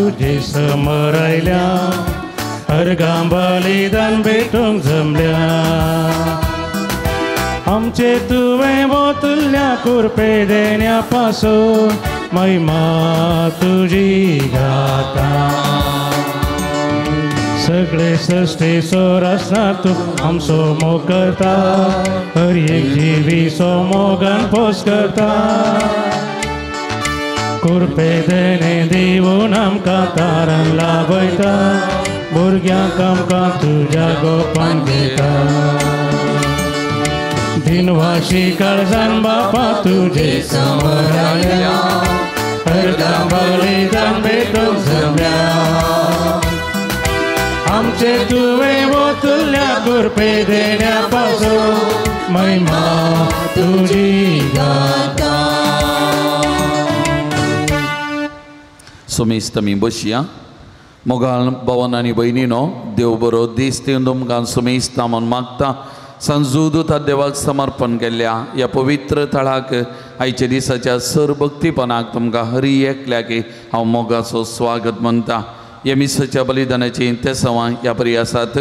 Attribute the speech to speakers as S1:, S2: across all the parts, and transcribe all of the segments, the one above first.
S1: तुजे समोर आयल्या अर्गां बलिदान भेटूंक जमल्या आमचे तुवें वतल्या कुरपे देण्या पासून महिमा तुजी गाता सगळे सृष्टीचो रचना तूं आमचो मोग करता हर एक जिवीचो मोगान पोस करता कुरपे देणे दिवन आमकां तारण लाभयता भुरग्यांक आमकां तुज्या गोपान घेता दिनवाशी काळजान बापा तुजे समोर आयल्या अर्गां बलिदान भेटूंक जमल्या आमचे तुवें वतल्या कुरपे देण्या पासून महिमा तुजी गाता.
S2: सुमेस्त आमी बसया. मोगाळ भवन आनी भयणीनो देव बरो दीस दिवन तुमकां सुमेस्ता म्हूण मागता. संजूद देवाक समर्पण केल्ल्या ह्या पवित्र थळाक आयच्या दिसाच्या सर भक्तीपणाक तुमकां हरी एकल्याक हांव मोगाचो स्वागत म्हणटा. ह्या मिसाच्या बलिदानाची तेसवां ह्या परी आसात.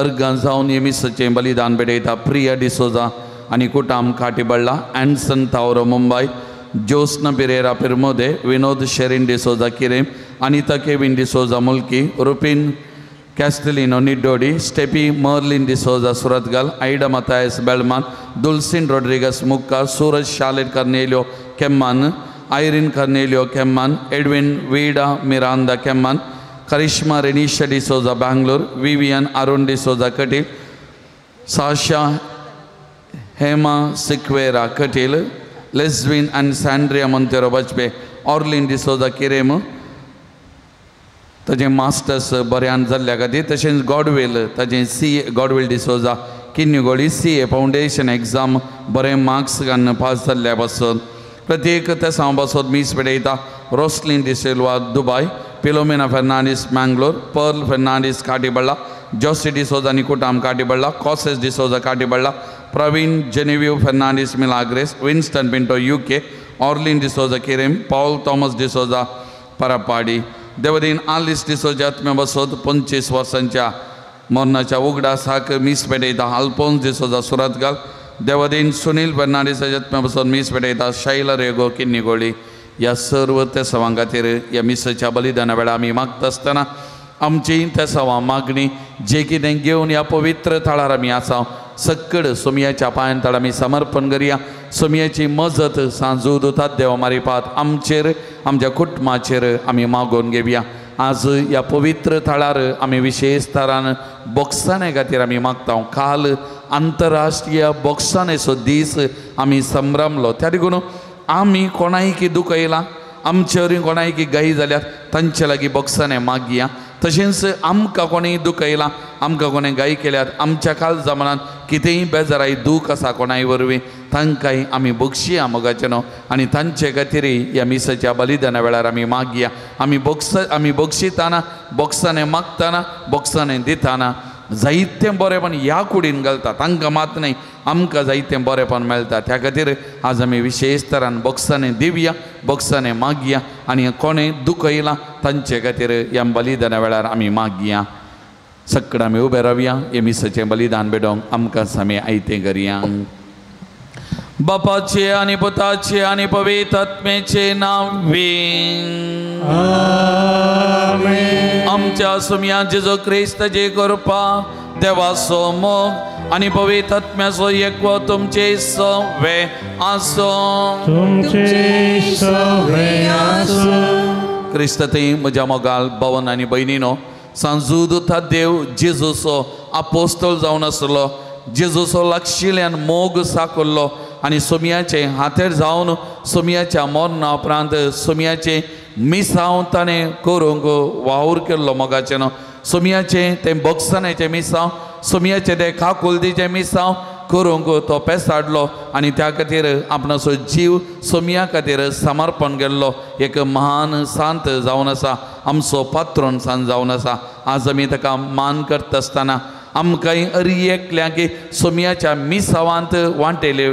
S2: अर्गां जावन ह्या मिसाचें बलिदान भेटयता प्रिया डिसोजा आनी कुटाम Katiballa, Anson Tavro Mumbai, Josna Pereira Pirmode, Vinod Sherin D'Souza Quirem, Anita Kevin D'Souza Mulki, Rupin Castelino Niddodi, Steffi Merlin D'Souza Surathkal, Ida Mathias Belman, Dulcin Rodrigues Mukka, Suraj Shalet Cornelio Kemman, Irene Cornelio Kemman, Edwin Vida Miranda Kemman, Karishma Renisha D'Souza Bangalore, Vivian Arun D'Souza Kateel, Sasha Hema Sequeira Kateel, Leswin and Sandria Monteiro Bajpe, Orlin D'Souza Quirem ताजें masters बऱ्यान जाल्ल्या खातीर, तशेंच Godwell ताजें C Godwell D'Souza किन्युगोळी CA foundation exam बरें marks घालून pass जाल्ल्या पासून प्रत्येक तेसांव पासत मीस पेटयता Roslin D'Silva Dubai, Philomena Fernandes Mangalore, Pearl Fernandes Katiballa, Josy D'Souza निकुटाम Katiballa, Causes D'Souza Katiballa, Praveen Genevieve Fernandes Milagres, Winston Pinto UK, Orlin D'Souza Quirem, Paul Thomas D'Souza Parappadi. देवदीन आलिस D'Souza आत्म्या बसत 25 वर्सांच्या मरणाच्या उगडासाक मीस पेटयता आल्पोन्स डिसोजा सुरतगाल. देवदीन सुनील फेर्नांडीस आत्म्या बसत मीस पेटयता शैला रेगो किन्नीगोळी. ह्या सर्व तेसवां खातीर ह्या मिसाच्या बलिदाना वेळार आमी मागता आसतना आमची तेसवां मागणी जे कितें घेवन ह्या पवित्र थळार आमी आसा सक्कड सोमयाच्या पांयान तळ आमी समर्पण करया. सोमयाची मजत सांजू दुतात देवा मारिपात आमचेर आमच्या कुटुंबाचेर आमी मागोवन घेवया. आज ह्या पवित्र थळार आमी विशेश तरान बोक्साणे खातीर आमी मागता. काल आंतरराष्ट्रीय बोक्साणेचो दीस आमी संभ्रमलो. त्या देखून आमी कोणायकी दुखयलां, आमचे वरी कोणायकी गाई जाल्यार तांचे लागीं बोक्साणे मागया. तशेंच आमकां कोणें दुखयलां, आमकां कोणें गाय केल्यात, आमच्या काळजा मनान कितेंय बेजाराय दूख आसा कोणाय वरवीं तांकांय आमी बक्षिया मोगाचें न्हू आनी तांचे खातीर ह्या मिसाच्या बलिदाना वेळार आमी मागया. आमी बक्षिताना, बोक्साणे मागताना, बोक्साणे दिताना जायतें बरेंपण ह्या कुडीन घालता, तांकां मात न्हय आमकां जायतें बरेंपण मेळटा. त्या खातीर आज आमी विशेश तरान बोक्साणे दिवया, बोक्साणे मागया आनी कोणें दुखयलां तांचे खातीर ह्या बलिदाना वेळार आमी मागया. सगळें आमी उबे रावया, हे मिसाचें बलिदान भेटोवंक आमकां सामी आयतें करया. बापाचे आनी पुताचे आनी पवित्र आत्म्याचे नांवे
S1: आमेन.
S2: आमच्या सुमया जेजू क्रिस्ताची कृपा, देवाचो मोग आनी पवित्र आत्म्याचो एकवो तुमचे सवे आसूं.
S1: तुमचे सवे आसूं.
S2: क्रिस्तांत म्हज्या मोगाल भवन आनी भयणीनो, सांजूद देव जेजूचो आपोस्तोल जावन आसलो, जेजूचो लागशिल्ल्यान मोग साकल्लो आनी सोमयाचे हातेर जावन सोमयाच्या मरणा उपरांत सोमयाचें मिसांव ताणें करूंक वावर केल्लो मोगाचें न्हू. सोमयाचें तें बोक्साण्याचें मिसांव, सोमयाचें तें काकुलतीचें मिसांव करूंक तो पेसाडलो आनी त्या खातीर आपणाचो जीव सोमया खातीर समर्पण केल्लो एक महान सांत जावन आसा, आमचो पात्रोन सांत जावन आसा. आज आमी ताका मान करता आसतना आमकांय अरी एकल्याक सोमयाच्या मिसावांत वांटेले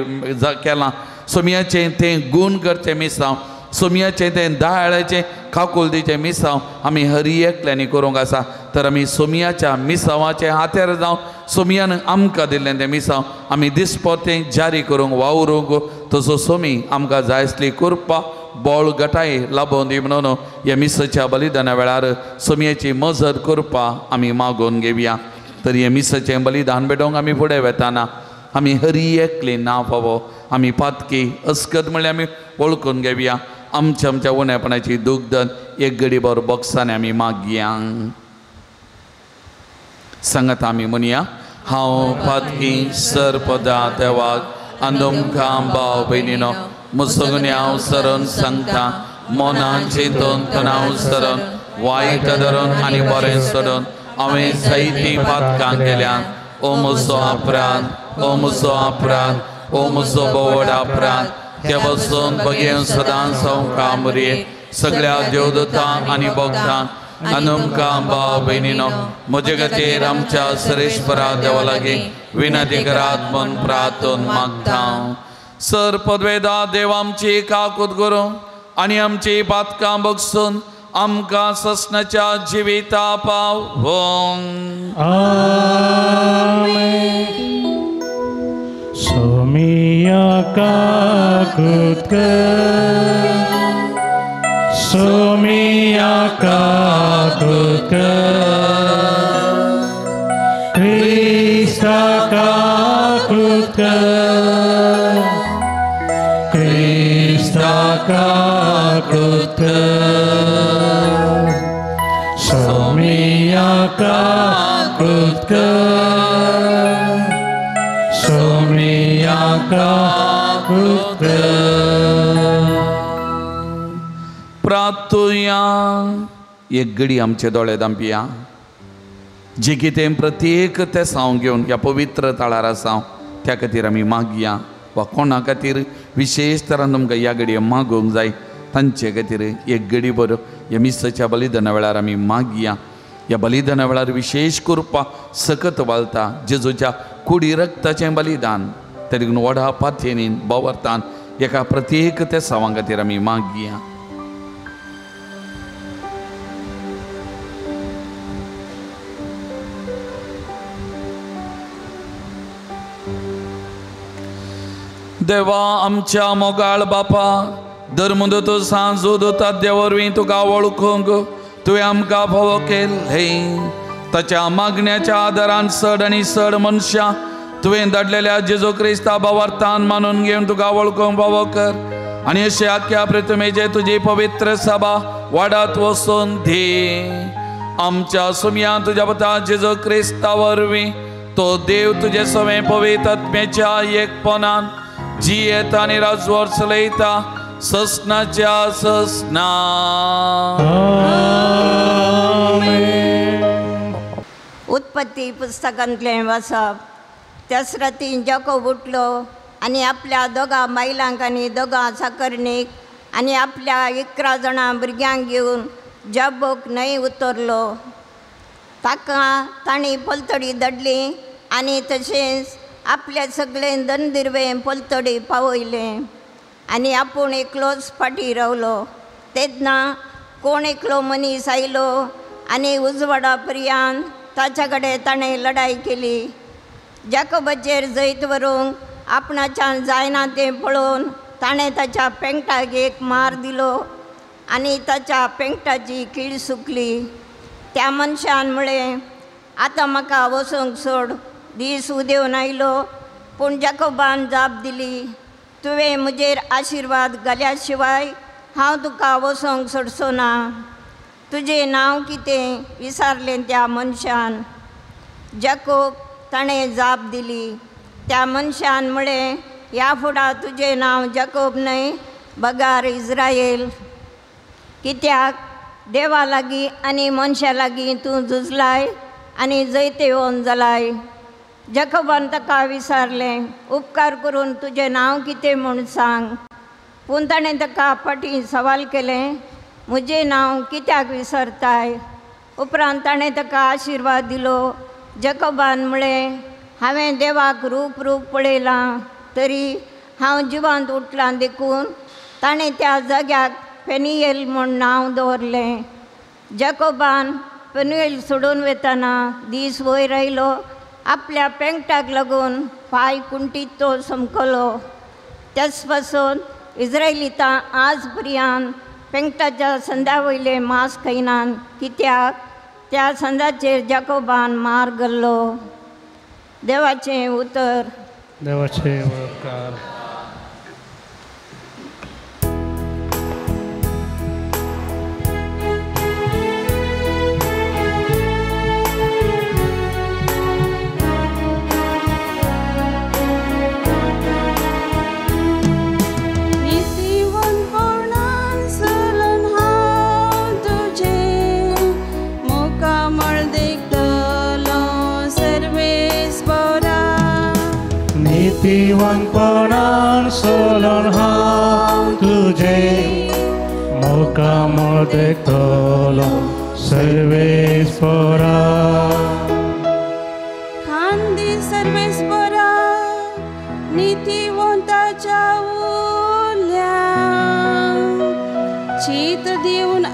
S2: केलां. सोमयाचें तें गूण करचें मिसांव, सोमयाचें तें दाळाचें काकुलतीचें मिसांव आमी हरी एकल्यांनी करूंक आसा. तर आमी सोमयाच्या मिसांवाचें हातेर जावन सोमयान आमकां दिल्लें तें मिसांव आमी दिसपोतें जारी करूंक वावरूंक तसो सोमी आमकां जाय आसली करपा बोळ गटाय लाबोवन दी म्हणून ह्या मिसाच्या बलिदाना वेळार सोमयेची मजत करपा आमी मागोवन घेवया. तर हे मिसाचें बलिदान भेटोवंक आमी फुडें वेताना आमी हरी एकली ना फावो आमी पातकी अस्कत म्हणल्यार आमी वळखून घेवया. आमच्या आमच्या उणेपणाची दुग्धन एक गडीभर बॉक्सांनी आमी मागया. सांगात आमी म्हणया, हांव पातकी सरपदा देवाक आनी भाव भयणीनो मुसगुन्या हांव सरण सांगता मनान चिंतून तणाव सरण वायट धरून आनी बरें सोडून हांवें जायतीं पातकां केल्यात. ओ म्हजो अपराध, ओ म्हजो अपराध, ओ म्हजो बोवड अपराध. त्या बसून बगेन सदांच संवका मुरये सगळ्या देवदूतांक आनी भक्तांक आनी तुमकां भाव भयणीनो म्हजे खातीर आमच्या सरेश्वरा देवा लागीं विनंती करात म्हूण प्रार्थन मागता. सर पदवेदा देव आमची काकूत करूं आनी आमची पातकां बगसून आमकां ससनाच्या जिविता पावों.
S1: सोमिया काकूत कर, सोमिया काकूत कर, क्रिस्ता काकूत कर, क्रिस्ता काकूत कर, सोमिया काकूत कर, सोमिया काकूत कर.
S2: प्रार्थुया. एक घडी आमचे दोळे दांपया. जे कितें प्रत्येक ते साव घेवन ह्या पवित्र तळार आसा त्या खातीर आमी मागया वा कोणा खातीर विशेश तरान तुमकां ह्या घडये मागूंक जाय तांचे खातीर एक घडी बरो ह्या मिसाच्या बलिदाना वेळार आमी मागया. ह्या बलिदाना वेळार विशेश करपा सकत वालता जेजूच्या कुडी रक्ताचें बलिदान त्या देखून व्हडा पाथेनीन बवरतान एका प्रत्येक त्या सावां खातीर आमी मागया. देवा आमच्या मोगाळ बापा, धर्मदूत सांजूदूता देवरवीं तुका वळखूंक तुवें आमकां फावो केलें. ताच्या मागण्याच्या आदारान चड आनी चड मनशां तुवें धाडलेल्या जेजू क्रिस्ता भावार्थान मानून घेवन तुका वळखूंक फावो कर आनी अशें आख्या प्रतिमेचे तुजी पवित्र सभा वाडात वचून दी. आमच्या सुमयान तुज्या पुता जेजू क्रिस्ता वरवीं तो देव तुजे सवें पवित्र आत्म्याच्या एकपणान जियेता आनी राजवर चलयता ससनाच्या ससना.
S3: उत्पत्ती पुस्तकांतलें वाचप. त्याच रातीन जाकोब उठलो आनी आपल्या दोगां बायलांक आनी दोगां चाकरणीक आनी आपल्या 11 जाणां भुरग्यांक घेवन जाबोक न्हंय उतरलो. ताका तांणी पलतडी धाडली आनी तशेंच आपल्या सगळें दनदिरवें पलतडी पावयलें आनी आपूण एकलोच फाटीं रावलो. तेन्ना कोण एकलो मनीस आयलो आनी उजवाडा पर्यंत ताच्या कडेन ताणें लढाय केली. जाकोबाचेर जैत व्हरूंक आपणाच्यान जायना तें पळोवन ताणें ताच्या पेंगटाक एक मार दिलो आनी ताच्या पेंगटाची कीळ सुकली. त्या मनशान म्हळें, आतां म्हाका वचूंक सोड, दीस उदेवन आयलो. पूण जाकोबान जाप दिली, तुवें म्हजेर आशिर्वाद घाल्या शिवाय हांव तुका वचूंक सोडचो ना. तुजें नांव कितें विचारलें त्या मनशान. जाकोब ताणें जाप दिली. त्या मनशान म्हळें, ह्या फुडा तुजें नांव जाकोब न्हय बगार इज्रायल, कित्याक देवा लागीं आनी मनशा लागीं तूं झुजलाय आनी जैतेवन जालाय. जाकोबान ताका विचारलें, उपकार करून तुजें नांव कितें म्हूण सांग. पूण ताणें ताका फाटीं सवाल केलें, म्हजें नांव कित्याक विसरताय? उपरांत ताणें ताका आशिर्वाद दिलो. जाकोबान म्हळें, हांवें देवाक रूप रूप पळयलां तरी हांव जिवांत उठलां देखून ताणें त्या जाग्याक पेनियल म्हूण नांव दवरलें. जाकोबान पेनुएल सोडून वतना दीस वयर आयलो. आपल्या पेंगटाक लागून पांय कुंटीत तो समकलो. त्याच पासून इस्रायलितां आज पर्यंत पेंगटाच्या संदा वयले मांस खायनात, कित्याक त्या संदाचेर जाकोबान मार घाल्लो. देवाचें उतर.
S1: देवाचे उपकार. नीतिवंतपणान सोलन हांव तुजें मुखामळ देखतलो सर्वेस्परा.
S4: खांदी सर्वेस्परा नीतिवंताच्या उल्यान चीत दिवन I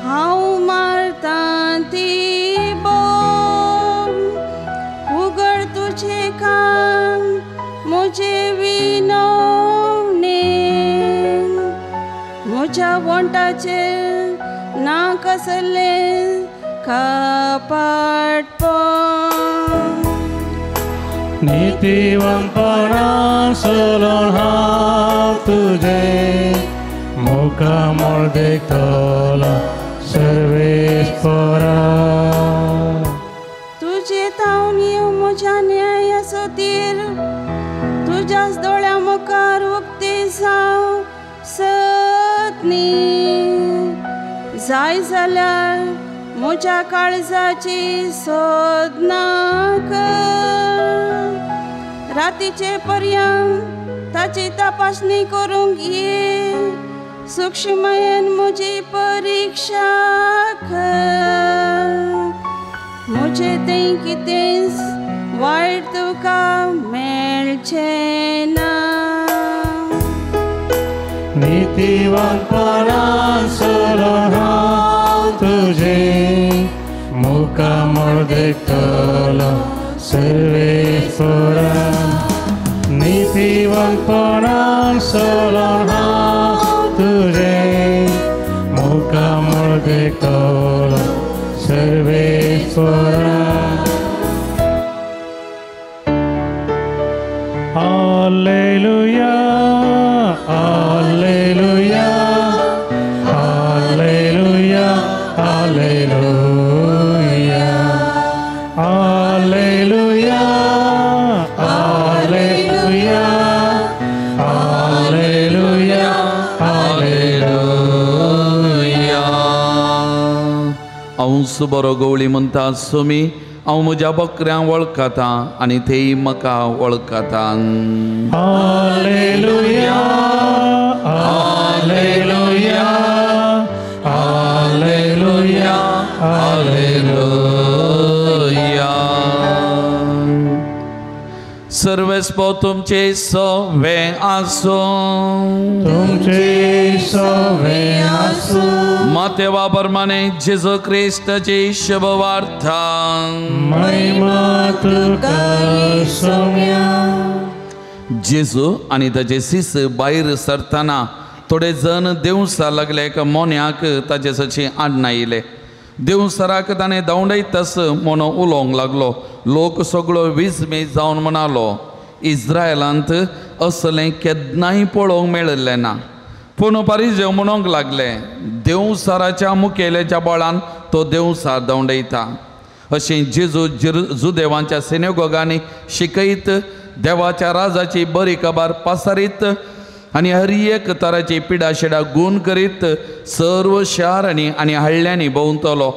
S4: हांव मारतां ती बोम. उगड तुजें कान म्हजे विनवणे, म्हज्या वोंटाचेर ना कसलें कपाटपण.
S1: नीतिवंतपणान सोलन हांव तुजें मुखामळ देखतलो सर्वेस्परा.
S4: तुजे तावन येव म्हज्या न्यायाचो तीर, तुज्याच दोळ्या मुखार उक्ते जावं सतनी. जाय जाल्यार म्हज्या काळजाची सोदना कर, रातीचे पर्यंत ताची तपासणी करूंक ये. सूक्ष्मयेन म्हजी परिक्षा कर, म्हजें तें कितेंच वायट तुका मेळचें ना.
S1: नीतिवंतपणान सोलन हांव तुजें मुखामळ देखतलो सर्वेस्परा. नीतिवंतपणान सोलन हांव तुजें मुखामळ देखतलो सर्वेस्परा. Alleluia, Alleluia, Alleluia, Alleluia, Alleluia, Alleluia, Alleluia, Alleluia.
S2: हांव बरो गवळी म्हणटा सुमी, हांव म्हज्या बकऱ्यांक वळखता आनी तेय म्हाका वळखता.
S1: Alleluia, Alleluia, Alleluia,
S2: Alleluia. सर्वेस्पो तुमचे सवे आसूं,
S1: तुमचे सवे आसूं.
S2: मातेवा प्रमाणे जेजू क्रिस्ताची शुभवार्ता.
S1: महिमा तुका सोम्या.
S2: जेजू आनी ताचे शिस भायर सरतना थोडे जण देवसा लागले एका मोन्याक ताचे सची आडनायले. देवसराक ताणें धांवडयतस म्हणून उलोवंक लागलो. लोक सगळो विस्मीत जावन म्हणालो, इस्रायलांत असलें केन्नाय पळोवंक मेळिल्लें ना. पूण पारिजेव म्हणूंक लागले, देवसाराच्या मुखेल्याच्या बळान तो देवसार धांवडयता. अशें जेजू जुदेवांच्या सिनेगोगांनी शिकयत, देवाच्या राजाची बरी खबर पासारीत आनी हर एक तराची पिडाशिडा गूण करीत सर्व शारांनी आनी हळ्यांनी भोंवतलो.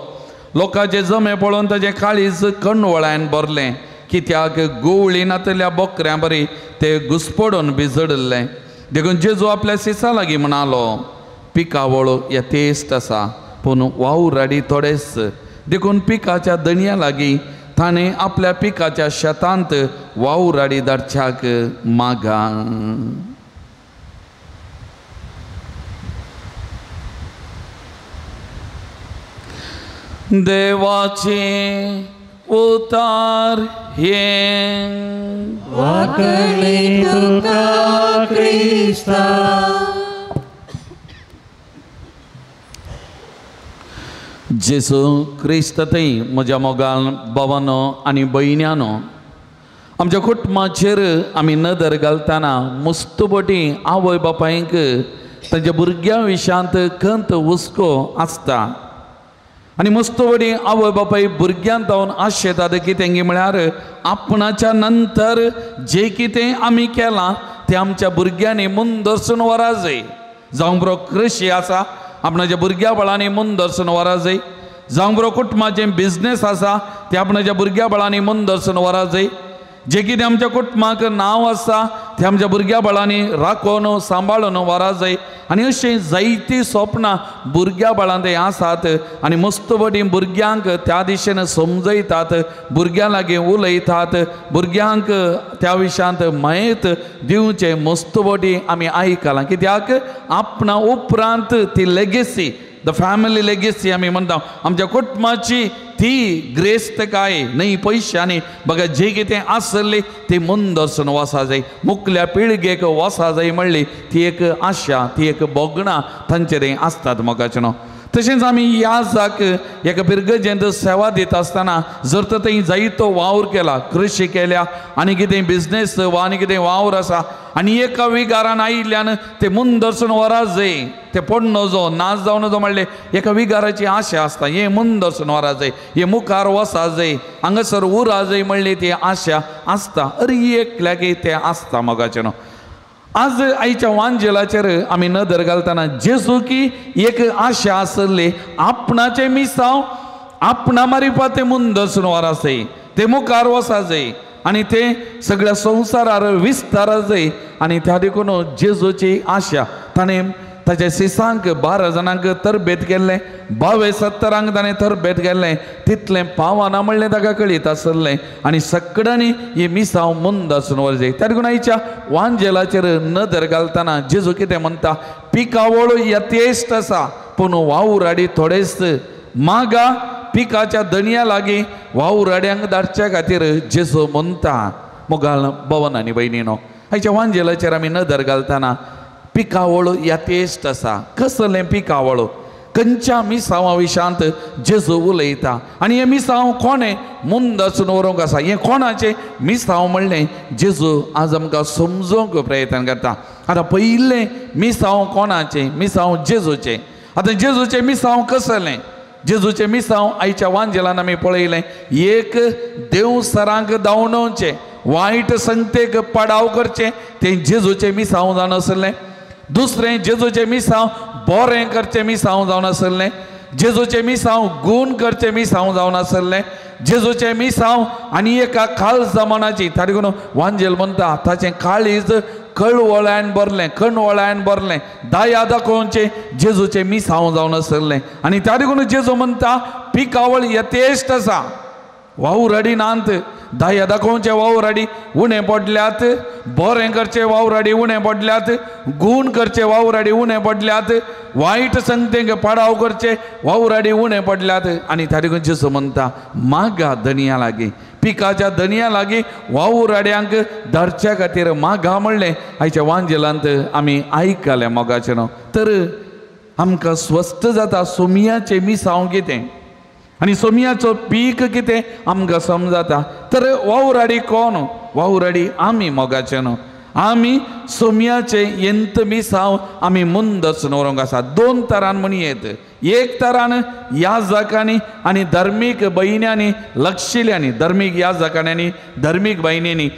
S2: लोकांचे जमे पळोवन ताचें काळीज कणवळान भरलें, कित्याक गोवळी नातल्या बोकऱ्यां बरी ते घुसपडून भिजडिल्लें. देखून जेजू आपल्या शिसा लागीं म्हणालो, पिकावळ यथेश्ट आसा पूण वावराडी थोडेच. देखून पिकाच्या दणया लागीं ताणें आपल्या पिकाच्या शेतांत वावराडी धाडच्याक मागा. देवाचे उतार हे
S1: वाकणी तुका क्रिस्ता.
S2: जेजू क्रिस्त थंय म्हज्या मोगान बाबानो आनी भयण्यानो, आमच्या कुटुंबाचेर आमी नदर घालतना मुस्तपटी आवय बापायंक तांच्या भुरग्यां विशयांत खंत हुस्को आसता आनी मुस्तपटी आवय बापाय भुरग्यांत जावन आशेतात कितें गी म्हळ्यार आपणाच्या नंतर जें कितें आमी केलां तें आमच्या भुरग्यांनी मुंदरसून वरा जाय. जावं बरो कृशी आसा आपणाच्या भुरग्या बळांनी मुंदरसून वरा जाय, जावं बरो कुटुंबाचें बिजनेस आसा तें आपणाच्या भुरग्या बळांनी मुंदरसून वरा जाय, जें कितें आमच्या कुटुंबाक नांव आसा तें आमच्या भुरग्या बळांनी राखोवन सांबाळून वरा जाय. आनी अशीं जायतीं सपनां भुरग्या बाळांत आसात आनी मस्तपटी भुरग्यांक त्या दिशेन समजयतात, भुरग्यां लागीं उलयतात, भुरग्यांक त्या विशयांत म्हायत दिवचें मस्तपटी आमी आयकलां. कित्याक आपणा उपरांत ती लेगेसी, the family legacy आमी म्हणटा, आमच्या कुटुंबाची ती ग्रेस्तकाय न्हय पयशांनी बघा जे कितें आसली ती मुंदरसून वसा जाय, मुखल्या पिळगेक वसा जाय म्हणली ती एक आशा, ती एक भोगणां तांचेर आसतात मोगाचें न्हू. तशेंच आमी ह्या जाक एका पिरगजेंत सेवा दिता आसतना जर तर थंय जायतो वावर केला, कृशी केल्या आनी कितें बिजनेस वा आनी कितें वावर आसा आनी एका विगारान आयिल्ल्यान ते मुंदरसून वरा जाय, ते पड नजो नाच जावं नजो म्हणलें एका विगाराची आशा आसता, हे मुंदरसून वरा जाय, हे मुखार वसा जाय, हांगासर उरा जाय म्हणली ती आशा आसता. अरे एकल्याक तें आसता मोगाचें न्हू. आज आयच्या वांजेलाचेर आमी नदर घालतना जेजू की एक आशा आसली आपणाचें मिसांव आपणा मारिपा तें मुंदरसून वरा जाय, ते मुखार वसा जाय आनी तें सगळ्या संवसारार विस्तारा जाय. आनी त्या देखून जेजूची आशा ताणें ताच्या सिसांक 12 जाणांक तरबेत केल्लें, 72 ताणें तरबेत केल्लें, तितलें पावना म्हणलें ताका कळीत आसलें आनी सगळ्यांनी ही मिसांव मुंदरसून वर जाय. त्या देखून आयच्या वांजेलाचेर नदर घालतना जेजू कितें म्हणटा, पिकावळ यथेश्ट आसा पूण वावुराडी थोडेच, मागा पिकाच्या दणया लागीं वावुराड्यांक धाडच्या खातीर जेजू म्हणटा. मोगाल भवन आनी भयणीनो, आयच्या वांजेलाचेर आमी नदर घालतना पिकावळ यथेश्ट आसा, कसलें पिकावळ, खंयच्या मिसांवा विशयांत जेजू उलयता आनी हें मिसांव कोणें मुंदरसून व्हरूंक आसा, हें कोणाचें मिसांव म्हणलें जेजू आज आमकां समजोवंक प्रयत्न करता. आतां पयलें मिसांव कोणाचें, मिसांव जेजूचें. आतां जेजूचें मिसांव कसलें, जेजूचें मिसांव आयच्या वांजेलान आमी पळयलें, एक देवसरांक धांवणोवचें, वायट संगतेक पडाव करचें तें जेजूचें मिसांव जावन आसलें. दुसरें जेजूचें मिसांव बरें करचें मिसांव जावन आसलें, जेजूचें मिसांव गूण करचें मिसांव जावन आसलें, जेजूचें मिसांव आनी एका खाल जमानाची ताका देखून वांजेल म्हणटा ताचें काळीज कळवळ्यान भरलें, कणवळ्यान भरलें, दया दाखोवचें जेजूचें मिसांव जावन आसलें. आनी त्या देखून जेजू म्हणटा पिकावळ यथेश्ट आसा, वावुराडी नात, दया दाखोवचे वावुराडी उणें पडल्यात, बरें करचे वावुराडी उणें पडल्यात, गूण करचे वावुराडी उणें पडल्यात, वायट संगतेक पाडाव करचे वावुराडी उणें पडल्यात. आनी त्या देखून जेजू म्हणटा मागा दणया लागीं, पिकाच्या दणया लागीं वावुराड्यांक धाडच्या खातीर मागा म्हणलें आयच्या वांजेलांत आमी आयकलें मोगाचें न्हू. तर आमकां स्वस्थ जाता सोमियाचें मिसांव कितें आनी सोमियाचो पीक कितें आमकां समजता. तर वावुराडी कोण, वावुराडी आमी मोगाचें न्हू. आमी सोमियाचें यंत मिसांव आमी मुंदरसून व्हरूंक आसा. दोन तरान म्हणयेत, एक तरान याजकांनी आनी धर्मीक भयण्यांनी लक्षिल्यांनी, धर्मीक याजकांनी आनी धर्मीक भयणींनी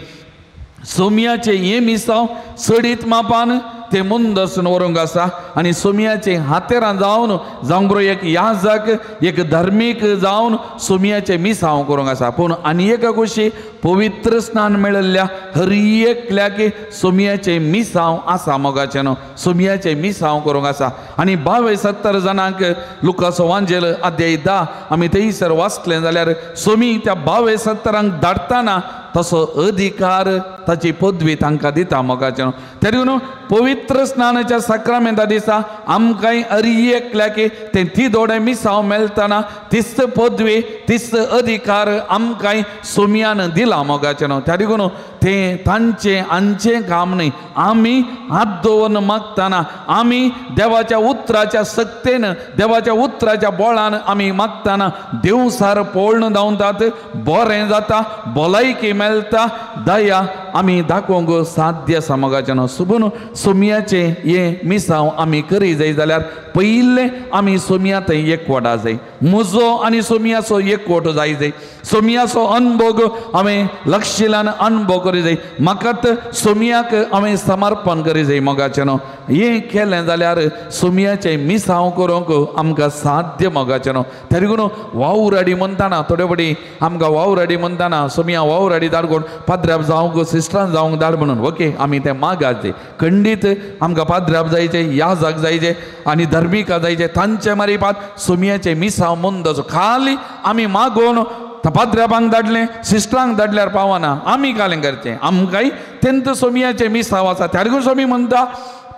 S2: सोमियाचें हें मिसांव चडीत मापान ते मुंदरसून व्हरूंक आसा. आनी सोमियाचे हातेरां जावन जावंक बरो एक याजक एक धर्मीक जावन सोमियाचें मिसांव करूंक आसा. पूण आनी एका कुशी पवित्र स्नान मेळिल्ल्या हर एकल्याक सोमियाचें मिसांव आसा मोगाचें न्हू, सोमियाचें मिसांव करूंक आसा. आनी 72 जाणांक लुकास वांजेल अध्याय 10 आमी थंयसर वाचलें जाल्यार सोमी त्या 72 धाडटाना तसो अधिकार ताची पदवी तांकां दिता मोगाचें. तरी न्हू पवित्र स्नानाच्या साक्रामेंता दिसा आमकांय अरी एकल्याक तें ती दोडे मिसांव मेळटना तीच पदवी तीच अधिकार आमकांय सोमयान दिला मोगाचें. त्या देखून तें तांचें आमचें काम न्हय. आमी हात दवरून मागतना आमी देवाच्या उतराच्या सक्तेन देवाच्या उतराच्या बोळान आमी मागतना देवसार पोळण धांवतात, बरें जाता, भलायकी मेळटा, दया आमी दाखोवंक साध्य आसा मोगाचें. सुबून सोमयाचें हें मिसांव आमी करी जाय जाल्यार पयलें आमी सोमया थंय एकवट जाय. म्हजो आनी सोमयाचो एकवट जाय जाय. सोमयाचो अनभोग हांवें लक्षिलान अनभोग करी जाय. म्हाकात सोमयाक हांवें समर्पण करी जाय मोगाचें. हें केलें जाल्यार सोमयाचें मिसांव करूंक आमकां साध्य मोगाचें. तरी करून वावराडी म्हणटाना थोडे फावटी आमकां वावराडी म्हणटाना सोमया वावराडी धाड कोण पाद्र्याब जावंक सिस्टरान जावंक धाड म्हणून ओके आमी तें मागाचे खंडीत आमकां पाद्र्याब जायचे याजाक जायचे आनी धर्मिका जायचे तांचे मारिपात सोमयाचें मिसांव मुंदचो खाली आमी मागोवन पाद्र्याबांक धाडलें सिस्टरांक धाडल्यार पावना. आमी कालें करचें आमकांय तेंत सोमयाचें मिसांव आसा. त्या देखून सोमी म्हणटा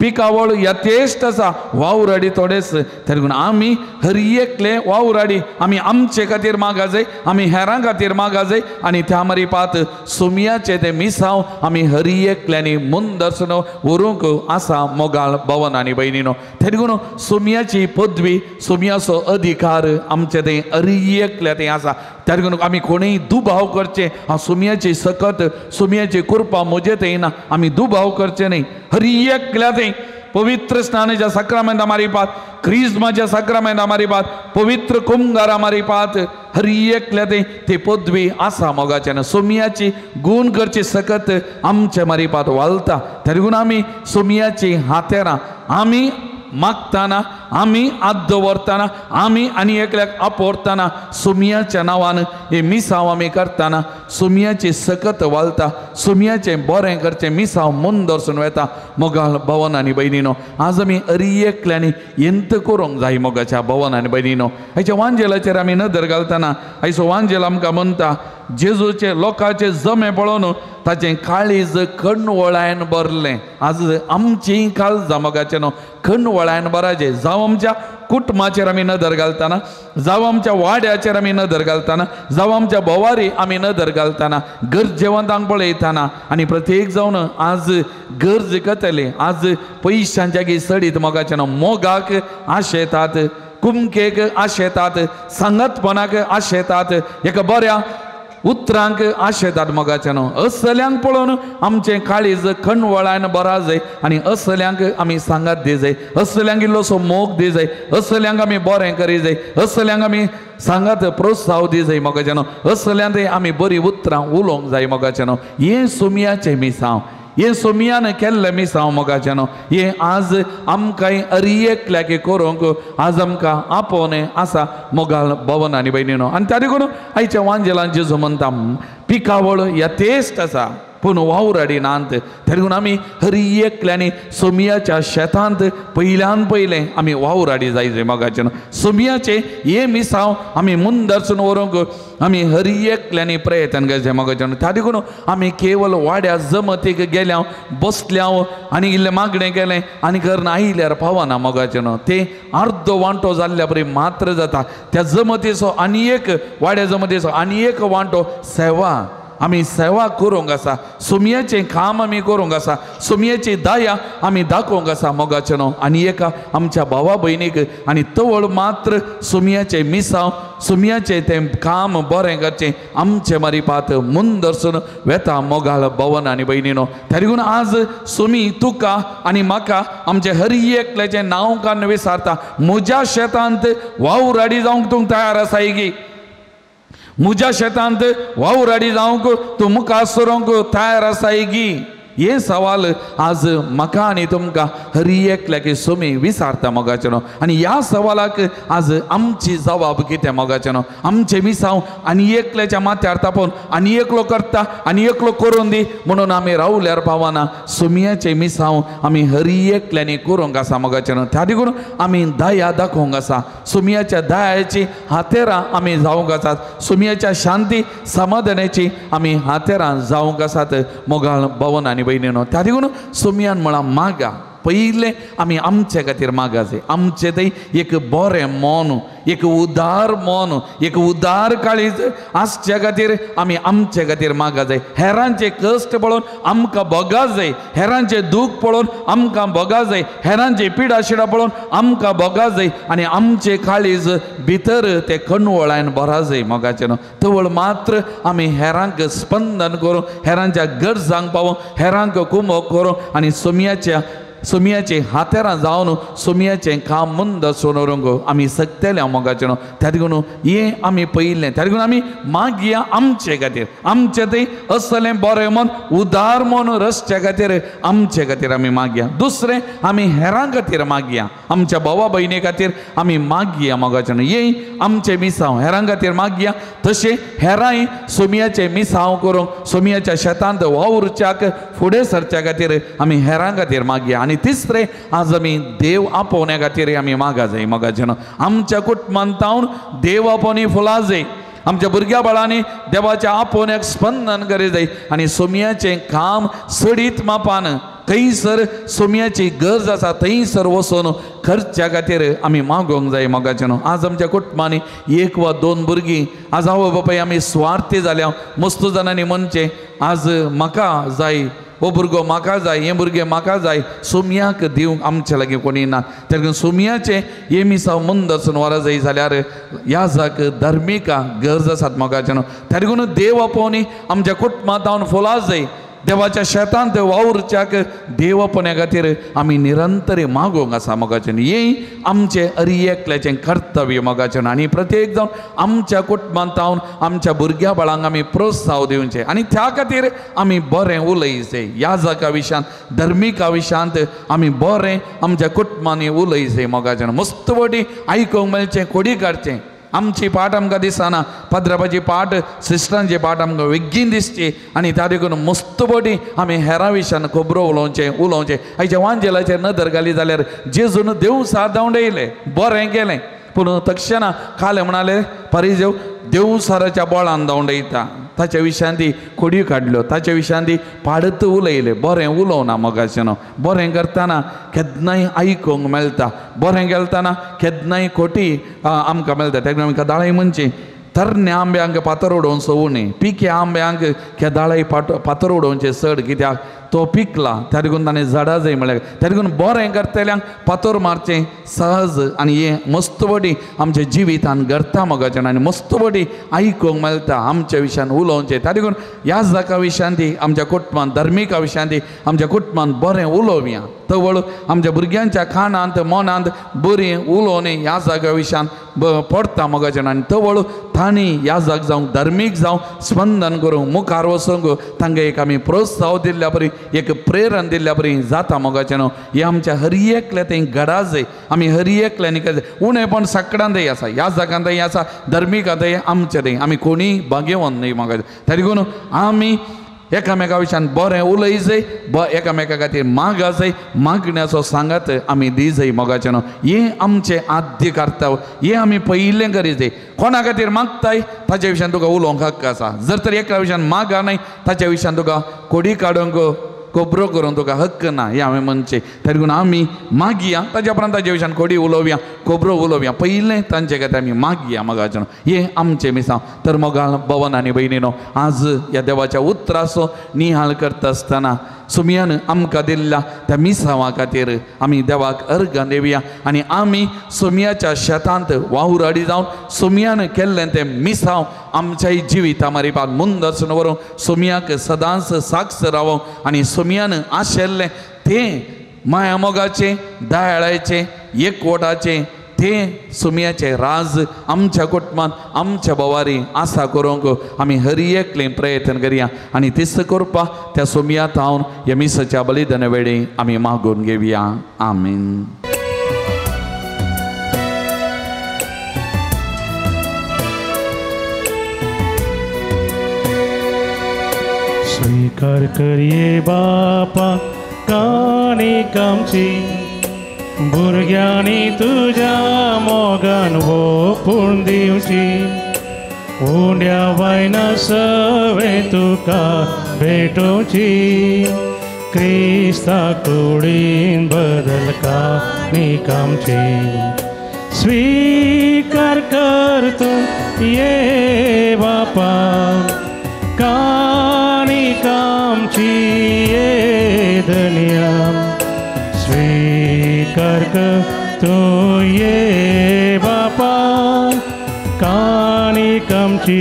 S2: पिकावळ यथेश्ट आसा वावराडी थोडेच. तरी आमी हर एकले वावराडी आमी आमचे खातीर मागा जाय, आमी हेरां खातीर मागा जाय आनी त्या मारिपात सोमयाचें तें मिसांव आमी हर एकल्यांनी मुंदर्शन व्हरूंक आसा मोगाळ भवन आनी भयणीनो. तरी सोमयाची पदवी सोमयाचो अधिकार आमचे तें हर एकल्या तें आसा. त्या देखून आमी कोणूय दुबाव करचें हांव सोमयाची सकत सोमयाची कृपा म्हजे थंय ना, आमी दुबाव करचें न्हय. हर एकल्या थंय पवित्र स्नानाच्या साक्रामेंता मारिपात, क्रिज्माच्या साक्रामेंता मारिपात, पवित्र कुमगारा मारिपात हर एकल्या थंय ती पदवी आसा मोगाच्यान. सोमयाची गूण करची सकत आमचे मारिपात वालता. तरी देखून आमी सोमयाची हातेरां आमी मागताना आमी हात दवरतना आमी आनी एकल्याक आपवरतना सोमयाच्या नांवान हे मिसांव आमी करतना सोमयाची सकत वालता, सोमयाचें बरें करचें मिसांव मुंदर्सून वेता मोगाळ भवन आनी भयणीनो. आज आमी अरी एकल्यांनी यंत करूंक जाय मोगाच्या भवन आनी भयणीनो. हाच्या वांजेलाचेर आमी नदर घालतना आयचो वांजेल आमकां म्हणटा जेजूचे लोकांचे जमे पळोवन ताचें काळीज कणवळायन भरलें. आज आमचीं काळजां मोगाचें न्हू कणवळायन भराचें. जावं आमच्या कुटुंबाचेर आमी नदर घालतना, जावं आमच्या वाड्याचेर आमी नदर घालतना, जावं आमच्या भोवारी आमी नदर घालतना, गरजेवंतांक पळयतना आनी प्रत्येक जावन आज गरज करतले आज पयशांच्या सडीत मोगाचें न्हू मोगाक आशेतात, कुमकेक आशेतात, सांगतपणाक आशेतात, एका बऱ्या उतरांक आशेतात मोगाचें न्हू. असल्यांक पळोवन आमचें काळीज कणवळान बरा जाय आनी असल्यांक आमी सांगात दी जाय, असल्यांक इल्लोसो मोग दी जाय, असल्यांक आमी बरें करी जाय, असल्यांक आमी सांगात प्रोत्साहन दी जाय मोगाचें न्हू. असल्यांक आमी बरीं उतरां उलोवंक जाय मोगाचें न्हू. हें सोमयाचें मिसांव, हें सोमयान केल्लें मिसांव मोगाचें न्हू. हें आज आमकां अरी एकल्याक करूंक आज आमकां आपोवणें आसा मोगाळ भवन आनी भयणीनो. आनी त्या देखून आयच्या वांजेलान जेजू म्हणटा पिकावळ यथेश्ट आसा पूण वावराडी नात. तरी आमी हर एकल्यांनी सोमयाच्या शेतांत पयल्यान पयलें आमी वावराडी जाय जाय मोगाचें न्हू. सोमयाचें हें मिसांव आमी मुंदर्सून व्हरूंक आमी हर एकल्यांनी प्रयत्न करचें मोगाचें न्हू. त्या देखून आमी केवल वाड्या जमतीक गेल्या बसल्या आनी इल्लें मागणें केलें आनी घरन आयल्यार पावना मोगाचें न्हू. तें अर्दो वांटो जाल्ल्या परी मात्र जाता. त्या जमतीचो आनी एक वाड्या जमतीचो आनी एक वांटो सेवा आमी सेवा करूंक आसा, सोमयाचें काम आमी करूंक आसा, सोमयाची दया आमी दाखोवंक आसा मोगाचें न्हू. आनी एका आमच्या भावा भयणीक आनी तवळ मात्र सोमयाचें मिसांव सोमयाचें तें काम बरें करचें आमचें मारिपात मुंदर्सून वेता मोगाळ भवन आनी भयणीनो. त्या देखून आज सोमी तुका आनी म्हाका आमचें हर एकल्याचें नांव काडून विचारता म्हज्या शेतांत वावराडी जावंक तूं तयार आसाय गी? म्हज्या शेतांत वावराडी जावंक तूं मुखार सरूंक तयार आसाय गी? हे सवाल आज म्हाका आनी तुमकां हर एकल्याक सुमी विचारता मोगाचें न्हू. आनी ह्या सवालाक आज आमची जबाब कितें मोगाचें न्हू. आमचें मिसांव आनी एकल्याच्या माथ्यार तापोवन आनी एकलो करता आनी एकलो करून दी म्हणून आमी रावल्यार पावना. सुमयाचें मिसांव आमी हर एकल्यांनी करूंक आसा मोगाचें न्हू. त्या देखून आमी दया दाखोवंक आसा. सुमयाच्या दयाची हातेरां आमी जावंक आसात. सुमयाच्या शांती समाधानाची आमी हातेरां जावंक आसात मोगाळ भवन आनी भयणीनो. त्या देखून सुमयान म्हळां मागा. पयलें आमी आमचे खातीर मागा जाय. आमचें थंय एक बरें मन, एक उदार मन, एक उदार काळीज आसच्या खातीर आमी आमचे खातीर मागा जाय. हेरांचे कश्ट पळोवन आमकां भोगा जाय. हेरांचें दूख पळोवन आमकां भोगा जाय. हेरांची पिडा शिडा पळोवन आमकां भोगा जाय आनी आमचें काळीज भितर ते कणवळान भरा जाय मोगाचें न्हू. तवळ मात्र आमी हेरांक स्पंदन करूं, हेरांच्या गरजांक पावों, हेरांक कुमोक करूं आनी सुमयाचे हातेरां जावन सुमयाचें काम मुंद सोनोरूंक आमी शकतले मोगाचें न्हू. त्या देखून हें आमी पळयलें. त्या देखून आमी मागया आमचे खातीर. आमचें थंय असलें बरें मन, उदार मन रसच्या खातीर आमचे खातीर आमी मागया. दुसरें आमी हेरां खातीर मागया. आमच्या भावा भयणी खातीर आमी मागया मोगाचें न्हू. हें आमचें मिसांव हेरां खातीर मागया. तशें हेरांय सुमयाचें मिसांव करूंक, सुमयाच्या शेतांत वावुरच्याक फुडें सरच्या खातीर आमी हेरां खातीर मागया. आनी तिसरें आज आमी देव आपोवण्या खातीर आमी मागा जाय मोगाचें न्हू. आमच्या कुटुंबांत देव आपोवणी फुलां जाय. आमच्या भुरग्या बाळांनी देवाच्या आपोवण्याक स्पंदन करी जाय आनी सोमयाचें काम सडीत मापान थंयसर सोमयाची गरज आसा थंयसर वचून खर्च्या खातीर आमी मागोवंक जाय मोगाचें न्हू. आज आमच्या कुटुंबांनी एक वा दोन भुरगीं आज आवय बापाय आमी स्वार्थी जाल्या. मस्त जाणांनी म्हणचें आज म्हाका जाय, हो भुरगो म्हाका जाय, हें भुरगें म्हाका जाय. सोमयाक दिवंक आमचे लागीं कोणी ना. तेका सोमयाचें हें मिसांव मुंदसून वरा जाय जाल्यार ह्या जाक धार्मिका गरज आसात मोगाचें न्हू. त्या देखून देव आपोवणी आमच्या कुटुंबांत फुलां जाय. देवाच्या शेतांत वावुरच्याक देव आपोवण्या खातीर आमी निरंतर मागोवंक आसा मोगाचें न्हू. हें आमचें हर एकल्याचें कर्तव्य मोगाचें न्हू. आनी प्रत्येक जावन आमच्या कुटुंबांत आमच्या भुरग्या बाळांक आमी प्रोत्साह दिवचें आनी त्या खातीर आमी बरें उलयचें. ह्या जाका विशयांत, धर्मिका विशयांत आमी बरें आमच्या कुटुंबांनी उलयचें मोगाचें न्हू. मस्त वटी आयकूंक मेळचें, खोडी काडचें. आमची पाट आमकां दिसना, पाद्राबाची पाट, सिस्टरांची पाट आमकां बेगीन दिसची आनी त्या देखून मस्त पटी आमी हेरां विशयान खबरो उलोवचें उलोवचें. आयच्या वांजेलाचेर नदर घाली जाल्यार जेजून देव साथ धांवडयलें, बरें केलें. पूण तक्षणा काले म्हणाले पारिजेव देवसाराच्या बोळान धांवडयता. ताच्या विशयान ती खोडयो काडल्यो, ताच्या विशयान ती पाडत उलयलें. बरें उलोवना मोगाचें न्हू. बरें करतना केन्नाय आयकूंक मेळटा, बरें केलतना केन्नाय खोटी आमकां मेळटा. तेका आमी केदाळाय म्हणचें तरण्या आंब्यांक फातर उडोवन सवू न्ही, पिक्या आंब्यांक केदाळाय फातर उडोवचें चड, कित्याक तो पिकला त्या देखून ताणें झाडां जाय म्हळ्यार. त्या देखून बरें करतल्यांक फातर मारचें सहज आनी हें मस्त वटी आमच्या जिवितान घडता मोगाचें आनी मस्त वटी आयकूंक मेळटा आमच्या विशयान उलोवचें. त्या देखून ह्या जाका विशयान ती आमच्या कुटुंबान, धर्मिका विशयान ती आमच्या कुटुंबान बरें उलोवया. तवळ आमच्या भुरग्यांच्या कानांत मनांत बरें उलोवणें ह्या जागा विशयान पडटा मोगाचें. आनी तवळ तांणी ह्या जाग जावंक, धर्मीक जावं स्पंदन करूंक मुखार वचूंक तांकां एक आमी प्रोत्साह दिल्ल्या परी, एक प्रेरण दिल्ल्या परी जाता मोगाचें न्हू. हें आमच्या हर एकल्या थंय घडा जाय. आमी हर एकल्यांनी उणेपण सगळ्यांतय आसा, ह्या जागांतय आसा, धर्मिकांतय, आमचे थंय आमी कोणीय भाग्यवंत न्हय मोगाचें. त्या देखून आमी एकामेका विशयान बरें उलय जाय, एकामेका खातीर मागा जाय, मागण्याचो सांगात आमी दी जाय मोगाचें न्हू. हें आमचें आद्य कर्तव्य, हें आमी पयलें करी जाय. कोणा खातीर मागताय ताच्या विशयान तुका उलोवंक हक्क आसा. जर तर एका विशयान मागा न्हय ताच्या विशयान तुका कोडी काडूंक खबरो करूंक तुका हक्क ना, हें हांवें म्हणचें. त्या देखून आमी मागया, ताच्या उपरांत ताच्या विशयान खोडी उलोवया, खबरो उलोवया. पयलें तांचे खातीर आमी मागया मोगाचें न्हू. हें आमचें मिसांव. तर मोगाळ भवन आनी भयणीनो, आज ह्या देवाच्या उतराचो निहाळ करता आसतना सुमयान आमकां दिल्ल्या त्या मिसांवा खातीर आमी देवाक अर्गां दिवया आनी आमी सुमयाच्या शेतांत वावुराडी जावन सुमयान केल्लें तें मिसांव आमच्याय जिविता मारिपात मुंदसून व्हरूंक सुमयाक सदांच साक्ष रावोंक आनी सुमयान आशिल्लें तें माया मोगाचें, दयाळाचें, एकवटाचें तें ते सुमयाचे राज आमच्या कुटुंबांत आमच्या बोवारी आसा करूंक आमी हर एकले प्रयत्न करया आनी तीच करपाक त्या सुमया थावन ह्या मिसाच्या बलिदाना वेळी आमी मागून घेवया. आमीन.
S1: स्वीकार करये बापा काणीक आमची भुरग्यांनी तुज्या मोगान ओपून दिवची उंड्या वायना सवे तुका भेटोवची क्रिस्ता कुडीन बदल काणीक आमची स्वीकार कर तूं ये बापा काणीक आमची ये धनया स्वीकार कर तूं ये बापा काणीक आमची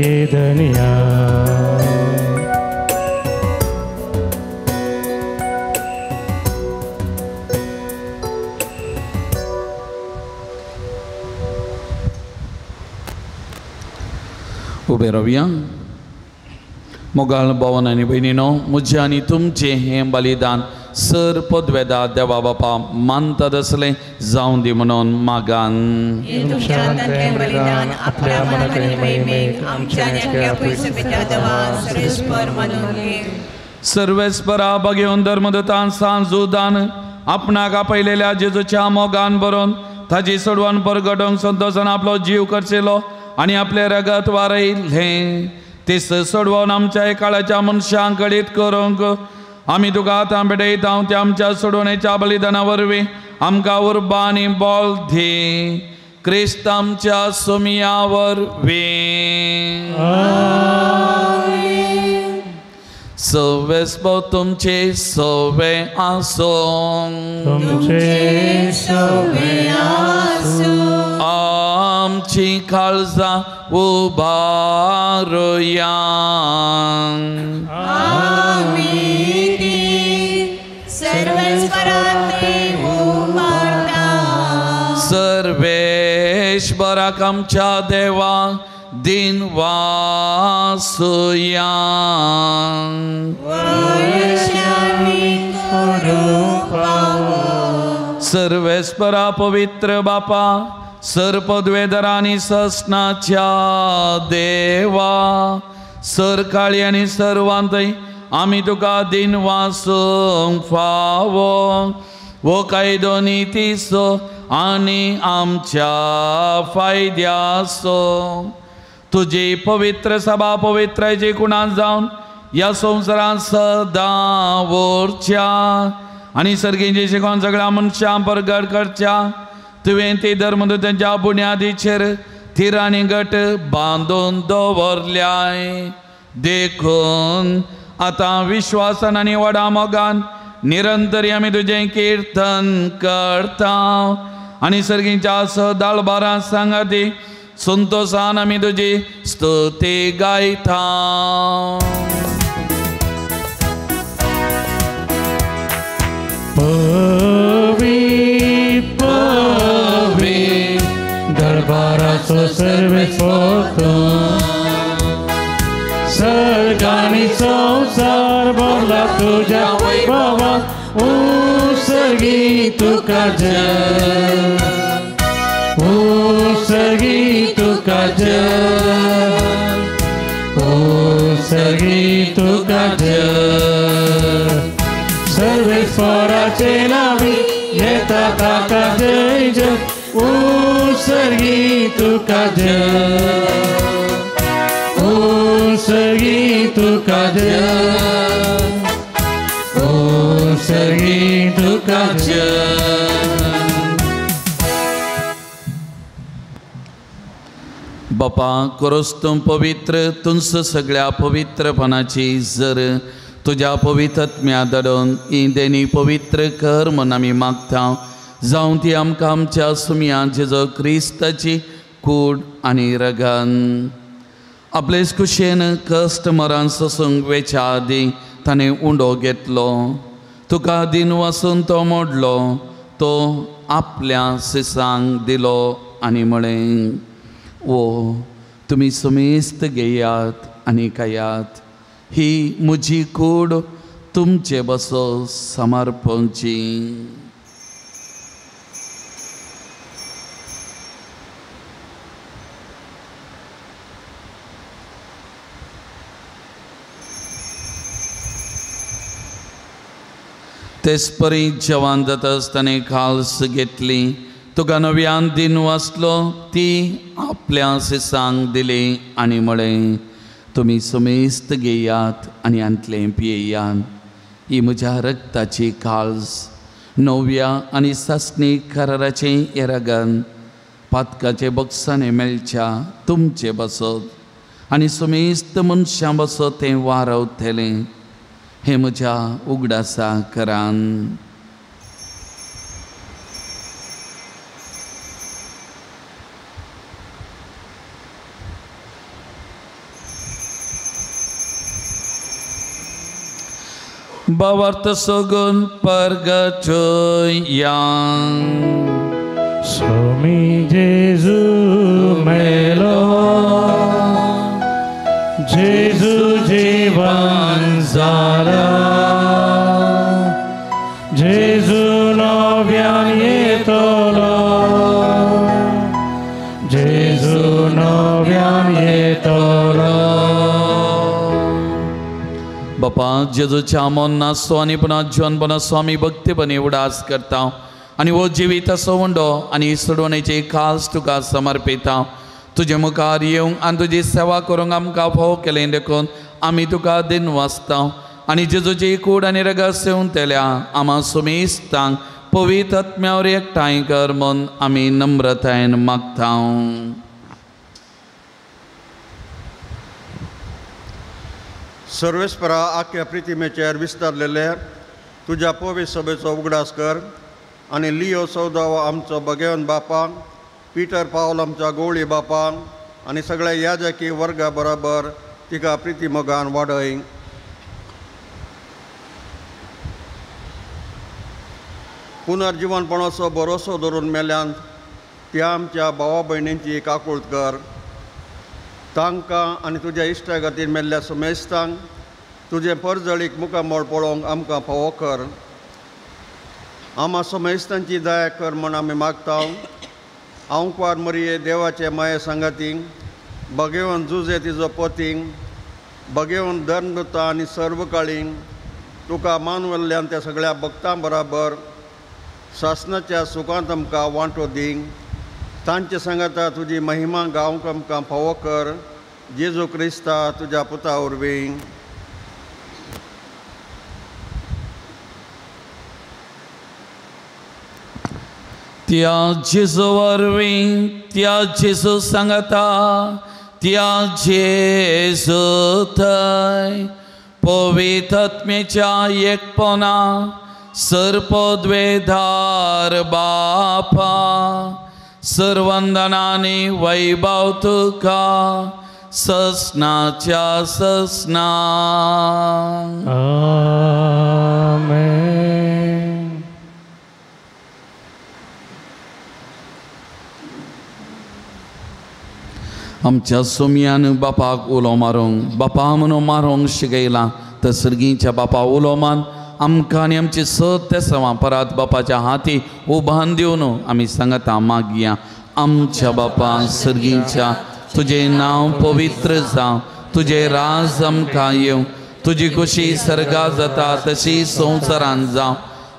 S1: ये धनया.
S2: उबे रावया. मोगाळ भावन आनी भयणीनो, म्हजें आनी तुमचें हें बलिदान सर पदवेदा देवा बापा मानतात असलें जावं दी म्हणून मागान. सर्वेस्परा बघेवन धर्मदूतान सांजुदान आपणाक आपयलेल्या जेजूच्या मोगान बरोवन ताजी सोडवान परगटोवंक संतोशान आपलो जीव खर्चिलो आनी आपलें रगत वारयलें तीस सोडवून आमच्या काळाच्या मनशांक कळीत करूंक आमी तुका आतां भेटयता त्या आमच्या सोडवणेच्या बलिदाना वरवीं आमकां उर्बा आनी बळ दी क्रिस्त आमच्या सुमया वरवीं. सवेस्पो तुमचे सवे आसूं
S1: तुमचे सवे आसूं.
S2: आमची काळजां उबारुया
S4: आमी ती सर्वेस्पराक उबारता.
S2: सर्वेश्वराक आमच्या देवा दिन वासुया. सर्वेस्परा पवित्र बापा सर पदवेधर आनी ससनाच्या देवा सर काळी आनी सर्वांतय आमी तुका दिन वासूंक फावो वो कायदो नितीचो आनी आमच्या फायद्याचो. तुजी पवित्र सभा पवित्रायची कुणान जावन ह्या संवसारांत सदां उरच्या आनी सर्गींची शिकोवन सगळ्या मनशां परगट करच्या. तुवें ती धर्मदूतांच्या बुन्यादीचेर थीर आनी घट बांदून दवरल्याय देखून आतां विश्वासान आनी व्हडा मोगान निरंतर आमी तुजें किर्तन करता आनी सर्गींच्या सदाळबारां सांगाती संतोषान आमी तुजी स्तुती गायता.
S1: पवित्र पवित्र दरबाराचो सर्वेस्पर सर्गानी संवसार भरला तुज्या वैभवान उसर्गी तुका जय उसर्गी तुका जय उसर्गी तुका जय. सर्वेस्पराचे नावी येता ताका जय जय उसर्गी तुका जय उसर्गी तुका जय उसर्गी तुका जय.
S2: बापा कोरोस तूं पवित्र तुंस सगळ्या पवित्रपणाची जर तुज्या पवित्रत्म्या धाडून ही देणी पवित्र कर म्हूण आमी मागता. जावं ती आमकां आमच्या सुमया जेजो क्रिस्ताची कूड आनी रगन आपलेच कुशेन कश्ट मरण सोसूंक वेच्या आदीं ताणें उंडो घेतलो तुका दिन वासून तो मोडलो तो आपल्या शिसांक दिलो आनी म्हळें, ओ तुमी समेस्त घेयात आनी खायात, ही म्हजी कूड तुमचे बसो समर्पणची. तेचपरी जेवण जाता आसतना खाल्स घेतली, तुका नव्यान दिन वाचलो, ती आपल्या शिसांक दिली आनी म्हळें, तुमी समेस्त घेयात आनी हांतलें पियेयात, ही म्हज्या रक्ताची काल्स, नव्या आनी सासणी कराराचें येरागन, पातकाचे बक्षाने मेळच्या तुमचे बसत आनी समेस्त मनशां बसत तें वारवतलें, हें म्हज्या उगडासा करान. भावार्थ सगून परगटया.
S1: स्वामी जेजू मेलो, जेजू जीवन जाला, जेजू नव्यान येतलो, जेजू नव्यान येतलो.
S2: बापा जेजूच्या मरणाचो आनी पुनर्जीवनपणाचो आमी भक्तीपणी उडास करता आनी हो जिवीत असो उंडो आनी सोडवणेची खास तुका समर्पिता. तुजे मुखार येवंक आनी तुजी सेवा करूंक आमकां फावो केलें देखून आमी तुका दिन वाचता आनी जेजूची कूड आनी रगत सेवंतल्या आमा सुमेस्तांक पवित्र आत्म्यावर एकठांय कर म्हूण आमी नम्रतायेन मागता.
S5: सर्वेस्परा आख्या प्रितिमेचेर विस्तारलेले तुज्या पवित्र सभेचो उगडास कर आनी लियो 14वो आमचो भगेवन बापा, पीटर पावल आमच्या गोवळी बापा आनी सगळ्या याजकी वर्गा बराबर तिका प्रिती मोगान वाडय. पुनर्जीवनपणाचो भरोसो धरून मेल्यान त्या आमच्या भावा भयणींची काकूळत कर. तांकां आनी तुज्या इश्टा खातीर मेल्ल्या समेस्तांक तुजें परजळीक मुखामळ पळोवंक आमकां फावो कर. आमा समेस्तांची दया कर म्हूण आमी मागता. आंकवार मरिये देवाचे माये सांगाती, भगेवन जुजे तिजो पती, भगेवन धर्मदूता आनी सर्वकाळी तुका मानवल्ल्यान त्या सगळ्या भक्तां बराबर सासनाच्या सुखांत आमकां वांटो दी. तांचे सांगाता तुजी महिमा गावंक आमकां फावो कर. जेजू क्रिस्ता तुज्या पुता वरवीं.
S2: त्या जेजू वरवीं, त्या जेजू सांगाता, त्या जेजू थंय पवित्र आत्म्याच्या एकपणा सर्पद्वेधार बापा, सर्वंदनानी वैभव तुका ससनाच्या ससना.
S1: आमेन.
S2: आमच्या सोमयान बापाक उलो मारूंक, बापा म्हणून मारूंक शिकयलां, तर सर्गीच्या बापा उलो मान आमकां आनी आमची सत तेसांवां परत बापाच्या हाती उबान दिवन आमी सांगता मागया. आमच्या बापा सर्गीच्या, तुजें नांव पवित्र जावं, तुजें राज आमकां येवं, तुजी खुशी सर्गा जाता तशी संवसारान जावं.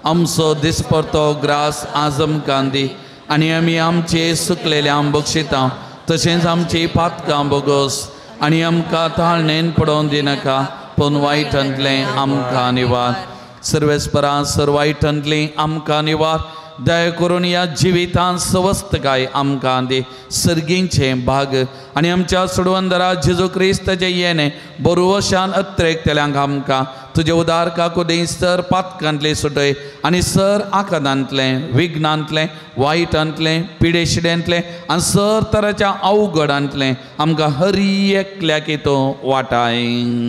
S2: आमचो दिसपडतो ग्रास आज आमकां दी आनी आमी आमचे सुकलेल्या बक्षिता तशेंच आमची पातकां बोगोस आनी आमकां ताळणेन पडोवन दिनाका, पूण वायटांतलें आमकां निवार. सर्वेस्परा सर वायटांतलें आमकां निवार. दया करून ह्या जिवितांत सवस्तकाय आमकां दी. सर्गींचें भाग आनी आमच्या सोडवंदरा जेजू क्रिस्ताचें येणें बरोवशान अत्रेकतल्यांक आमकां तुजे उदार काकुदी सर पातकांतलें सुटय आनी सर आकादांतलें, विघ्नांतलें, वायटांतलें, पिडेशिड्यांतलें आनी सर तराच्या अवघडांतलें आमकां हर एकल्याक तो वाटाय.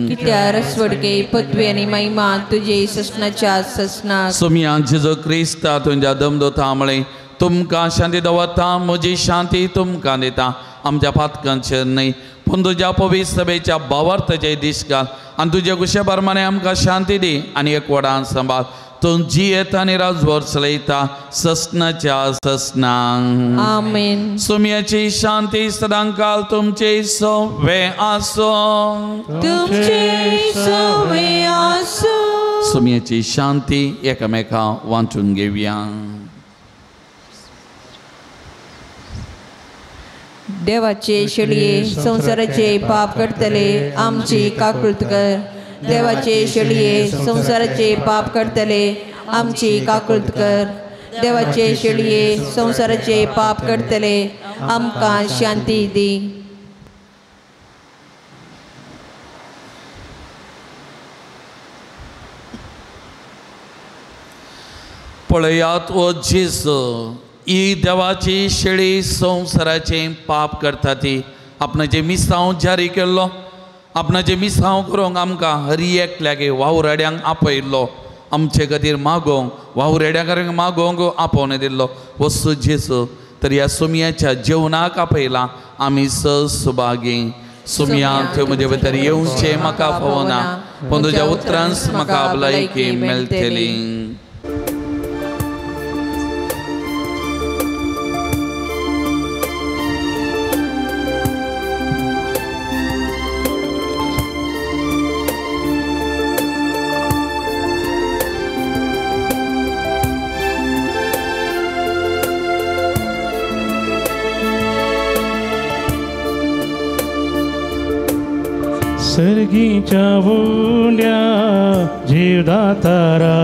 S6: कित्यार स्वर्गे पदवी आनी महिमा तुजे ससनाच्या ससना.
S2: सोमया जेजू क्रिस्ता तुज्या दमदोता म्हळें, तुमकां शांती दवरता, म्हजी शांती तुमकां दिता. आमच्या पातकांचेर न्हय पूण तुज्या पवित्र सभेच्या भावार्थाचे दीस घाल आनी तुज्या कुशे प्रमाणे आमकां शांती दी आनी एकवटान सांबाळ. तूं जियेता आनी राजभर चलयता ससनाच्या ससनांक.
S6: आमेन.
S2: सुम्याची शांती सदांकाल तुमचे सवे आसो.
S6: तुमचे सवे आसो.
S2: सुम्याची शांती एकामेका वांटून घेवया.
S6: देवाचे शेळये संवसाराचे पाप करतले आमची काकूळत कर. देवाचे शेळये संवसाराचे पाप करतले आमची काकूळत कर. देवाचे शेळये संवसाराचे पाप करतले आमकां शांती दी.
S2: पळयात ओ जेजू, ही देवाची शेळी संवसाराचें पाप करता ती. आपणाचें मिसांव जारी केल्लो, आपणाचें मिसांव करूंक आमकां हर एकल्याक वावराड्यांक आपयल्लो, आमचे खातीर मागोवंक वावराड्यां खातीर मागोवंक आपोवन दिल्लो वस्तू जेजू. तर ह्या सुमयाच्या जेवणाक आपयला आमी सुभागी. सुमया थंय म्हजे भितर येवचें म्हाका फावना, पूण तुज्या उतरांच म्हाका भलायकी मेळटली.
S1: सर्गीच्या उंड्या जीवदातारा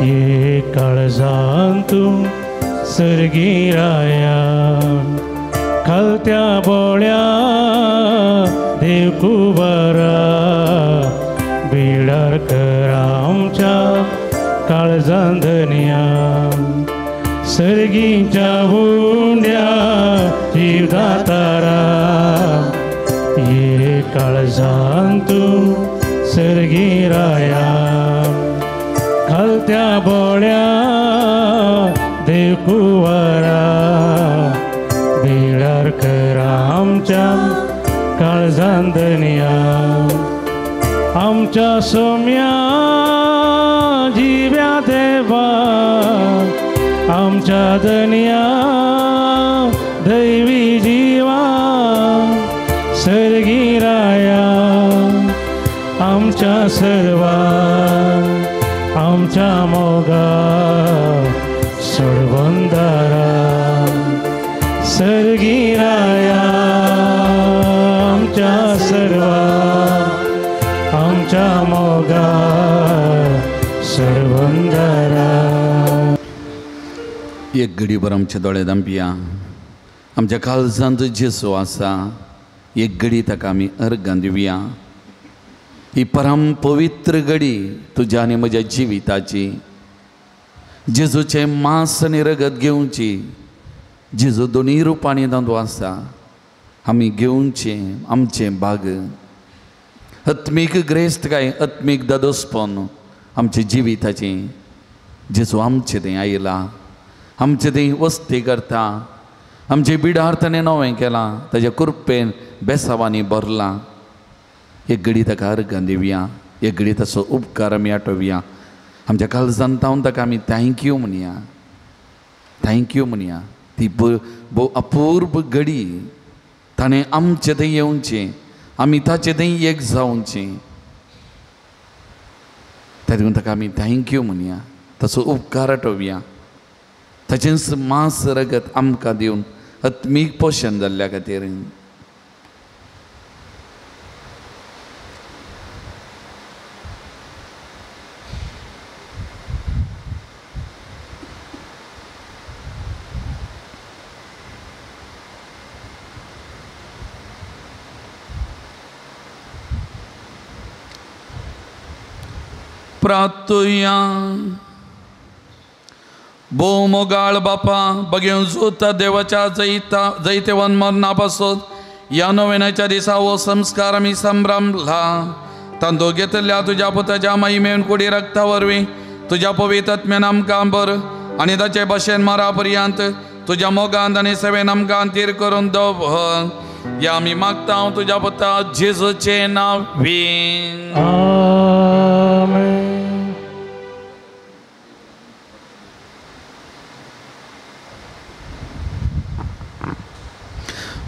S1: ये काळजान तूं सर्गी राया. खालत्या बोळ्या देव कुबरा बिडार कर आमच्या काळजान धनया. सर्गीच्या उंड्या जीवदातारा ये काळजान तूं सर्गी राया. खालत्या बोळ्या देव कुंवरा बिडार कर आमच्या काळजान धनया. आमच्या सोम्या जिव्या देवा आमच्या धनया दैवी जीवा सर्गी राया. आमच्या सर्वा आमच्या मोगा सोडवंदारा सर्गी राया. आमच्या सर्वा आमच्या मोगा सोडवंदारा.
S2: एक घडीभर आमचे दोळे धांपया. आमच्या काळजांत जेजू आसा, एक घडी ताका आमी अर्गां दिवया. ही परम पवित्र घडी तुज्या आनी म्हज्या जिविताची. जेजूचें मांस आनी रगत घेवची. जेजू दोनूय रुपांनी तातूंत आसा. आमी घेवचें आमचें भाग. आत्मीक ग्रेस्तकाय, आत्मीक दादोसपण आमच्या जिविताचें. जेजू आमचें थंय आयला, आमचें थंय वस्ती करता, आमचें बिडार ताणें नवें केलां, ताज्या कृपेन बेसावांनी भरलां. एक घडी ताका अर्गां दिवया, एक घडी ताचो उपकार आमी आठोवया. आमच्या काळजान तावन ताका आमी thank you म्हणया, thank you म्हणया. ती भोव अपूर्व घडी ताणें आमचे थंय येवचें, आमी ताचे थंय एक जावचें. तातूंत ताका आमी thank you म्हणया, ताचो उपकार आठोवया. ताचेंच मांस रगत आमकां दिवन आत्मीक पोशण जाल्ल्या खातीर. प्रातुया भोव मोगाळ बापा, बगेवन जोता देवाच्या जैता जैतेवन मरणा पासून ह्या नोवेनाच्या दिसा हो संस्कार आमी संभ्रमला. तांदो घेतल्या तुज्या पुताच्या महिमेन कुडी रक्ता वरवीं तुज्या पवित्र आत्म्यान आमकां बर आनी ताचे भाशेन मारा पर्यंत तुज्या मोगांत आनी सेवेन आमकां थीर करून दवर. ह्या आमी मागता तुज्या पुता जेजूचें नांव वीन.
S1: आमेन.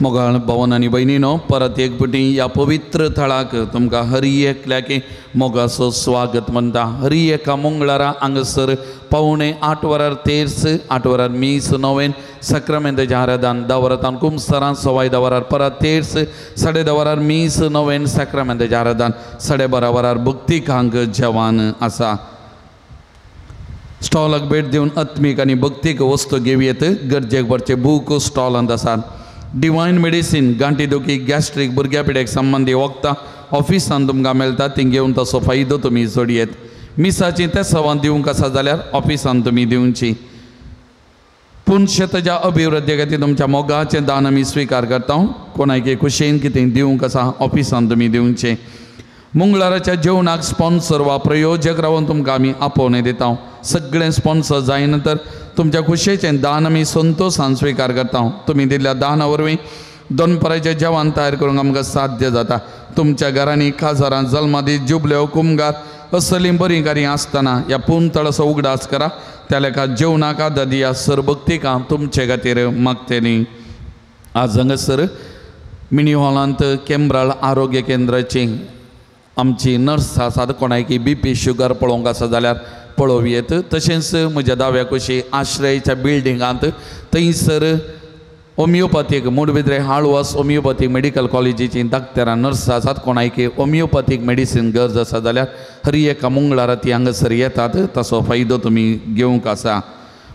S2: मोगाळ भवन आनी भयणीनो, परत एक पटी ह्या पवित्र थळाक तुमकां हरी एकल्याक मोगाचो स्वागत म्हणटा. हरी एका मंगळारा हांगासर 7:45 वरार तेर्स, 8 वरार मीस नोवेन साक्रामेंताचें आराधन, 10 वरां कुमसरां, 10:15 वरार परत तेर्स, 10:30 वरार मीस नोवेन साक्रामेंताचें आराधन, 12:30 वरार भक्तिकांक जेवण आसा. स्टॉलाक भेट दिवन आत्मीक आनी भक्तीक वस्तू घेवयेत. गरजेक पडचे बूक स्टॉलांत आसात. डिवायन मेडिसीन गांठी दुखी गॅस्ट्रीक भुरग्या पिड्याक संबंदी वखदां ऑफिसान तुमकां मेळटा, ती घेवन तसो फायदो तुमी जोडयेत. मिसाची तेसावां दिवंक आसा जाल्यार ऑफिसान तुमी दिवची. पूण शेताच्या अभिवृद्धी खातीर तुमच्या मोगाचें दान आमी स्विकार करता. कोणाक खुशयेन कितें दिवंक आसा ऑफिसान तुमी दिवचें. मंगळाराच्या जेवणाक स्पॉन्सर वा प्रयोजक रावन तुमकां आमी आपोवणें दिता. सगळें स्पॉन्सर जाय नंतर तुमच्या खुशयेचें दान आमी संतोशान स्विकार करता. तुमी दिल्ल्या दाना वरवीं दनपराचें जेवण तयार करूंक आमकां साध्य जाता. तुमच्या घरांनी काजारां, जल्मादीस, जुबल्यो, कुमगार असलीं बरीं कार्यां आसतना ह्या पुंतळाचो उगडास करा. त्या लेखा जेवणाक आदार दिया. सरभक्तिकां तुमचे खातीर मागतलीं. आज हांगासर मिनी हॉलांत केंब्राळ आरोग्य केंद्राची आमची नर्स आसात. कोणाकी बी पी शुगर पळोवंक आसा जाल्यार पळोवयेत. तशेंच म्हज्या दाव्या कुशी आश्रयच्या बिल्डिंगांत थंयसर होमियोपॅथीक मुडबिद्रे हाळवास होमियोपॅथीक मेडिकल कॉलेजीची डाक्टरां नर्स आसात. कोणाकी होमियोपॅथीक मेडिसीन गरज आसा जाल्यार हर एका मंगळारा ती हांगासर येतात, ताचो फायदो तुमी घेवंक आसा.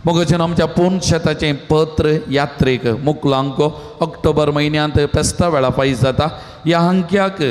S2: मोगाचें आमच्या पूर्ण शेताचें पत्र यात्रेक मुकलांको ऑक्टोबर म्हयन्यांत फेस्ता वेळा फायज जाता. ह्या अंक्याक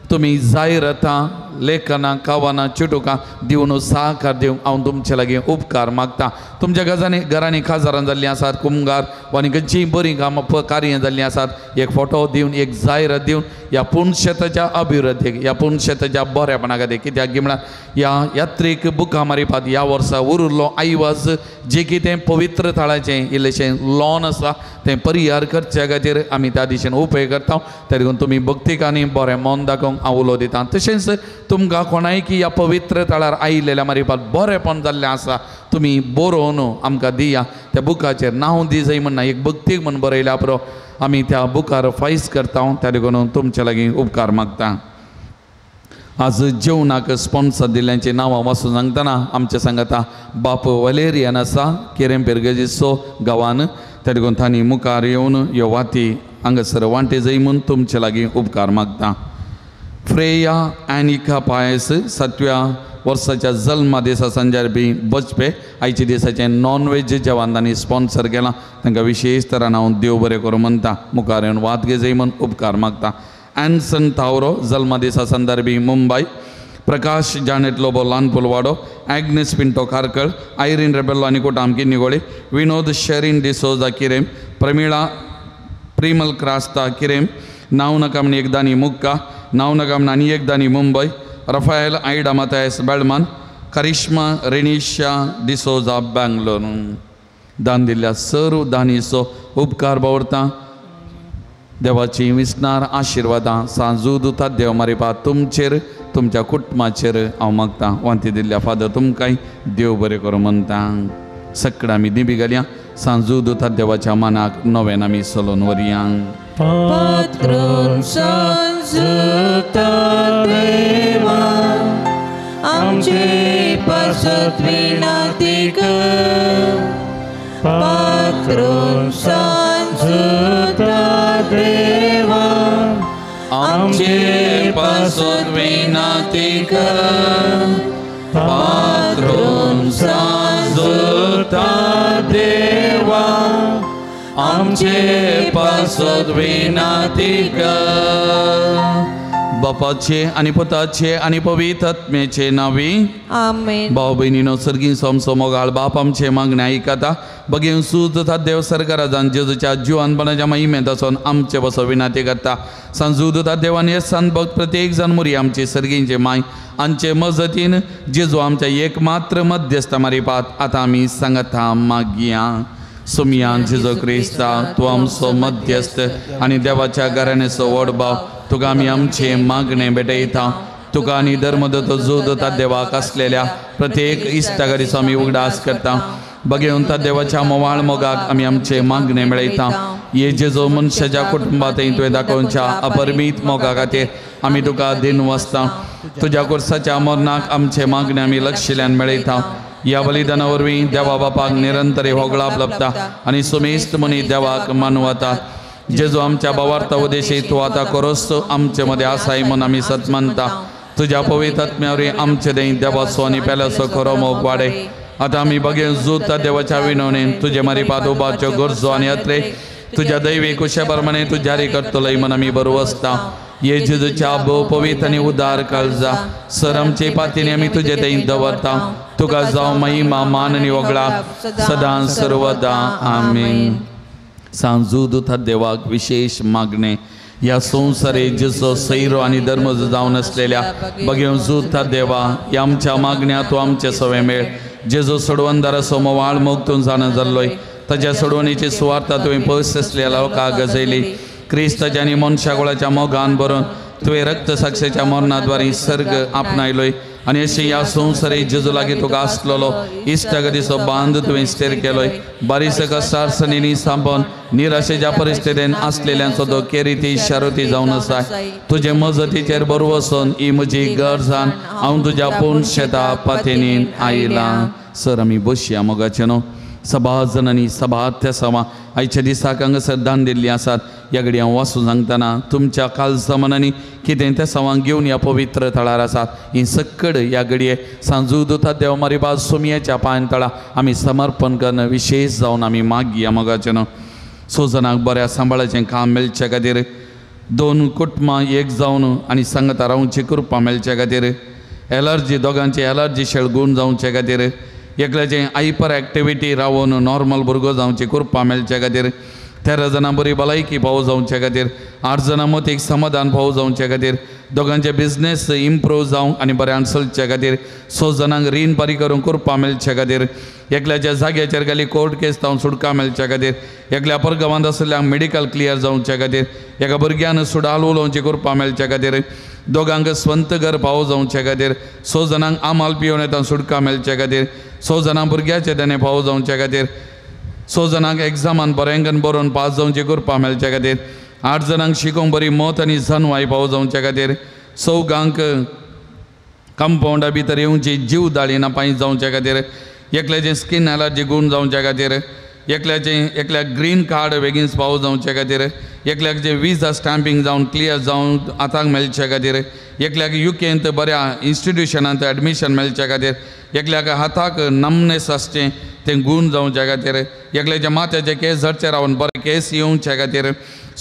S2: तुमी जायरातां, लेखनां, कवनां, चिटुकां दिवन सहकार दिवंक हांव तुमचे लागीं उपकार मागता. तुमच्या गजांनी घरांनी काजारां जाल्लीं आसात, कुमगार आनी खंयचीय बरीं कामां कार्यां जाल्लीं आसात, एक फोटो दिवन एक जायरात दिवन ह्या पुणशेताच्या अभिवृद्धीक, ह्या पुणशेताच्या बरेपणा खातीर. कित्याक की म्हळ्यार ह्या यात्रीक बुकां मारिपात ह्या वर्सा उरिल्लो आयवाज जें कितें पवित्र थळाचें इल्लेशें लॉन आसा तें परिहार करच्या खातीर आमी त्या दिशेन उपेग करता. त्या देखून तुमी भक्तिकांनी बरें मन दाखोवंक हांव उलो दिता. तशेंच तुमकां कोणायकी ह्या पवित्र थळार आयिल्ल्या मारिपात बरेंपण जाल्लें आसा तुमी बरोवन आमकां दिया. त्या बुकाचेर नांव दी जाय म्हण ना, एक भक्तीक म्हण बरयल्या पुरो आमी त्या बुकार फायस करता. त्या देखून तुमचे लागीं उपकार मागता. आज जेवणाक स्पॉन्सर दिल्ल्यांची नांवां वाचून सांगतना आमचे सांगता बाप वलेरियन आसा केरेम पेरगेजीचो गांवान. त्या देखून तांणी मुखार येवन ह्यो वाती हांगासर वांटे जाय म्हूण तुमचे लागीं उपकार मागता. फ्रेया एनिका पायस 7व्या वर्साच्या जल्मा दिसा संजारपी बजपे आयच्या दिसाचें नॉन वेज जेवण तांणी स्पॉन्सर केलां. तांकां विशेश तरान हांव देव बरें करूं म्हणटा. मुखार येवन वात घेजय म्हूण उपकार मागता. एन्सन थावरो जल्मा दिसा संदर्भी मुंबय, प्रकाश जानेट लोबो लानपुलवाडो, एग्नेस पिंटो कार्कळ, आयरीन रेबेल्लो आनी कोटाम किन्निगोळी, विनोद शेरीन डिसोजा किरेम, प्रमिळा प्रिमल क्रास्ता किरेम, नाव नका म्हण एक दानी मुक्का, नाव नका म्हण आनी एक दानी मुंबय, रफायल आयडा मातायस बेळमान, करिश्मा रेनिशा डिसोजा बँगलोर. दान दिल्ल्या सर्व दानीचो उपकार बावरता. देवाची विसनार आशिर्वादां सांजू दुता देव मारिपा तुमचेर तुमच्या कुटुंबाचेर हांव मागता. वांती दिल्ल्या फादर तुमकांय देव बरें करूं म्हणटा. सगळ्या आमी दिबी घालया. सांजू दुता देवाच्या मानाक नव्यान आमी चलोवन व्हरया.
S6: पात्रून सांजुता देवा आमचे पासत विनंती कर. पात्रून सांजुता देवा
S2: आमचे पासत विनंती कर. पात्रून सांजुता देवा आमचे पासत विनंती कर. बापाचे आनी पुताचे आनी पवित्र आत्म्याचे नांवी
S6: आमेन।
S2: भाव भयणीनो सर्गीं सोमसो मोगाळ बाप आमचे मागणे आयकता बगेवन सूज देव सरकाराजान जेजूच्या जिवानपणाच्या महिमेंत आसून आमचे बसो विनाती करता। सांजू देवान हे सांत भक्त प्रत्येक जाण मुरी आमचे सर्गींचे माय आमचे मजतीन जेजू आमच्या एकमात्र मध्यस्थ मारिपात आतां आमी सांगता मागया। सुमयान जेजू क्रिस्ता तूं आमचो मध्यस्थ आनी देवाच्या घराण्याचो व्हड भाव तुका आमी आमचे मागणे भेटयता। तुका आनी धर्मदत्त जोदता देवाक आसलेल्या प्रत्येक इश्टागरीचो आमी उगडास करता। बगेवन त्या देवाच्या मोवाळ मोगाक आमी आमचे मागणे मेळयता। हे जेजो मनशाच्या कुटुंबांत तुवें दाखोवच्या अपरिमीत मोगा खातीर आमी तुका दिन वाचता। तुज्या कोर्साच्या मरणाक आमचे मागणे आमी लक्षिल्यान मेळयता। ह्या बलिदाना वरवीं देवा बापाक निरंतर होगळाप लभता आनी सुमेस्त मनी देवाक मानवता। जेजो आमच्या भावार्था उद्देशी तूं आतां करोस आमचे मदें आसाय म्हूण आमी सत मानता। तुज्या पवित्र आत्म्या वरवीं आमचे दें देवाचो आनी पेल्याचो खरो मोग वाडय। आतां आमी बगेन जुता देवाच्या विनवणेन तुजे मारिपात उबारच्यो गरजो आनी अत्रे तुज्या दैवी कुशे प्रमाणे तूं जारी करतलोय म्हूण आमी बरो आसता। हे जेजूच्या भोव पवित्र आनी उदार काळजा सर आमचे पातीने आमी तुजे थंय दवरता। तुका जावं महिमा मान आनी वगळा सदां सर्वदा आमेन। सांजू दुथा देवाक विशेष मागणे ह्या संवसारे जेजो सैरो आनी धर्म जावन आसलेल्या बगेवन जुता देवा ह्या आमच्या मागण्या तूं आमचे सवे मेळ। जेजो सोडवणदाराचो मोवाळ मोग तूं जाणा जाल्लोय ताज्या सोडवणीची सुवार्ता तुवें पयस आसलेल्या लोकांक गजयली। क्रिस्ताच्या आनी मनशाकुळाच्या मोगान भरून तुवें रक्त साक्षेच्या मरणाद्वारे सर्ग आपणायलोय आनी अशें ह्या संवसारे जेजू लागीं तुका आसलेलो इश्टागतीचो बांद तुवें स्थिर केलोय। बारीस कश्टार्सणींनी सांबोन निराशेच्या परिस्थितीन आसलेल्यांचो तो केरिती शारुती जावन आसा। तुजे मजतीचेर बरो वचून ही म्हजी गरजान हांव तुज्या पूर्ण शेता पातेनीन आयलां। सर आमी बसया मोगाचें न्हू सभा जनांनी सभा त्या सभा आयच्या दिसाक हांगासर दान दिल्ली आसात। ह्या घडी हांव वाचून सांगतना तुमच्या कालचा मनांनी कितें त्या सवांक घेवन ह्या पवित्र थळार आसात ही सक्कड ह्या घडये सांजू दुता देव मारिबा सोमयाच्या पांय तळा आमी समर्पण करून विशेष जावन आमी मागया मोगाचें न्हू। सोजनाक बऱ्या सांबाळाचें काम मेळचे खातीर दोन कुटुंबां एक जावन आनी सांगता रावची कृपा मेळचे खातीर एलर्जी दोगांची एलर्जी शेळगूण जावचे खातीर एकल्याचें हायपर एक्टिविटी रावन नॉर्मल भुरगो जावची कृपा मेळचे खातीर 13 जाणां बरी भलायकी पावो जावचे खातीर 8 जाणां मतीक समाधान पावो जावचे खातीर दोगांचे बिजनेस इम्प्रूव जावंक आनी बऱ्यान चलचे खातीर 6 जाणांक रीण फारीक करूंक कृपा मेळचे खातीर एकल्याच्या जाग्याचेर गेली कोर्ट केस जावन सुटका मेळचे खातीर एकल्या परगांवांत आशिल्ल्यांक मेडिकल क्लियर जावचे खातीर एका भुरग्यान सुडाल उलोवची कृपा मेळचे खातीर दोगांक स्वंत घर पावो जावचे खातीर 6 जाणांक आमाल पिवन येता सुटका मेळचे खातीर 6 जाणां भुरग्याचे देणे पावो जावचे खातीर 6 जाणांक एग्जामान बऱ्यांकन बरोवन पास जावची कृपा मेळचे खातीर 8 जाणांक शिकोवंक बरी मत आनी जनवाय पावो जावचे खातीर 4 कंपावंडा भितर येवची जीव दाळी ना पांय जावचे खातीर एकल्याचें स्कीन एलर्जी गूण जावचे खातीर एकल्याचें एकल्याक ग्रीन कार्ड बेगीन पावो जावचे खातीर एकल्याक जें विजा स्टॅम्पींग जावन क्लियर जावन हाताक मेळचे खातीर एकल्याक युकेंत बऱ्या इन्स्टिट्युशनांत एडमिशन मेळचे खातीर एकल्याक हाताक नमनेस आसचें तें गूण जावचे खातीर एकल्याच्या माथ्याचे केस झडचे रावन बरे केस येवचे खातीर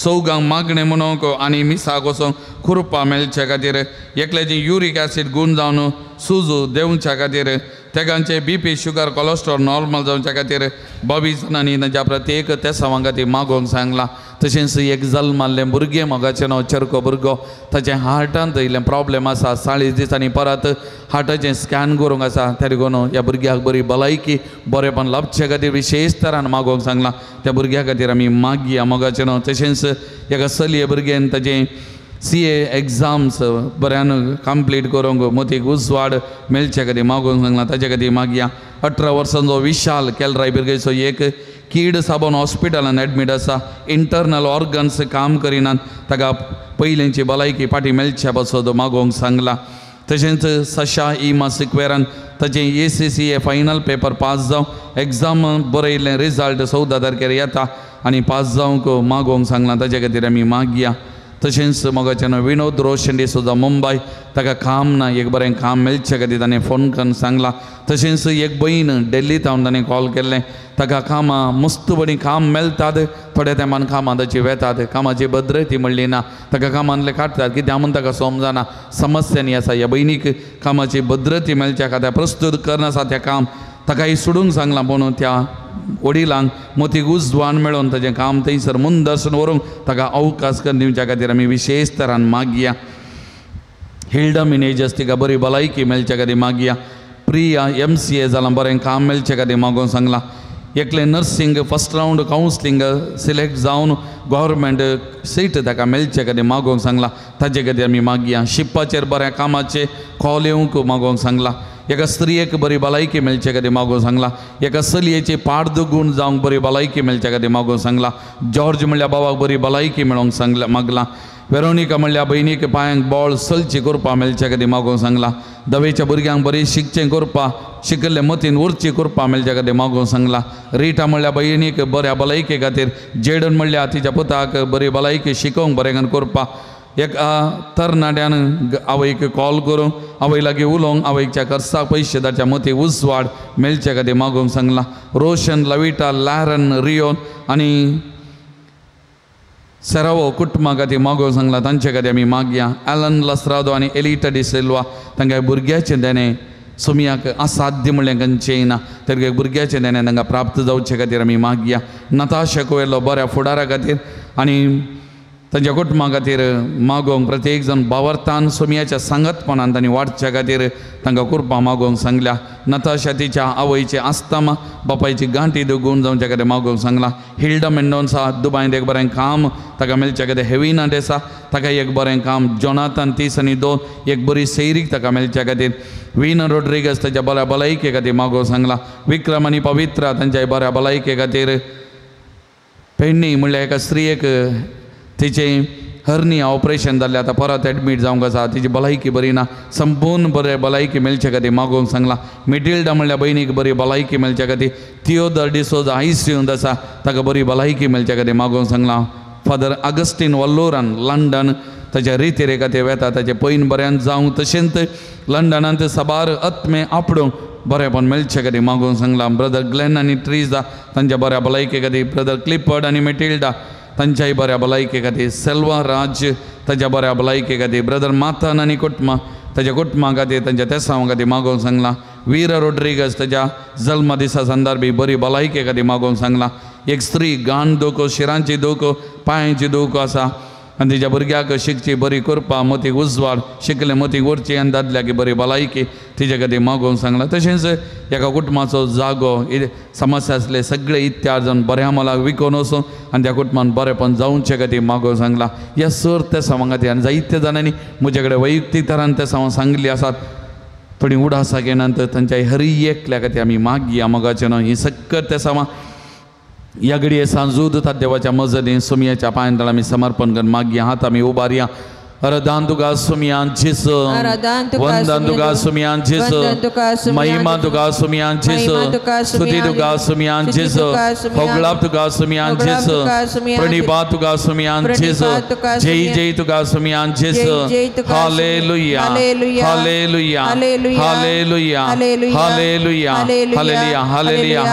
S2: 4 मागणें म्हणूंक आनी मिसाक वचोंक कृपा मेळचे खातीर एकल्याचें युरीक एसीड गूण जावन सुजू देंवच्या खातीर तेगांचे बीपी शुगर कोलेस्ट्रॉल नॉर्मल जावच्या खातीर 22 जाणांनी तांच्या प्रत्येक तेसांवां खातीर मागोवंक सांगलां। तशेंच एक जल्माल्लें भुरगें मोगाचें नांव चरको भुरगो ताचें हार्टांत इल्लें प्रॉब्लेम आसा 40 दिसांनी परत हार्टाचें स्कॅन करूंक आसा त्या देखून ह्या भुरग्याक बरी भलायकी बरेपण लाभचे खातीर विशेष तरान मागोवंक सांगलां। त्या भुरग्या खातीर आमी मागया मोगाचें न्हू। तशेंच एका चलये भुरग्यान ताचें CA exams बऱ्यान कंप्लीट करूंक मतीक उजवाड मेळचे खातीर मागोवंक सांगलां ताचे खातीर मागया। 18 वर्सांचो विशाल केलराय बिरगेचो एक कीड साबण हॉस्पिटलान एडमीट आसा इंटरनल ऑर्गन्स काम करिनात ताका पयलींची भलायकी फाटीं मेळच्या पासत मागोवंक सांगलां। तशेंच सशा इमा सिक्वेरान ताचें ACCA final paper pass जावं एग्जाम बरयल्लें रिजल्ट 14 तारखेर येता आनी पास जावंक मागोवंक सांगलां ताचे खातीर आमी मागया। तशेंच मोगाचें विनोद रोशन डिसोजा मुंबय ताका काम ना एक बरें काम मेळचें खातीर ताणें फोन करून सांगलां. तशेंच एक भयण दिल्ली थावन ताणें कॉल केल्लें ताका कामां मस्त बरीं काम मेळटात थोड्या तेंपान कामां ताची वेतात कामाची भद्रती म्हणली ना ताका कामांतलें काडटात कित्याक म्हूण ताका समजना समस्यांनी आसा. ह्या भयणीक कामाची भद्रती मेळच्या खातीर प्रस्तुत करना आसा तें काम ताकाय सोडूंक सांगलां पूण त्या वडिलांक मोतीक उजवान मेळोवन ताजें काम थंयसर मुंदर्शन व्हरूंक ताका अवकाश करून दिवच्या खातीर आमी विशेश तरान मागया. हिल्डा मिनेजस तिका बरी भलायकी मेळच्या खातीर मागया. प्रिया MCA जालां बरें काम मेळचें खातीर मागोवंक सांगलां. एकलें nursing first round counselling select जावन गव्हर्मेंट सीट ताका मेळचें खातीर मागोवंक सांगलां ताजे खातीर आमी मागया. शिकपाचेर बऱ्या कामाचें कॉल येवंक मागोवंक सांगलां. एका स्त्रियेक बरी भलायकी मेळचे खातीर मागोवंक सांगलां. एका चलयेची पाड दुगूण जावंक बरी भलायकी मेळचे खातीर मागोवंक सांगलां. जॉर्ज म्हणल्यार बाबाक बरी भलायकी मेळोवंक सांगलां मागलां. वेरोनिका म्हणल्यार भयणीक पांयांक बोळ चलची करपा मेळचे खातीर मागोवंक सांगलां. दवेच्या भुरग्यांक बरी शिकचें करपा शिकिल्ले मतीन उरची करपा मेळचे खातीर मागोवंक सांगलां. रिटा म्हणल्यार भयणीक बऱ्या भलायके खातीर जेडन म्हणल्यार तिच्या पुताक बरी भलायकी शिकोवंक बरें करपा. एक तरणाट्यान आवयक कॉल करूंक आवय लागीं उलोवंक आवयच्या खर्चाक पयशे ताच्या मती उजवाड मेळचे खातीर मागोवंक सांगलां. रोशन लविटा लॅरन रियोन आनी सेरावो कुटुंबा खातीर मागोवंक सांगलां तांचे खातीर आमी मागया. एलन लसरादो आनी एलिटा डिसिल्वा तांकां भुरग्याचें देणें सुमयाक असाध्य म्हणलें खंयचें ना तर भुरग्याचें देणें तांकां प्राप्त जावचे खातीर आमी मागया. नताशा कोयलो बऱ्या फुडारा खातीर आनी तांच्या कुटुंबा खातीर मागोवंक प्रत्येक जाण बावरतान सोमयाच्या सांगतपणान तांणी वाडच्या खातीर तांकां कृपा मागोवंक सांगल्या. नताशा तिच्या आवयचे आस्तामा बापायची गांठी दुगून जावच्या खातीर मागोवंक सांगलां. हिल्डा मेंडोन्सा दुबायंत एक बरें काम ताका मेळच्या खातीर हेविना डेसा ताका एक बरें काम. जोनाथन 30 आणि 2 एक बरी सैरीक ताका मेळच्या खातीर. वीना रोड्रिगस ताच्या बऱ्या भलायके खातीर मागोवंक सांगलां. विक्रम आनी पवित्रा तांच्या बऱ्या भलायके खातीर. पेडणी म्हणल्यार एका स्त्रियेक तिचें हर्निया ऑपरेशन जाल्लें आतां परत एडमीट जावंक आसा तिची भलायकी बरी ना संपूर्ण बरें भलायकी मेळचे खातीर मागोवंक सांगलां. मिटिल्डा म्हणल्यार भयणीक बरी भलायकी मेळचे खातीर. थियोदर डिसोजा आयसीयूंत आसा ताका बरी भलायकी मेळचे खातीर मागोवंक सांगलां. फादर आगस्टीन वल्लोरान लंडन ताच्या रितीरे खातीर वेता ताचें पयन बऱ्यान जावंक तशेंच लंडनांत साबार आत्मे आपडूंक बरेंपण मेळचे खातीर मागोवंक सांगलां. ब्रदर ग्लॅन आनी ट्रिजा तांच्या बऱ्या भलायके खातीर. ब्रदर क्लिपर्ड आनी मेटिल्डा तांच्याय बऱ्या भलायके खातीर. सेल्वा राज ताच्या बऱ्या भलायके खातीर. ब्रदर माथन आनी कुटुंबा ताच्या कुटुंबा खातीर तांच्या तेसांव खातीर मागोवंक सांगलां. वीरा रोड्रिगस ताच्या जल्म दिसा संदर्भी बरी भलायके खातीर मागोवंक सांगलां. एक स्त्री गान दुखो शिरांची दुखो पांयांची दुखो आसा आनी तिच्या भुरग्याक शिकची बरी करपा मतीक उजवाड शिकले मतीक उरची आनी दादल्याक बरी भलायकी तिचे खातीर मागोवंक सांगलां. तशेंच एका कुटुंबाचो जागो समस्या आसले सगळे इत्यार जावन बऱ्या मोलाक विकून वचून आनी त्या कुटुंबान बरेंपण जावचे खातीर मागोवंक सांगलां. ह्या सर त्या सवां खातीर आनी जायते जाणांनी म्हजे कडेन वैयक्तीक तरान त्या सवां सांगली आसात थोडीं उडासां घेनात तांच्या हरी एकल्या खातीर आमी मागया मोगाचें न्हय ही सक्कत त्या सवां ह्या घडये सांजूद देवाच्या मजतीन सुमयाच्या पांयां आमी समर्पण करून मागया. हात आमी उबारया. आराधन तुका सुमयान जेसू, वंदन तुका सुमयान जेसू, महिमा तुका सुमयान जेसू, स्तुती तुका सुमयान जेसू, होगळाप तुका सुमयान जेसू, प्रणिपात तुका सुमयान जेसू, जय जय तुका सुमयान जेसू. Hallelujah, hallelujah, hallelujah, hallelujah, hallelujah, hallelujah, hallelujah,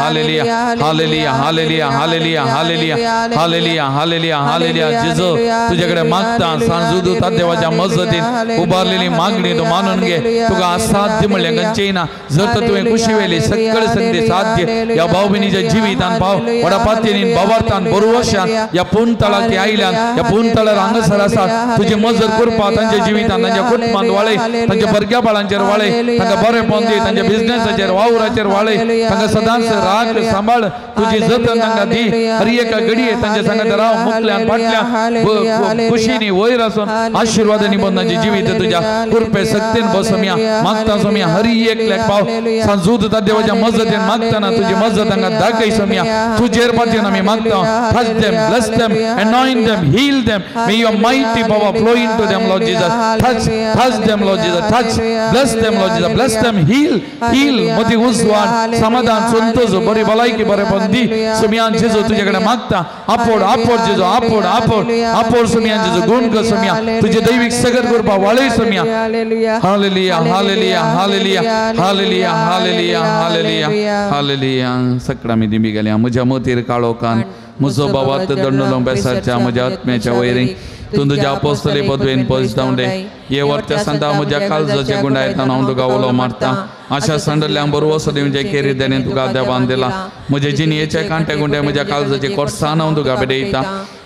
S2: hallelujah, hallelujah, hallelujah, hallelujah, hallelujah, hallelujah, hallelujah. जेसू तुझ्याकडे मागता सांजूद देवाच्या मजतीन उबारलेली मागणी तूं मानून घे. तुका असाध्य म्हणलें खंयचेंय ना. जर तर तुवें खुशी वेली सगळे संदी साध्य ह्या भाव भयणीच्या जिवितान भाव व्हडा पातयेन भावार्थान बरवशान ह्या पूर्ण ती आयल्यान ह्या पूर्ण तळार हांगासर आसा तुजी मजत करपा तांच्या जिवितान तांच्या कुटुंबांत वाळय, तांच्या भुरग्या बाळांचेर वाळय, तांकां बरेंपण दी, तांच्या बिजनेसाचेर वावराचेर वाळय, तांकां सदांच राख सांबाळ, तुजी जतन तांकां दी. हर एका घडये तांच्या सांगात राव मुखल्यान फाटल्यान खुशीनी वयर आसून आशीर्वाद आनी बंधांचे जिवीत तुज्या कृपे शक्तीन बसोमया मागता सोमया हरी एकल्याक पाव सांजूद देवाच्या मजतीन मागताना तुजी मजत तांकां दाखय सोमया तुजेर पातयेन आमी मागता. Touch them, bless them, anoint them, heal them. May your mighty power flow into them, Lord Jesus. Touch, touch them, Lord Jesus. Touch, bless them, Lord Jesus. Bless them, heal, heal. मती उजवाड समाधान संतोष बरी भलायकी बरेपण दी सुमियान जेजू तुजे कडेन मागता. आपोड आपोड जेजू आपोड आपोड आपोड सुमियान जेजू गुण कर सुमिया तुजे दैवीक सगत करपा वाळय सुमिया. Hallelujah hallelujah hallelujah hallelujah hallelujah hallelujah hallelujah. सगळ्या मी दिमी गेल्या म्हज्या मतीर काळोखान म्हजो बाबात दंडलो बेसाच्या म्हज्या आत्म्याच्या वैरी तूं तुज्या अपोस्तली पदवेन पयस धांवडे हे वर्त्या सांता म्हज्या काळजाचे गुंडायताना हांव तुका उलो मारता. आशा सांडल्यांक बरवसो दिवचे केरी देणे तुका देवान दिला. म्हजे जिणयेचे कांटे गुंडे म्हज्या काळजाचे कोर्सान हांव तुका भेटयता.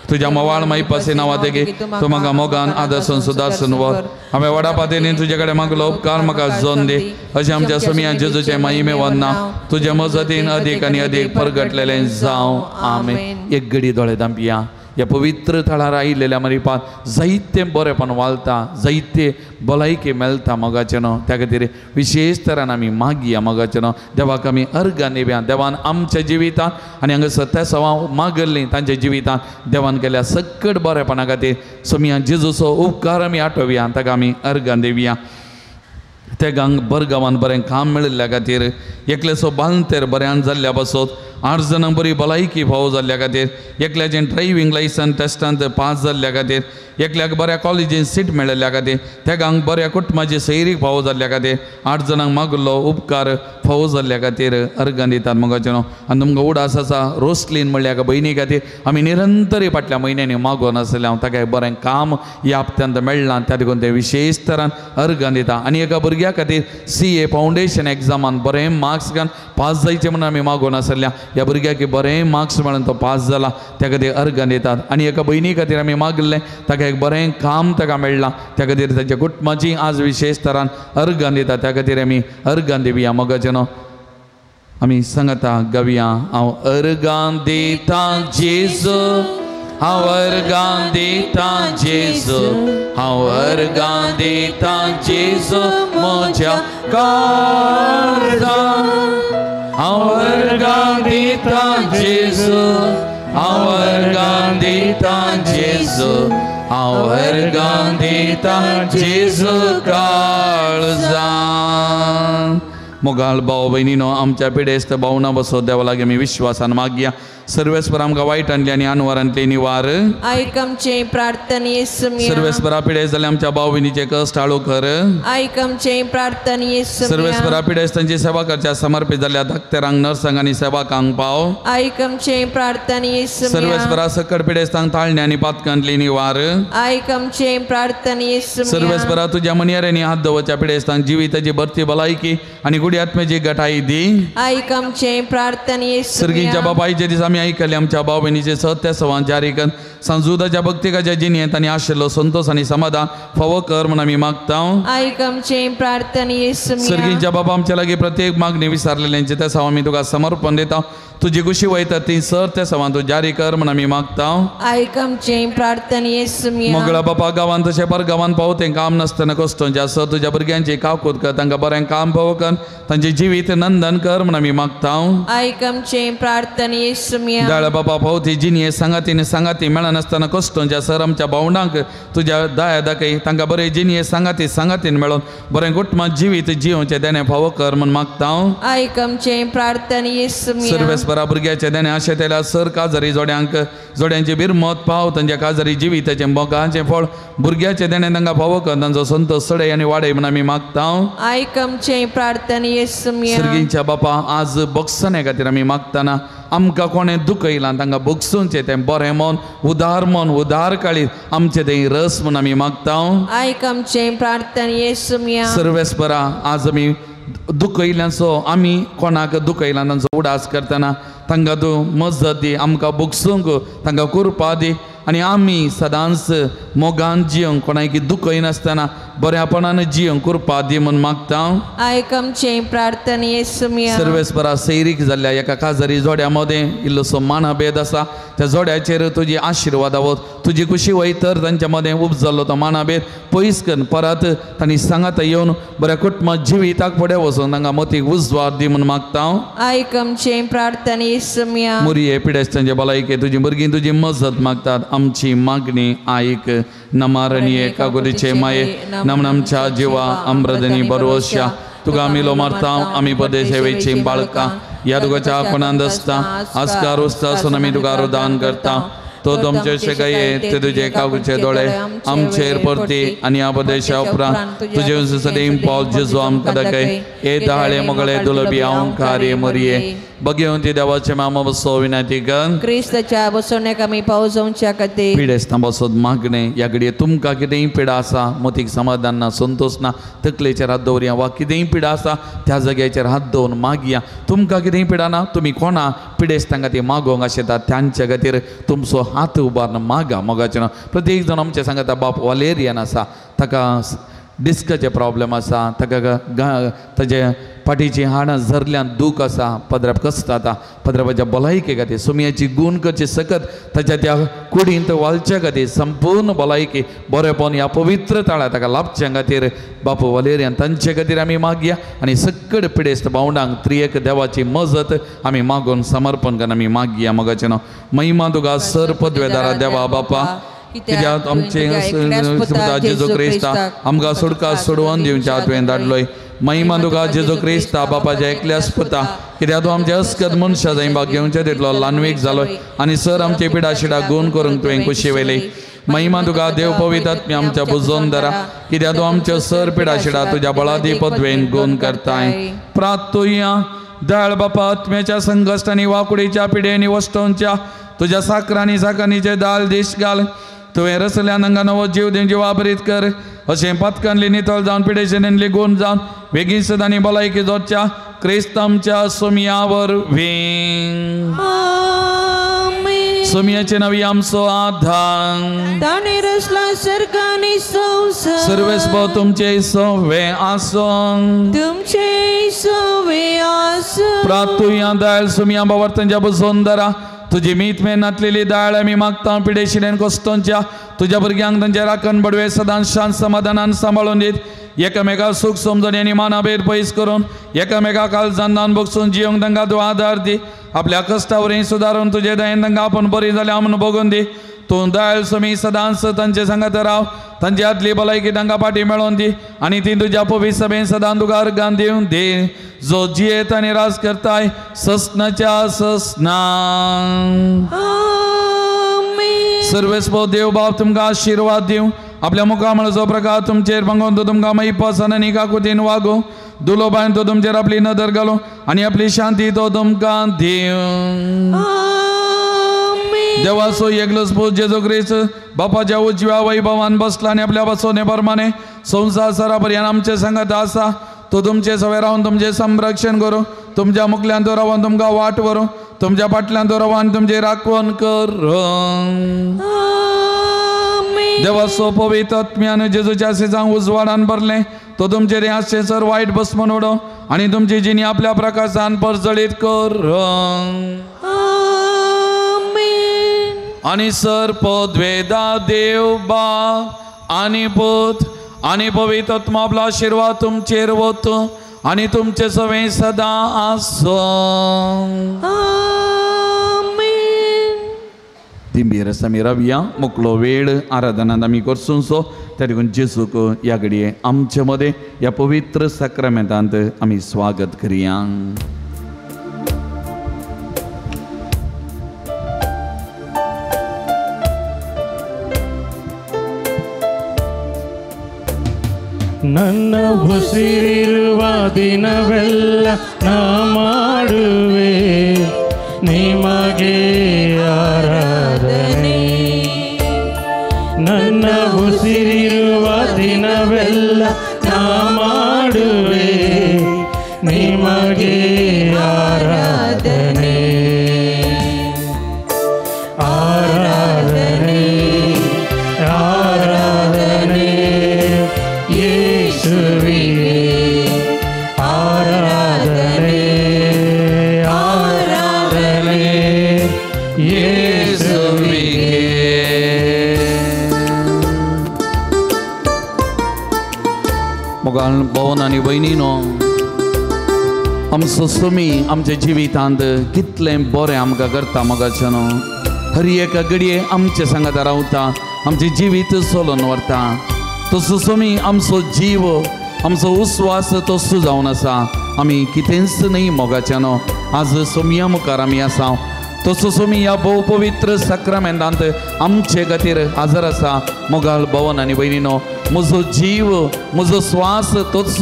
S2: तुज्या मवाळ माईपासी नांवा तेगे तूं म्हाका मोगान आदर्शन सुदारसून व्हर. हांवें व्हडा पातयेन तुजे कडेन मागलो उपकार म्हाका जोन दी अशें आमच्या सुमया जेजूचें महिमे वंदना तुजे मजतीन अदीक आनी अदीक परगटलेलें जावं. आमेन. एक घडी दोळे धांपया. ह्या पवित्र थळार आयिल्ल्या मरिपात जायते बरेपण वालता जायते भलायकी मेळटा मोगाचें न्हू. त्या खातीर विशेश तरान आमी मागया मोगाचें न्हू देवाक आमी अर्गां दिवया. देवान आमच्या जिवितांत आनी हांगासर त्या सवां मागल्लीं तांच्या जिवितांत देवान केल्या सकट बरेपणा खातीर सोमया जेजूचो उपकार आमी आठोवया ताका आमी अर्गां दिवया. त्या गांग बरगांवान बरें काम मेळिल्ल्या खातीर एकल्याचो बालंतेर बऱ्यान जाल्ल्या पासत 8 जाणांक बरी भलायकी फावो जाल्ल्या खातीर एकल्याचें ड्रायव्हींग लायसन्स टेस्टांत पास जाल्ल्या खातीर एकल्याक बऱ्या कॉलेजीन सीट मेळिल्ल्या खातीर त्या गांग बऱ्या कुटुंबाची सैरीक फावो जाल्ल्या खातीर 8 जाणांक मागलो उपकार फावो जाल्ल्या खातीर अर्गां दितात मोगाचें न्हू. आनी तुमकां उडास आसा रोसलीन म्हणल्या एका भयणी खातीर आमी निरंतर फाटल्या म्हयन्यांनी मागोन आसले हांव ताका बरें काम ह्या हप्त्यांत मेळ्ळां त्या देखून तें विशेश तरान अर्गां दिता. आनी एका भुरग्या खातीर CA फावंडेशन एग्जामान बरें मार्क्स घालून पास जायचें म्हणून आमी मागोन आसल्या ह्या भुरग्याक बरें मार्क्स मेळून तो पास जाला त्या खातीर अर्गां दितात. आनी एका भयणी खातीर आमी मागलें ताका एक बरें काम ताका मेळ्ळां त्या खातीर ताच्या कुटुंबाची आज विशेश तरान अर्गां दिता त्या खातीर आमी अर्गां दिवया मोगाचें न्हू. आमी सांगता गावया. हांव अर्गां दिता जेजू हांव अर्गां दिता जेजू हांव अर्गां दिता जेजू म्हज्या काळजान हांव अर्गां दिता जेजू हांव अर्गां दिता जेजू हांव अर्गां दिता जेजू काळजान. मोगाळ भाव भयणीनो आमच्या पिडेस्त भावना बसो देवा लागीं आमी विश्वासान मागया. सर्वेस्पर आमकां वायटांतली आनी अनवरांतली निवार
S6: आयक आमचे प्रार्थने सुमिया.
S2: सर्वेस्परा पिडेस्त जाल्या आमच्या भाव भयणीचे कश्ट हाळू कर
S6: आयक आमचे प्रार्थने सुमिया.
S2: सर्वेस्परा पिडेस्तांची सेवा करच्या समर्पित जाल्या धाकतेरांक नर्सांक आनी सेवकांक पाव
S6: आयक आमचे प्रार्थने सुमिया.
S2: सर्वेस्परा सकट पिडेस्तांक ताळणे आनी पातकांतली निवार
S6: आयक आमचे प्रार्थने सुमिया.
S2: सर्वेस्परा तुज्या मनयाऱ्यांनी हात दवरच्या पिडेस्तांक जिविताची भरती भलायकी आनी गुडी आत्म्याची गटाई दी
S6: आयक आमचे प्रार्थने सुमिया.
S2: सर्गीच्या बापायचे दीस आमी आयकले आमच्या भाव भयणीचे सत्य सवां जारी कर सांजुदाच्या भक्तिकाच्या जिणेंत आनी आशिल्लो संतोष आनी समाधान फावो कर म्हूण आमी मागता.
S6: आयक आमचे प्रार्थने सुमिया.
S2: सर्गीच्या बाबा आमच्या लागीं प्रत्येक मागणी विसारलेल्यांचे त्या सवां आमी तुका समर्पण दिता. तुजी कुशी वयता ती सर त्या सवां तूं जारी कर म्हूण आमी मागता.
S6: आयक आमचे प्रार्थने सुमिया.
S2: मोगळा बापा गांवांत तशें पर गांवांत पावतें काम नासतना कश्टोंचे आसत तुज्या भुरग्यांची काकूत कर तांकां बरें काम फावो कर तांचें जिवीत नंदन कर म्हूण आमी मागता.
S6: आयक आमचे प्रार्थने सुमिया.
S2: दयाळ बाबा पावती जिणये सांगाती सांगाती मेळनासतना कश्टोंचे सर आमच्या भावंडांक तुज्या दया दाखय तांकां बरें जिणये सांगाती सांगातीन मेळोन बरें कुटुंबांत जिवीत जियोवचें देणें फावो कर म्हूण मागता.
S6: आयक आमचे प्रार्थने सुमिया.
S2: सर्वेस्परा भुरग्याचे देणें आशें तेल्या सर काजारी जोड्यांक जोड्यांची बिरमत पाव तांच्या काजारी जिविताचें मोगाचें फळ भुरग्याचें देणें तांकां फावो कर तांचो संतोष सडय आनी वाडय म्हूण आमी मागता.
S6: आयक आमचे प्रार्थने सुमिया.
S2: सर्गीच्या बापा आज बक्षणे खातीर आमी मागतना आमकां कोणें दुखयलां तांकां बगसूनचें तें बरें मन उदार मन उदार काळीज आमचें तें रस म्हूण आमी मागता.
S6: आयक आमचें प्रार्थने सुमिया.
S2: सर्वेस्परा आज आमी दुखयल्यांचो आमी कोणाक दुखयलां तांचो उडास करतना तांकां तूं मजत दी आमकां बगसूंक तांकां कृपा दी आनी आमी सदांच मोगान जियोंक कोणाक दुखयनासतना बऱ्यापणान जियोंक कृपा दी म्हूण मागता.
S6: आयक आमचें प्रार्थने सुमया.
S2: सर्वेस्परा सैरीक जाल्ल्या एका काजारी जोड्या मदें इल्लोसो मानाभेद आसा त्या जोड्याचेर तुजी आशिर्वाद आवत तुजी खुशी वय तर तांच्या मदें उपजल्लो तो मानाभेद पयस करून परत तांणी सांगाता येवन बऱ्या कुटुंब जिविताक फुडें वचून तांकां मतीक उजवाड दी म्हूण मागता.
S6: आयक आमचें प्रार्थने सुमया.
S2: मुरये पिडेस्तांचे भलायके तुजी भुरगीं तुजी मजत मागतात आमची मागणी आयक. नमारणी कागुरीचे माये नमनमच्या जिवा अमृतनी बरोवश्या तुका आमी लो मारता आमी पदेशेवेची बाळकां ह्या तुकाच्या कोणांत आसता आस्कार उस्ता आसून आमी तुका रुदान करता. तो तुमचे शेगाये ते तुजे कागुचे दोळे आमचेर परती आनी ह्या प्रदेशा उपरांत तुजे सदैव पावल जेजू आमकां दाखय. ए दहाळे मोगळे दुलबी अंकारे मरये बगेवन ती देवाचे मामा बसो विनंती कर
S6: क्रिस्ताच्या बसवण्याक आमी पावजोवच्या खातीर.
S2: पिडेस्तां बसत मागणें ह्या घडये तुमकां कितेंय पिडा आसा मतीक समाधान ना संतोश ना तकलेचेर हात दवरया वा कितेंय पिडा आसा त्या जाग्याचेर हात दवरून मागया. तुमकां कितेंय पिडा ना तुमी कोणा पिडेस्तां खातीर मागोवंक आशेता तांच्या खातीर तुमचो हात उबारून मागा मोगाचें ना. प्रत्येक जाण आमचें सांगता बाप वालेरियन आसा ताका डिस्काचे प्रॉब्लेम आसा ताका ताजे फाटीची हाडां झरल्यान दूख आसा पदराप कश्ट जाता पदरापाच्या भलायके खातीर सुमयाची गूण करची सकत ताच्या त्या कुडींत वालच्या खातीर संपूर्ण भलायकी बरेपण ह्या पवित्र ताळा ताका लाभच्या खातीर बापू वालेरियन तांचे खातीर आमी मागया आनी सकड पिडेस्त भावंडांक त्रियेक देवाची मजत आमी मागून समर्पण करून आमी मागया. मोगाचें नांव महिमा तुका सर पदवेदारा देवा बापा कित्याक आमचे जेजू क्रिस्ता आमकां सुटका सोडोवन दिवच्या तुवें धाडलोय. महिमा तुका जेजू क्रिस्ता बापाच्या एकल्याच पुता कित्याक तूं आमच्या अस्कत मनशा जाय भाग घेवच्या तितलो ल्हानवीक जालोय आनी सर आमचे पिडा शिडा गूण करूंक तुवें खुशी वेली. महिमा तुका देव पवित्र आमच्या बुजोन धरा कित्याक तूं आमच्या सर पिडा शिडा तुज्या बळादी पदवेन गूण करताय. प्रार्थुया दयाळ बापा आत्म्याच्या संकश्टांनी वाकुडीच्या पिडेनी वस्तूंच्या तुज्या साकरांनी साकरांनीचे दाल देश घाल तुवें रसल्यान हांगा नवो जीव दिवन जिवाभरीत कर अशें पातकांतली नितळ जावन पिडेशेनेंतली गूण जावन बेगीन सदांनी भलायकी जोडच्या क्रिस्त आमच्या सोमया वरवीं. सोमयाचे नवी आमचो आधार
S6: ताणें रचला सर्ग आनी संवसार.
S2: सर्वेस्पर तुमचे सवे आसूं
S6: तुमचे सवे आसूं.
S2: प्रार्थुया दयाळ सोमया बावर्तांच्या बसोवन धरा तुजी मीत मेन नातलेली दाळ आमी मागता पिडेशिल्यान कोस्तोंच्या तुज्या भुरग्यांक तांचे राखण बडवे सदांच शांत समाधानान सांबाळून दीत एकामेका सूख समजणी आनी मानाभेद पयस करून एकामेका काळजान बगसून जियोंक तांकां तूं आदार दी. आपल्या कश्टावरी सुदारून तुजे दयेन तांकां आपूण बरी जाल्या म्हूण बगून दी. तूं दयाळ स्वामी सदांच तांचे सांगात राव तांची आदली भलायकी तांकां फाटी मेळोवन दी आनी ती तुज्या पवित्र सभेन सदां तुका अर्गान दिवन दी जो जियेत आनी राज करताय ससनाच्या ससना. सर्वेस्पर देव बाप तुमकां आशिर्वाद दिवं आपल्या मुखामळाचो प्रकार तुमचेर भांगोवन तो तुमकां मैपासान आनी काकुतीन वागोवं दुलोबायन तो तुमचेर आपली नदर घालूं आनी आपली शांती तो तुमकां दिवं. देवाचो एकलोच पूत जेजू क्रिस्त बापाच्या उजव्या वैभवान बसला आनी आपल्या बसोने प्रमाणे संवसार सरापर्यंत आमचे सांगात आसा. तो तुमचे सवे रावन तुमचें संरक्षण करूं तुमच्या मुखल्यान तो रावन तुमकां वाट व्हरूं तुमच्या फाटल्यान तो रावन तुमची राखवण करूं. देवाचो पवित्र आत्म्यान जेजूच्या सिजांक उजवाडान भरलें तो तुमचेर हें आसचें सर वायट बसमन उडोवं आनी तुमची जिणी आपल्या प्रकाशान परजळीत करूं. आनी सर पदवेदा देव बाप आनी पूत आनी पवित्र आत्मा आपलो आशिर्वाद तुमचेर वतूं आनी तुमचे सवें सदां आसूं. दिंबीर आमी रावया मुकलो वेळ आराधनांत आमी करसूंचो त्या देखून जेजूक ह्या घडये आमचे मदें ह्या पवित्र साक्रामेंतांत आमी स्वागत करया.
S1: ನನ್ನ ಉಸಿರಿರುವ ದಿನವೆಲ್ಲ ನಾ ಮಾಡುವೆ ನಿಮಗೆ ಆರಾಧನೆ. ನನ್ನ ಉಸಿರಿರುವ ದಿನವೆಲ್ಲ ನಾ ಮಾಡುವೆ ನಿಮಗೆ ಆರಾಧನೆ. ಆರಾಧನೆ ಆರಾಧನೆ ಯೇಸುವೆ. ಆರಾಧನೆ ಆರಾಧನೆ
S2: ಯೇಸುವಿಗೆ. मोगाळ भवन आनी भयणीनो, आमचो सुमी आमच्या जिवितांत कितलें बरें आमकां करता मोगाच्यानो. हर एका घडये आमचे सांगाता रावता, आमचें जिवीत चलोवन व्हरता. तसो सुमी आमचो जीव आमचो उस्वास तसो जावन आसा. आमी कितेंच न्हय मोगाच्यानो, आज सोमया मुखार आमी आसा. तसो सोमी ह्या भोव पवित्र साक्रामेंतांत आमचे खातीर हाजर आसा. मोगाळ भवन आनी भयणीनो, म्हजो जीव म्हजो स्वास तोच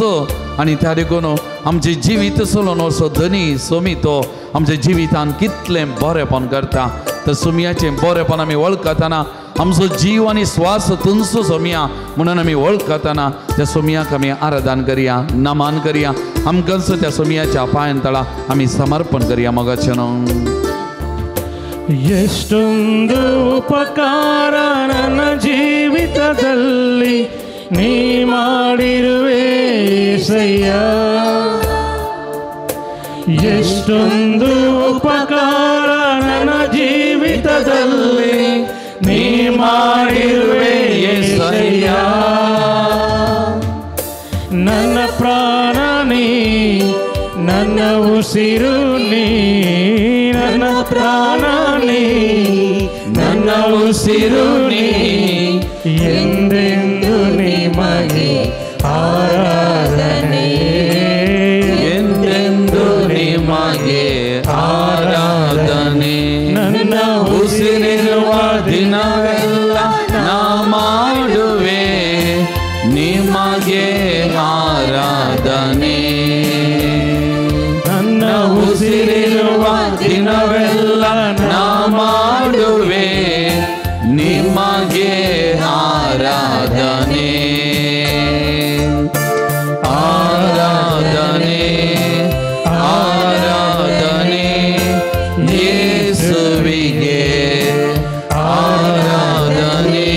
S2: आनी त्या देखून आमचें जिवीत चलोवन वचो धनी सोमी तो आमच्या जिवितान कितलें बरेंपण करता. तर सोमयाचें बरेंपण आमी वळखतना आमचो जीव आनी स्वास तुमचो सोमया म्हणून आमी वळखतना त्या सोमयाक आमी आराधन करया, नमन करया. आमकांच त्या सोमयाच्या पांयां तळा आमी समर्पण करया मोगाच्यानो.
S1: ಎಷ್ಟೊಂದು ಉಪಕಾರ ನನ್ನ ಜೀವಿತದಲ್ಲಿ ನೀ ಮಾಡಿರುವೆ ಯೇಸಯ್ಯ. ಎಷ್ಟೊಂದು ಉಪಕಾರ ನನ್ನ ಜೀವಿತದಲ್ಲಿ ನೀ ಮಾಡಿರುವೆ ಯೇಸಯ್ಯ. ನನ್ನ ಪ್ರಾಣ ನೀ, ನನ್ನ ಉಸಿರು ನೀ, ನನ್ನ ಪ್ರಾಣ ನೀ, ನನ್ನ ಉಸಿರು ನೀ, ಎಂದೆಂದು ನಿಮಗೆ ಆರಾಧನೆ,
S2: ಎಂದೆಂದು ನಿಮಗೆ ಆರಾಧನೆ.
S1: ನನ್ನ
S2: ಉಸಿರಿರುವ ದಿನವೆಲ್ಲ ನಾ ಮಾಡುವೆ ನಿಮಗೆ ಆರಾಧನೆ.
S1: ನನ್ನ
S2: ಉಸಿರಿರುವ ದಿನವೆಲ್ಲ ನಾ ಮಾಡುವೆ ನಿಮಗೆ ಆರಾಧನೆ. ಆರಾಧನೆ ಆರಾಧನೆ ಯೇಸುವಿಗೆ, ಆರಾಧನೆ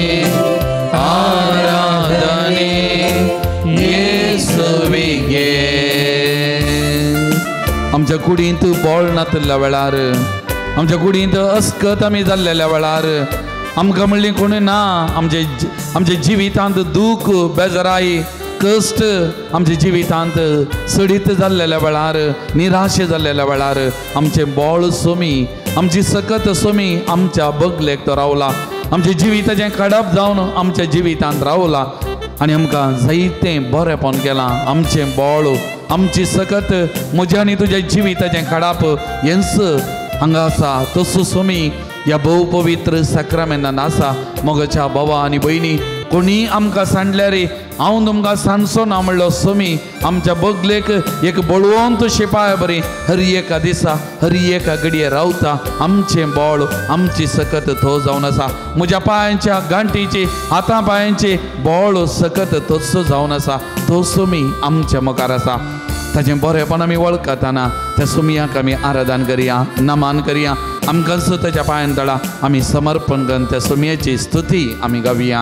S2: ಆರಾಧನೆ ಯೇಸುವಿಗೆ. आमच्या कुडींत बळ नातिल्ल्या वेळार, आमच्या कुडींत अस्कत आमी जाल्लेल्या वेळार, आमकां म्हणली कोणूय ना, आमचे आमच्या जिवितांत दूख बेजाराय कश्ट आमच्या जिवितांत सडीत जाल्लेल्या वेळार, निराशे जाल्लेल्या वेळार आमचें बळ सोमी, आमची सकत सोमी आमच्या बगलेक तो रावला. आमच्या जिविताचें खडप जावन आमच्या जिवितांत रावला आनी आमकां जायतें बरेंपण केलां. आमचें बळ आमची सकत म्हज्या आनी तुज्या जिविताचें खडाप हेंच हांगा आसा. तसो सोमी ह्या भोव पवित्र साक्रामेंतान आसा. मोगाच्या भावा आनी भयणी, कोणी आमकां सांडल्यार हांव तुमकां सांडचो ना म्हणलो सोमी आमच्या बगलेक एक बळवंत शिपाय बरी हर एका दिसा हर एका घडये रावता. आमचें बळ आमची सकत तो जावन आसा. म्हज्या पांयांच्या गांठीची हाता पांयांची बळ सकत तसो जावन आसा. तो सोमी आमच्या मुखार आसा. ताचें बरेंपण आमी वळखतना त्या सोमयाक आमी आराधन करया, नमन करया. आमकांच ताच्या पांयां तळा आमी समर्पण करून त्या सोमयाची स्तुती आमी गावया.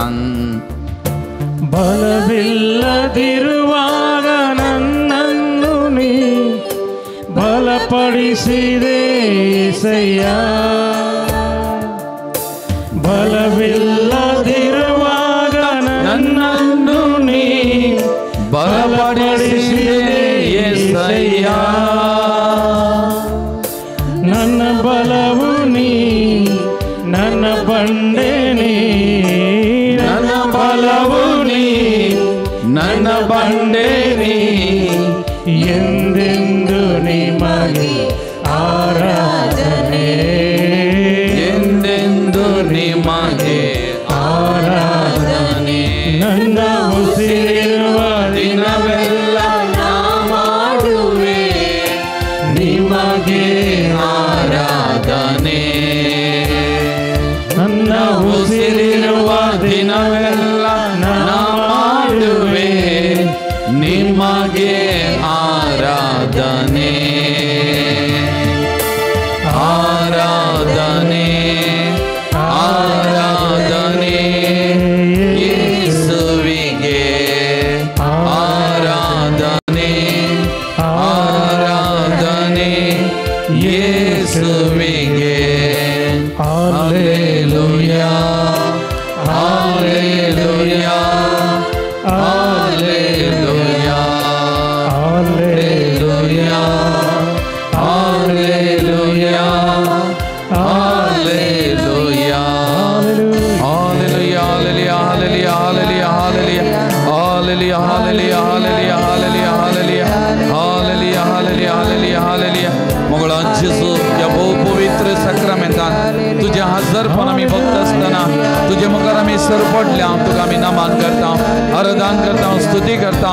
S1: ಬಲವಿಲ್ಲದಿರುವಾಗ ನನ್ನನ್ನು ನೀ ಬಲಪಡಿಸಿದೆ ಯೇಸಯ್ಯ. ಬಲವಿಲ್ಲದಿರುವಾಗ ನನ್ನನ್ನು ನೀ
S2: ಬಲಪಡಿಸಿದೆ ಯೇಸಯ್ಯ.
S1: ನನ್ನ ಬಲವು ನೀ, ನನ್ನ ಬಂಡೆ ನೀ,
S2: ನನ್ನ ಬಲವು ನೀ, ನನ್ನ ಬಂಡೆ ನೀ,
S1: ಎಂದೆಂದು ನಿಮಗೆ ಆರಾಧನೆ,
S2: ಎಂದೆಂದು ನಿಮಗೆ ಆರಾಧನೆ.
S1: ನನ್ನ ಉಸಿರಿರುವ
S2: ದಿನವೆಲ್ಲ ನಾ ಮಾಡುವೆ ನಿಮಗೆ ಆರಾಧನೆ.
S1: ನನ್ನ
S2: ಉಸಿರಿರುವ ದಿನವೆಲ್ಲ ನಾ ಮಾಡುವೆ ನಿಮಗೆ ಆರಾಧನೆ. ಆರಾಧನೆ ಆರಾಧನೆ ಯೇಸುವಿಗೆ, ಆರಾಧನೆ जेजू ह्या भोव पवित्र साक्रामेंतान तुजें हजरपण आमी भक्त आसतना तुजे मुखार आमी सरपडल्या तुका आमी नमन करता आराधन करता स्तुती करता.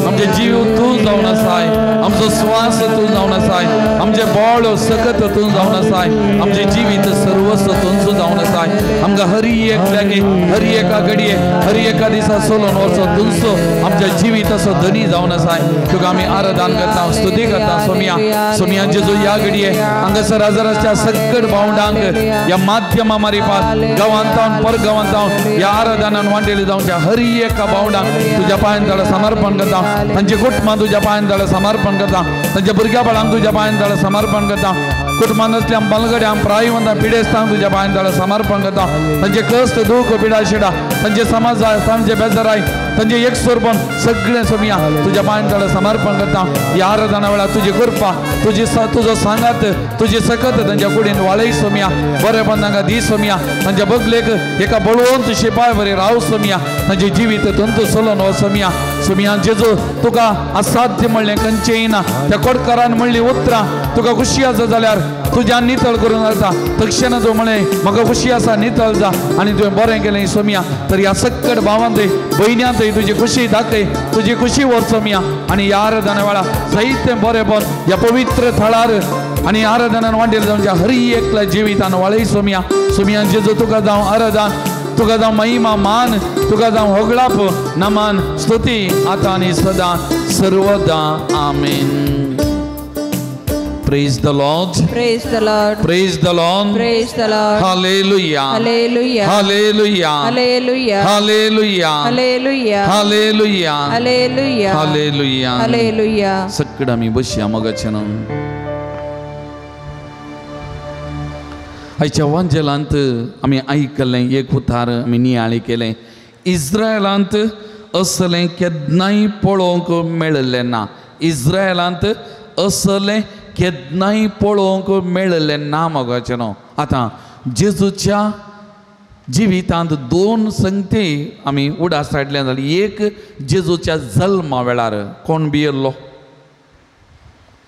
S2: आमचे जीव तूं जावन आसाय, आमचो श्वास तूं जावन आसाय, आमचें बळ सकत तूं जावन आसाय, आमचें जिवीत सर्वस्व तूंच जावन आसाय. आमकां हरी एकल्याक हरी एका घडये हरी एका दिसा सोलोन वचो तुमचो आमच्या जिविताचो धनी जावन आसाय. तुका आमी आराधन करता स्तुती करता. सोमिया सोमिया जेजू ह्या घडये हांगासर हजाराच्या सकट भावंडांक ह्या माध्यमा मारिफात गांवांत जावन परगांवांत जावन ह्या आराधनान वांटेली जावच्या हरी एका भावंडांक तुज्या पांयान तळा समर्पण करता. तांचे कुटुंबां तुज्या पांयान तळा समर्पण करता. तांच्या भुरग्या बाळांक तुज्या पांयान तळा समर्पण करता. कुटुंबांत असल्या बलगड्यांक प्रायवंतां पिडेस्तांक तुज्या पांयान तळा समर्पण करता. तांचे कश्ट दुख पिडा शिडा तांचे समाज तांचे बेजाराय तांचे एकसुरपण सगळें सोमिया तुज्या पांयान तळा समर्पण करता. ह्या आराधना वेळार तुजी कृपा तुजी तुजो सांगात तुजी सकत तांच्या कुडीन वाळय सोमिया, बरेपण तांकां दी सोमिया. तांच्या बगलेक एका बळवंत शिपाय बरी राव सोमिया. तांचें जिवीत तंतू सोलोन हो सोमिया. सोमिया जेजू तुका असाध्य म्हणलें खंयचेंय ना. त्या कोटकारान म्हणली उतरां तुका खुशी आसा जाल्यार तुज्या नितळ करून जाता. तक्षण तूं म्हळें म्हाका खुशी आसा नितळ जा आनी तुवें बरें केलें सोमिया. तर ह्या सक्कट भावांतय भयण्यांतय तुजी खुशी दाखय, तुजी खुशी व्हर सोमिया. आनी ह्या आराधना वेळार जायतें बरेंपण ह्या पवित्र थळार आनी आराधनान वांटेल जावच्या हरी एकल्या जिवितान वाळय सोमिया. सोमिया जेजू तुका जावं आराधन, तुका जावं महिमा मान, तुका जावं होगळाप नमन स्तुती आतां आनी सदां सर्वदा. आमेन. Praise the Lord.
S6: Praise the Lord.
S2: Praise the Lord.
S6: Praise the Lord.
S2: Hallelujah.
S6: Hallelujah.
S2: Hallelujah.
S6: Hallelujah.
S2: Hallelujah.
S6: Hallelujah.
S2: Hallelujah.
S6: Hallelujah.
S2: Hallelujah.
S6: Hallelujah.
S2: सगळं आमी बसया मोगाचें. आयच्या वांजेलांत आमी आयकलें एक उतार आमी नियाळी केलें. इस्रायलांत असलें केन्नाय पळोवंक मेळिल्लें ना. इस्रायलांत असलें केन्नाय पळोवंक मेळिल्लें ना मोगाचें न्हू. आतां जेजूच्या जिवितांत दोन संगती आमी उडास हाडल्या जाली. एक जेजूच्या जल्मा वेळार कोण भियेल्लो,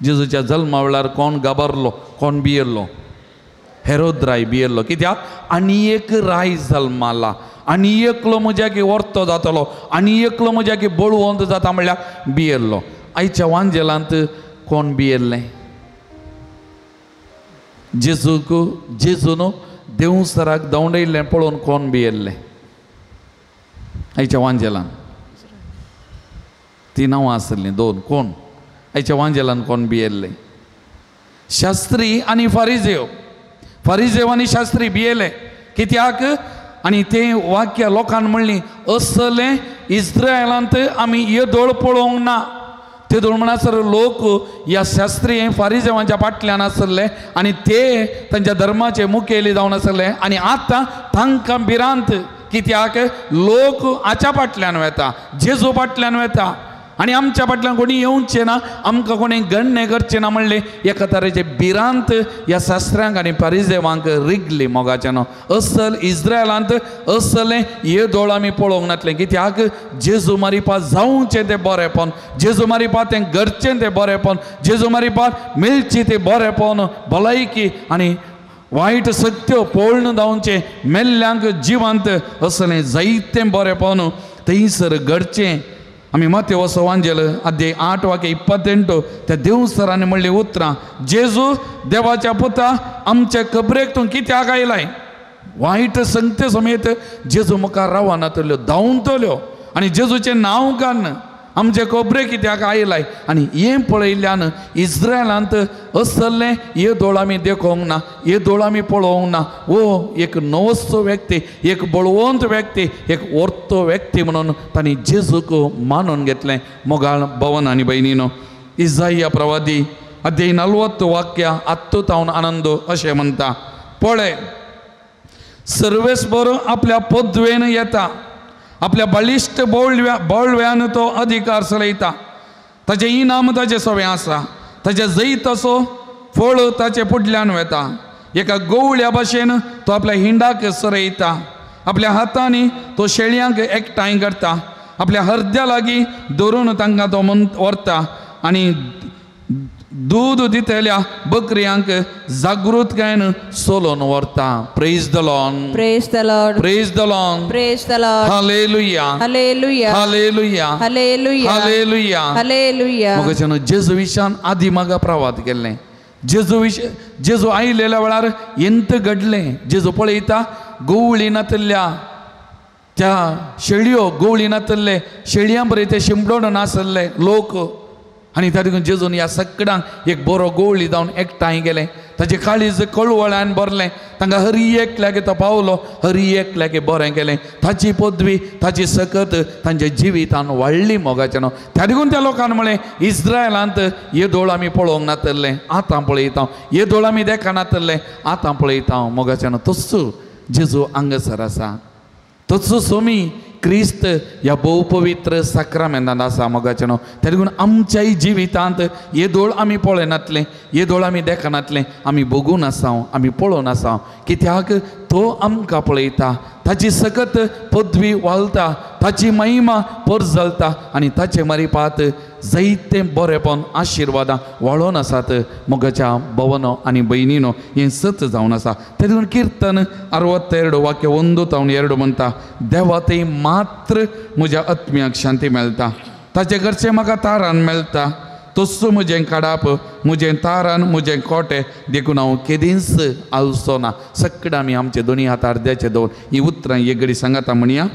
S2: जेजूच्या जल्मा वेळार कोण घाबरलो, कोण भियेल्लो? हेरोद राय भियेल्लो. कित्याक? आनी एक राय जल्माला आनी एकलो म्हज्याकी वर्तो जातलो आनी एकलो म्हज्याकी बळवंत जाता म्हणल्यार भियेल्लो. आयच्या वांजेलांत कोण भियेल्लें? जेजूक जेजून देवसराक धांवडयल्लें पळोवन कोण भियेल्लें? आयच्या वांजेलान ती नांवां आसलीं दोन. कोण आयच्या वांजेलान कोण भियेल्लें? शास्त्री आनी फारिजेव. फारिजेव आनी शास्त्री भियेले. कित्याक? आनी तें वाक्य लोकान म्हणलीं असलें इस्रायलांत आमी येदोळ पळोवंक ना. तेदोळ म्हणसर लोक ह्या शास्त्री फारिजेवांच्या फाटल्यान आसले आनी ते तांच्या धर्माचे मुखेली जावन आसले. आनी आतां तांकां भिरांत. कित्याक? लोक हाच्या फाटल्यान वेता, जेजू फाटल्यान वेता आनी आमच्या फाटल्यान कोणी येवचें ना, आमकां कोणी गण्णें करचें ना म्हणलें एका तरेचे भिरांत ह्या शास्त्र्यांक आनी फारिजेवांक रिगली मोगाचें न्हू. असल इस्रायलांत असलें येदोळ आमी पळोवंक नासलें. कित्याक? जेजू मारिपा जावचें तें बरेंपण, जेजू मारिपा तें घडचें तें बरेंपण, जेजू मारिपा मेळची तें बरेंपण, भलायकी आनी वायट सत्य पळोवन जावचें, मेल्ल्यांक जिवंत असलें जायतें बरेंपण थंयसर घडचें. आमी मातेवस वांजेल अध्याय 8 वाक्य 28 त्या देवसरांनी म्हणली उतरां, जेजू देवाच्या पुता आमच्या कबरेक तूं कित्याक आयलाय? वायट संगते समेत जेजू मुखार रावनातल्यो, धांवतल्यो आनी जेजूचें नांव काडून आमचे कबरे कित्याक आयलाय? आनी हें पळयल्ल्यान इस्रायलांत असलें येदोळ आमी देखोवंक ना, येदोळ आमी पळोवंक ना. हो एक नवसो व्यक्ती, एक बळवंत व्यक्ती, एक वर्तो व्यक्ती म्हणून तांणी जेजूक मानून घेतलें. मोगाळ भवन आनी भयणीनो, इजाया प्रवादी अध्याय 40 वाक्य 10 तावन आनंद अशें म्हणटा, पळय सर्वेस्पर आपल्या पदवेन येता, आपल्या बळिश्ट बळव्यान तो अधिकार चलयता. ताचें इनाम ताचें सवें आसा, ताचें जैत असो फळ ताचे फुडल्यान वेता. एका गवळ्या भाशेन तो आपल्या हिंडाक सरयता, आपल्या हातांनी तो शेळयांक एकठांय करता, आपल्या हरद्या लागीं धरून तांकां तो व्हरता आनी दूद दितल्या बकऱ्यांक जागृतकायेन सोलोन व्हरता. Praise the Lord.
S6: Praise the Lord.
S2: Praise the Lord.
S6: Praise the Lord.
S2: Hallelujah.
S6: Hallelujah.
S2: Hallelujah.
S6: Hallelujah.
S2: Hallelujah.
S6: Hallelujah.
S2: मगाच्यान जेजू विशान आदी मागा प्रवाद केल्लें. जेजू विश जेजू आयिल्ल्या वेळार एंत घडलें. जेजू पळयता गवळी नातल्या त्या शेळयो गवळी नातल्ले शेळयां बरे ते शिंपडोन नासले लोक आनी त्या देखून जेजून ह्या सगळ्यांक एक बरो गवळी जावन एकठांय गेलें. ताजें काळीज कळवळ्यान भरलें. तांकां हरी एकल्याक तो पावलो, हरी एकल्याक बरें केलें. ताची पदवी ताची सकत तांच्या जिवितान वाडली मोगाचें. त्या देखून त्या लोकान म्हळें इस्रायलांत येदोळ आमी पळोवंक नातल्लें आतां पळयता, येदोळ आमी देखा नातल्लें आतां पळयता. मोगाचें तस्सो जेजू हांगासर आसा, तस्सो सोमी क्रिस्त ह्या भोवपवित्र साक्रामेंतांत आसा. मोगाचें न्हू त्या देखून आमच्याय जिवितांत येदोळ आमी पळयनातलें, येदोळ आमी देखनातलें, आमी भोगून आसाव, आमी पळोवन आसाव. कित्याक तो आमकां पळयता, ताची सकत पदवी वालता, ताची महिमा परजलता आनी ताचे मारिपात जायते बरेपण आशिर्वादां वाळोन आसात. मोगाच्या भवनो आनी भयणीनो हें सत जावन आसा. ते देखून किर्तन 62 वाक्य 1 तावन 2 म्हणटा, देवा थंय मात्र म्हज्या आत्म्याक शांती मेळटा, ताचे घरचें म्हाका तारान मेळटा, तस्सो म्हजें काडाप म्हजें तारान म्हजें कोटें, देखून हांव केदींच आलसो ना. सगळें आमी आमचे दोनी हात अर्द्याचे दवर ही उतरां एक घडी सांगाता म्हणया,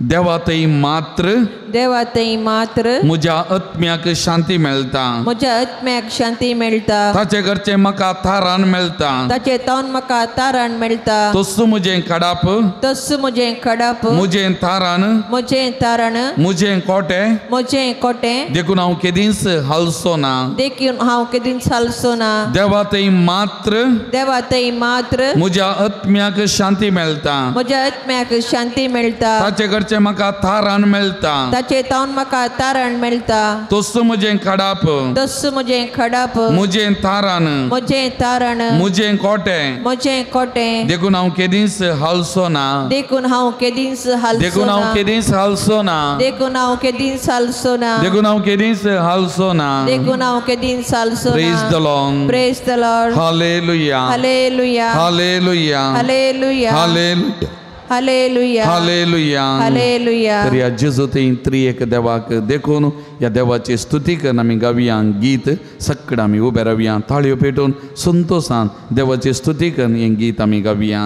S2: देवा थंय मात्र,
S6: देवा थंय मात्र
S2: म्हज्या आत्म्याक शांती मेळटा,
S6: म्हज्या आत्म्याक शांती मेळटा,
S2: ताचे घरचें म्हाका तारान मेळटा,
S6: ताचे तावन म्हाका तारान मेळटा,
S2: तस्सो म्हजें काडाप,
S6: तस्सो म्हजें खडाप,
S2: म्हजें तारान,
S6: म्हजें तारण,
S2: म्हजें कोटें,
S6: म्हजें कोटें,
S2: देखून हांव केदींच हालसो ना,
S6: देखून हांव केदींच हालसो ना.
S2: देवा थंय मात्र,
S6: देवा थंय मात्र
S2: म्हज्या आत्म्याक शांती मेळटा,
S6: म्हज्या आत्म्याक शांती मेळटा,
S2: ताचे घरचें म्हाका तारान मेळटा,
S6: ताचे तावन म्हाका तारण मेळटा,
S2: तस्सो म्हजें खडाप,
S6: तस्सो म्हजें खडाप,
S2: म्हजें तारान,
S6: म्हजें तारण,
S2: म्हजें कोटें,
S6: म्हजें कोटें,
S2: देखून हांव केदींच हालसो ना,
S6: देखून हांव केदींच हालसो
S2: देखून हांव
S6: ना,
S2: केदींच हालसो ना,
S6: देखून हांव केदींच हालसो ना,
S2: देखून हांव केदींच हालसो ना.
S6: देखून हांव केदींच हालसो ना.
S2: Praise the Lord.
S6: Praise the Lord.
S2: Hallelujah.
S6: Hallelujah.
S2: Hallelujah.
S6: Hallelujah.
S2: Hallelujah.
S6: Hallelujah.
S2: Hallelujah.
S6: Hallelujah.
S2: तर ह्या जेजू थंय त्रिएक देवाक देखून ह्या देवाची स्तुती करून आमी गावया गीत. सगळें आमी उबे रावया, ताळयो पेटून संतोसान देवाची स्तुती करून हें गीत आमी गावया.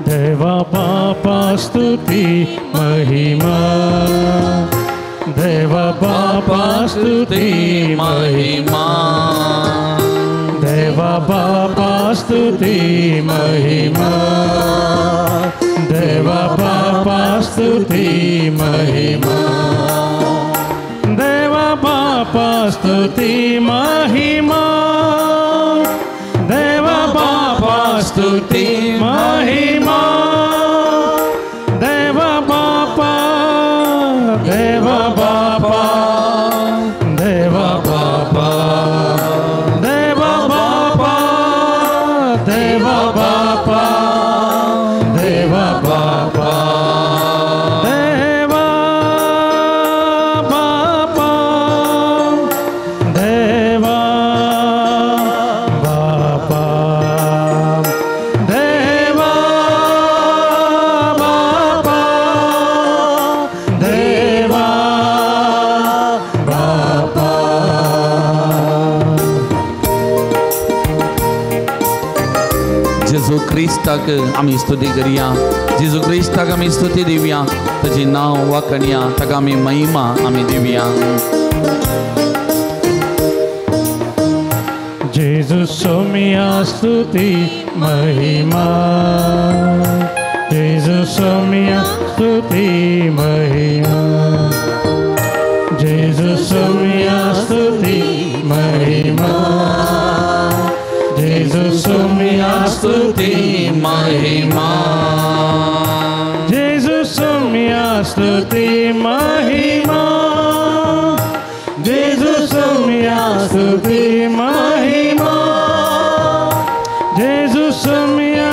S1: देवा बापा स्तुती महिमा, देवा बापा स्तुती महिमा, देवा बापा स्तुती महिमा, देवा बापा स्तुती महिमा, देवा बापा स्तुती महिमा, देवा बापा स्तुती महिमा, देवा बापा, देवा बापा, देवा बापा, देवा बापा, देवा बापा, देवा बापा, देवा बापा, देवा बापा, देवा बापा, देवा बापा.
S2: जेजू क्रिस्ताक आमी स्तुती करया, जेजू क्रिस्ताक आमी स्तुती दिवया, ताचें नांव वाखणया, ताका आमी महिमा आमी दिवया.
S1: जेजू सोमिया स्तुती महिमा, जेजू सोमिया स्तुती महिमा, जेजू सोमिया स्तुती महिमा, जेजू सोमिया स्तुती
S2: महिमा,
S1: जेजू सोमिया स्तुती महिमा, जेजू सोमिया स्तुती महिमा, जेजू सोमिया,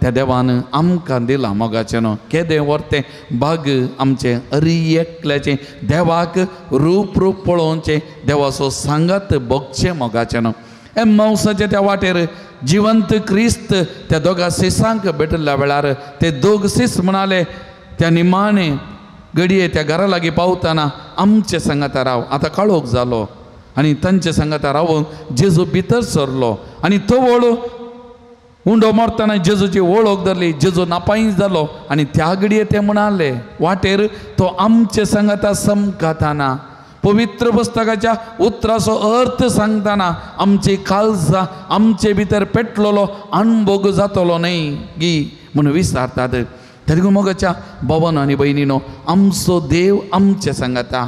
S2: त्या देवान आमकां दिलां मोगाचें न्हू. केदें व्हरतें भाग आमचें अरी एकल्याचें देवाक रूप रूप पळोवचें, देवाचो सांगात भोगचें मोगाचें न्हू. एम्मावसाच्या त्या वाटेर जिवंत क्रिस्त त्या दोगा सिसांक भेटिल्ल्या वेळार ते दोग सीस म्हणाले त्या निमाणे घडये त्या घरा लागीं पावतना आमचे सांगाता राव, आतां काळोख जालो. आनी तांचे सांगाता रावून जेजू भितर सरलो आनी तो वळू उंडो मारतना जेजूची वळख धरली, जेजू नापायीस जालो. आनी त्या घडये ते म्हणाले वाटेर तो आमचे सांगाता समकाताना पवित्र पुस्तकाच्या उतराचो अर्थ सांगतना आमची काळजां आमचे भितर पेटलेलो अणभोग जातलो न्हय गी म्हणून विचारतात. तरी मोगाच्या भवन आनी भयणीनो, आमचो देव आमचे सांगाता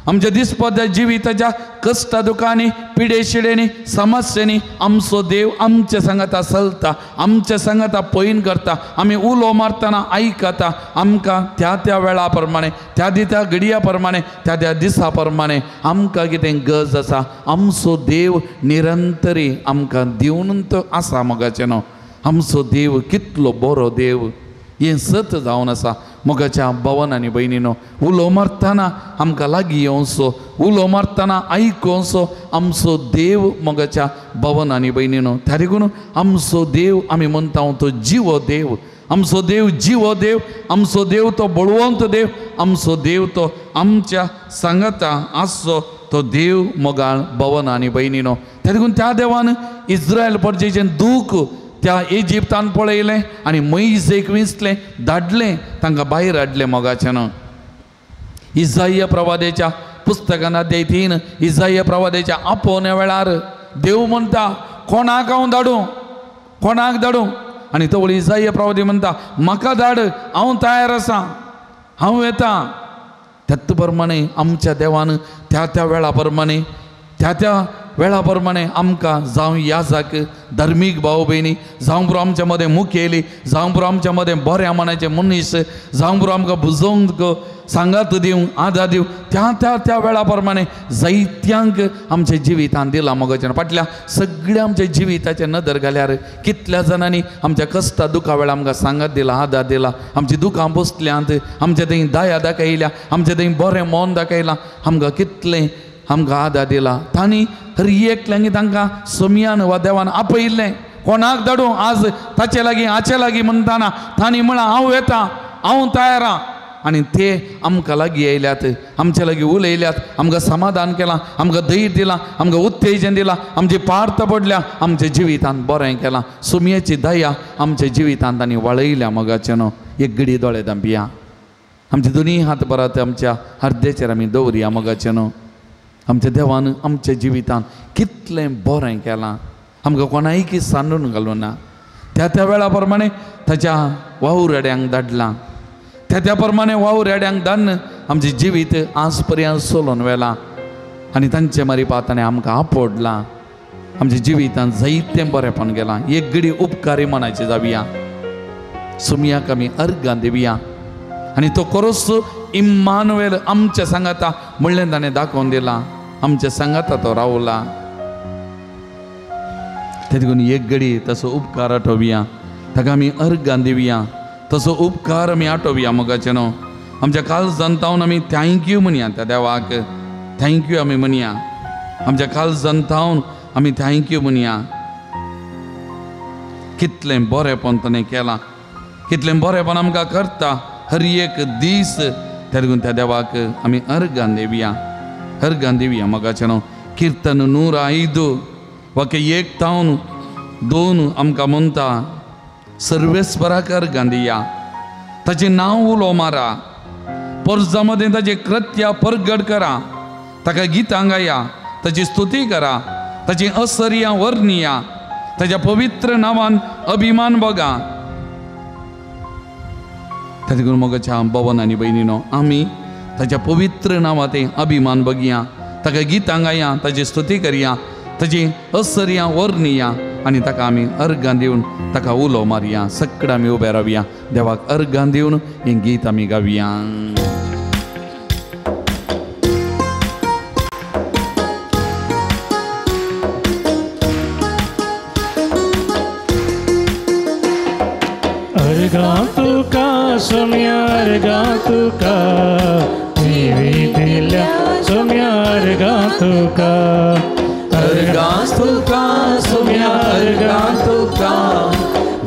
S2: आमच्या दिसपद्या जिविताच्या कश्टा दुखांनी पिडे शिडेंनी समस्यांनी आमचो देव आमचे सांगाता चलता, आमचे सांगाता पयन करता, आमी उलो मारतना आयकता. आमकां त्या त्या वेळा प्रमाणे, त्या त्या घडया प्रमाणे, त्या त्या दिसा प्रमाणे आमकां कितें गरज आसा आमचो देव निरंतरी आमकां दिवन तो आसा मोगाचें न्हू. आमचो देव कितलो बरो देव हें सत जावन आसा. मोगाच्या भवन आनी भयणीनो, उलो मारतना आमकां लागीं येवचो, उलो मारतना आयकोवचो आमचो देव मोगाच्या भवन आनी भयणीनो. त्या देखून आमचो देव आमी म्हणटा तो जिवो देव, आमचो देव जिवो देव, आमचो देव तो बळवंत देव, आमचो देव तो आमच्या सांगाता आसचो तो देव मोगाळ भवन आनी भयणीनो. त्या देखून त्या देवान इस्रायल परजेचें दूख त्या इजिप्तान पळयलें आनी मोयजेक विंचलें, धाडलें, तांकां भायर हाडलें मोगाचें न्हू. इजाया प्रवादेच्या पुस्तकान अध्याय 3 इजाया प्रवादेच्या आपोवण्या वेळार देव म्हणटा कोणाक हांव धाडूं, कोणाक धाडूं? आनी तो इजाया प्रवादी म्हणटा म्हाका धाड, हांव तयार आसा, हांव येता. त्याच प्रमाणे आमच्या देवान त्या त्या वेळा प्रमाणे, त्या त्या वेळा प्रमाणे आमकां जावं याजाक धार्मीक भाव भयणी, जावं पुरो आमच्या मदें मुखेली, जावं पुरो आमच्या मदें बऱ्या मनाचे मनीस, जावं पुरो आमकां बुजोवंक सांगात दिवंक आदार दिवंक त्या त्या त्या वेळा प्रमाणे जायत्यांक आमच्या जिवितान दिलां मोगाचें. फाटल्या सगळ्या आमच्या जिविताचें नदर घाल्यार कितल्या जाणांनी आमच्या कश्टा दुखा वेळा आमकां सांगात दिला, आदार दिला, आमची दुखां बसल्यांत, आमच्या थंय दया दाखयल्या, आमच्या थंय बरें मन दाखयलां, आमकां कितलें आमकां आदार दिला. तांणी हर एकल्यांक तांकां सोमयान वा देवान आपयिल्लें कोणाक धाडूं आज ताचे लागीं हाचे लागीं म्हणटाना तांणी म्हळां हांव येता, हांव तयार आहा. आनी ते आमकां लागीं आयल्यात, आमचे लागीं उलयल्यात, आमकां समाधान केलां, आमकां धैर्य दिलां, आमकां उत्तेजन दिलां, आमची पार्थ पडल्या, आमच्या जिवितांत बरें केलां. सोमयेची दया आमच्या जिवितांत तांणी वळयल्या मोगाचें न्हू. एक घडी दोळे धांपया, आमचे दोनूय हात परत आमच्या अर्देचेर आमी दवरया मोगाचें न्हू. आमच्या देवान आमच्या जिवितांत कितलें बरें केलां, आमकां कोणायकी सांडून घालूं ना. त्या त्या वेळा प्रमाणे ताच्या वावुरड्यांक धाडलां, त्या त्या प्रमाणे वावुरड्यांक धाडून आमचें जिवीत आज पर्यंत चलोवन व्हेलां आनी तांचे मारिपात ताणें आमकां आपोडलां. आमच्या जिवितांत जायतें बरेंपण गेलां. एक घडी उपकारी मनाचे जावया, सुमयाक आमी अर्गां दिवया आनी तो खरोच इम्मानुएल आमच्या सांगाता म्हणलें ताणें दाखोवन दिलां, आमच्या सांगाता तो रावला. ते देखून एक घडी तसो उपकार आठोवया, ताका आमी अर्गां दिवया, तसो उपकार आमी आठोवया मोगाचें न्हू. आमच्या काळजान तावन आमी thank you म्हणया त्या देवाक, thank you आमी म्हणया. आमच्या काळजान तावन आमी thank you म्हणया. कितलें बरेंपण ताणें केलां, कितलें बरेंपण आमकां करता हर एक दीस. त्या देखून त्या देवाक आमी अर्गां दिवया, अर्गां दिवया मोगाचें न्हू. किर्तन 105 वाक्य 1 तावन 2 आमकां म्हणटा सर्वेस्पराक अर्गां दिया, ताचें नांव उलो मारा, परजा मदें ताचें कृत्या परगट करा, ताका गितां गाया, ताची स्तुती करा, ताची असर्या वर्णिया, ताच्या पवित्र नांवान अभिमान बघा. त्या देखून मोगाच्या भवन आनी भयणीनो, आमी ताच्या पवित्र नांवां तें अभिमान बघया, ताका गितां गाया, ताची स्तुती करया, ताची असर्या वर्णिया आनी ताका आमी अर्गां दिवन ताका उलो मारया. सगळें आमी उबे रावया, देवाक अर्गां दिवन हें गीत आमी गावया.
S1: अर्गां तुका सोम्या अर्गां तुका जिवी दिल्या सोम्या अर्गां तुका
S2: अर्गां तुका सोम्या अर्गां तुका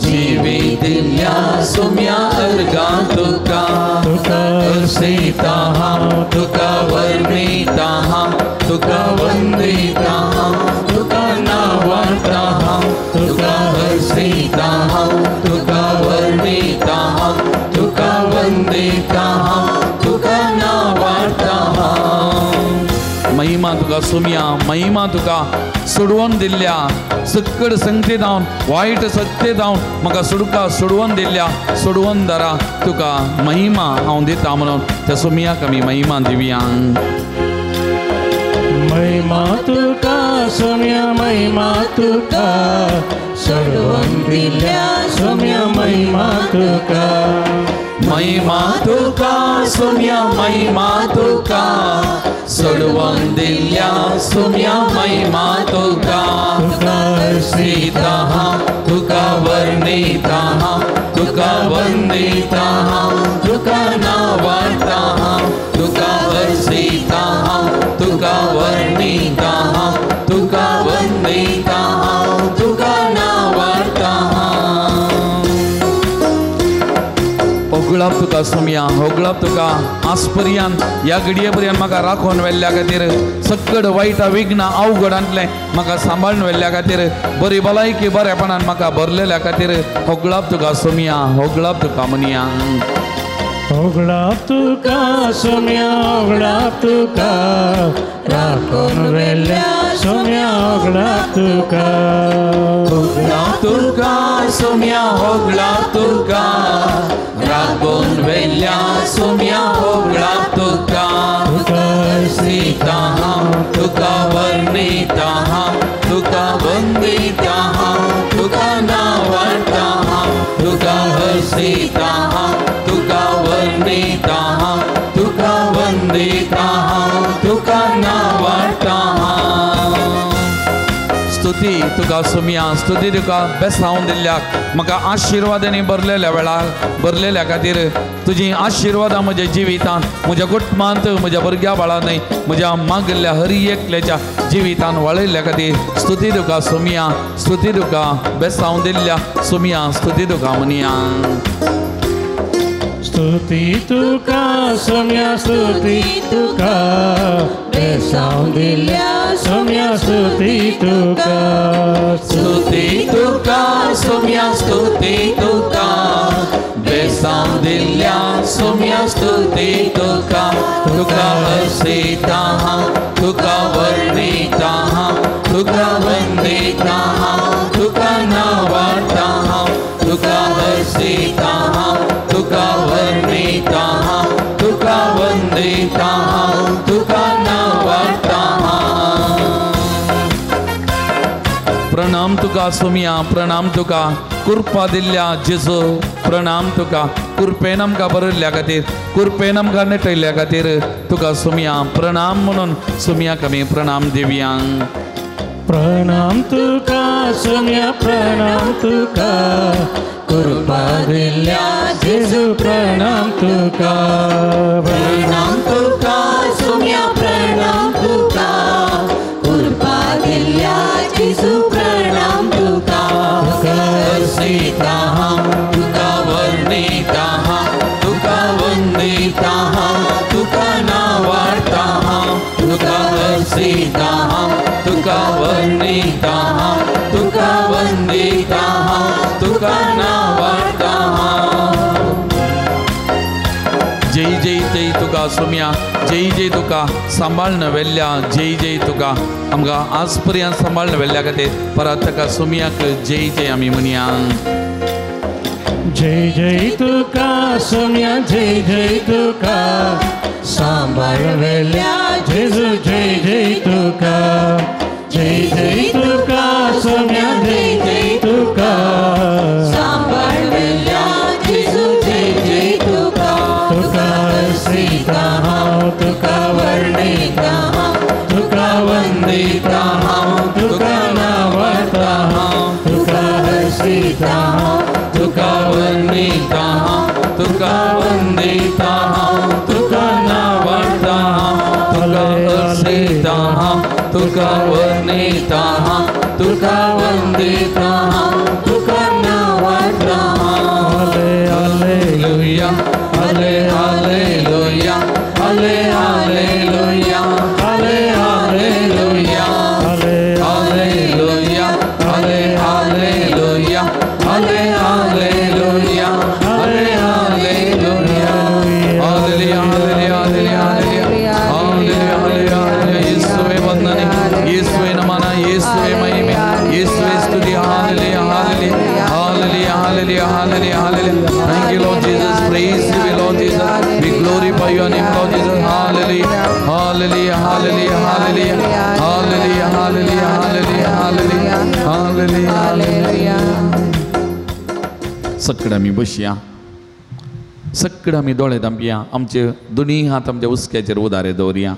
S2: जिवी दिल्या सोम्या अर्गां तुका
S1: तुका
S2: हर्षिता हांव तुका वर्णिता हांव तुका वंदिता हांव तुका नांवाडटा हांव तुका हर्षिता हांव तुका वर्णिता हांव तुका वंदिता हांव तुका नांवाडटा हांव. महिमा तुका सोम्या महिमा तुका सोडवून दिल्ल्या सक्कड संगते धावन वायट सत्ते धावन म्हाका सुडका सोडवून दिल्ल्या सोडवून दारा तुका महिमा हांव दिता म्हणून त्या सोम्याक आमी महिमा दिवया.
S1: महिमा तुका सोम्या महिमा तुका सोडवून दिल्या सोम्या महिमा तुका
S2: महिमा तुका सोम्या महिमा तुका सोडवून दिल्या सोम्या महिमा तुका
S1: तुका
S2: हर्षिता हांव तुका वर्णिता हांव तुका वंदिता हांव तुका नांवाडटा हांव तुका हर्षिता हांव तुका वर्णिता हांव तुका वंदिता हांव तुका नांवाडटा हांव. होगळाप तुका सोम्या होगळाप तुका आजपर्यंत ह्या घडये पर्यंत म्हाका राखून व्हेल्ल्या खातीर सक्कड वायट विघ्न अवघडांतलें म्हाका सांबाळून व्हेल्ल्या खातीर बरी भलायकी बरेपणान म्हाका भरलेल्या खातीर होगळाप तुका सोम्या होगळाप तुका म्हणया.
S1: होगळाप तुका सोम्या होगळाप तुका राखून व्हेल्ल्या सोम्या होगळाप तुका
S2: होगळाप तुका सोम्या होगळाप तुका राखून व्हेल्ल्या सोम्या होगळाप तुका
S1: तुका
S2: हर्षिता हांव तुका वर्णिता हांव तुका वंदिता हांव तुका नांवाडटा हांव तुका हर्षिता हांव तुका वर्णिता हांव तुका वंदिता हांव तुका नांवाडटा हांव. स्तुती तुका सोम्या स्तुती तुका बेसावन दिल्ल्याक म्हाका आशिर्वादांनी भरलेल्या वेळार भरलेल्या खातीर तुजी आशिर्वादां म्हज्या जिवितांत म्हज्या कुटुंबांत म्हज्या भुरग्या बाळांनी म्हज्या मागिल्ल्या हर एकल्याच्या जिवितान वाळयल्ल्या खातीर स्तुती तुका सोम्या स्तुती तुका बेसावन दिल्ल्या सोम्या स्तुती तुका म्हणया.
S1: स्तुती तुका सोम्या स्तुती तुका बेसावन दिल्या सोम्या स्तुती तुका
S2: स्तुती तुका सोम्या स्तुती तुका बेसावन दिल्या सोम्या स्तुती तुका तुका हर्षिता हांव तुका वर्णिता हांव तुका वंदिता हांव तुका नांवाडटा हांव तुका हर्षिता हांव तुका वर्णिता हांव तुका वंदिता हांव तुका नांवाडटा हांव. प्रणाम तुका सोम्या प्रणाम तुका कृपा दिल्ल्या जेजू प्रणाम तुका कृपेन आमकां बरयल्ल्या खातीर कृपेन आमकां नेटयल्ल्या खातीर तुका सोम्या प्रणाम म्हणून सोम्याक आमी प्रणाम दिवया.
S1: प्रणाम तुका सोम्या प्रणाम तुका कृपा दिल्या जेजू प्रणाम तुका
S6: प्रणाम तुका सोम्या प्रणाम तुका कृपा दिल्या जेजू प्रणाम तुका
S1: तुका
S2: हर्षिता हांव तुका वर्णिता हांव तुका वंदिता हांव तुका नांवाडटा हांव तुका हर्षिता हांव तुका वर्णिता हांव तुका वंदिता हांव तुका नांवाडटा हांव. जय जय जय तुका सोम्या जय जय तुका सांबाळन व्हेल्ल्या जय जय तुका आमकां आज पर्यंत सांबाळन व्हेल्ल्या खातीर परत ताका सोम्याक जय जय आमी म्हणया.
S1: जय जय तुका सोम्या जय जय तुका सांबाळ व्हेल्ल्या जेजू जय जय तुका जय जय तुका सोम्या जय जय तुका
S6: सांबाळ व्हेल्ल्या जेजू जय जय तुका
S1: तुका हर्षिता हांव तुका वर्णिता हांव तुका वंदिता हांव तुका नांवाडटा हांव तुका हर्षिता हांव
S2: तुका वर्णिता तुका वंदिता हांव तुका नावाडता हांव तुका अर्सिता हांव तुका वर्णिता हांव तुका वंदिता हांव तुका नावाडता हांव. हालेलुया हाले हालेलुया हाले हालेलुया हाले हालेलुया हालेलुया हाले हालेलुया हाले हालेलुया हाले hallelujah hallelujah hallelujah hallelujah hallelujah hallelujah. येशुवे वंदने, येशुवे नमन, येशुवे महिमे, येशुवे स्तुती. हालेलुया हालेलुया hallelujah hallelujah hallelujah hallelujah. Thank you Lord Jesus, praise you Lord Jesus, we glorify your name Lord Jesus. Hallelujah hallelujah hallelujah hallelujah hallelujah hallelujah hallelujah hallelujah hallelujah hallelujah. सगळे आमी बसया, सगळे आमी दोळे धांपया, आमचे दोनी हात आमच्या हुस्क्याचेर उदारे दवरया.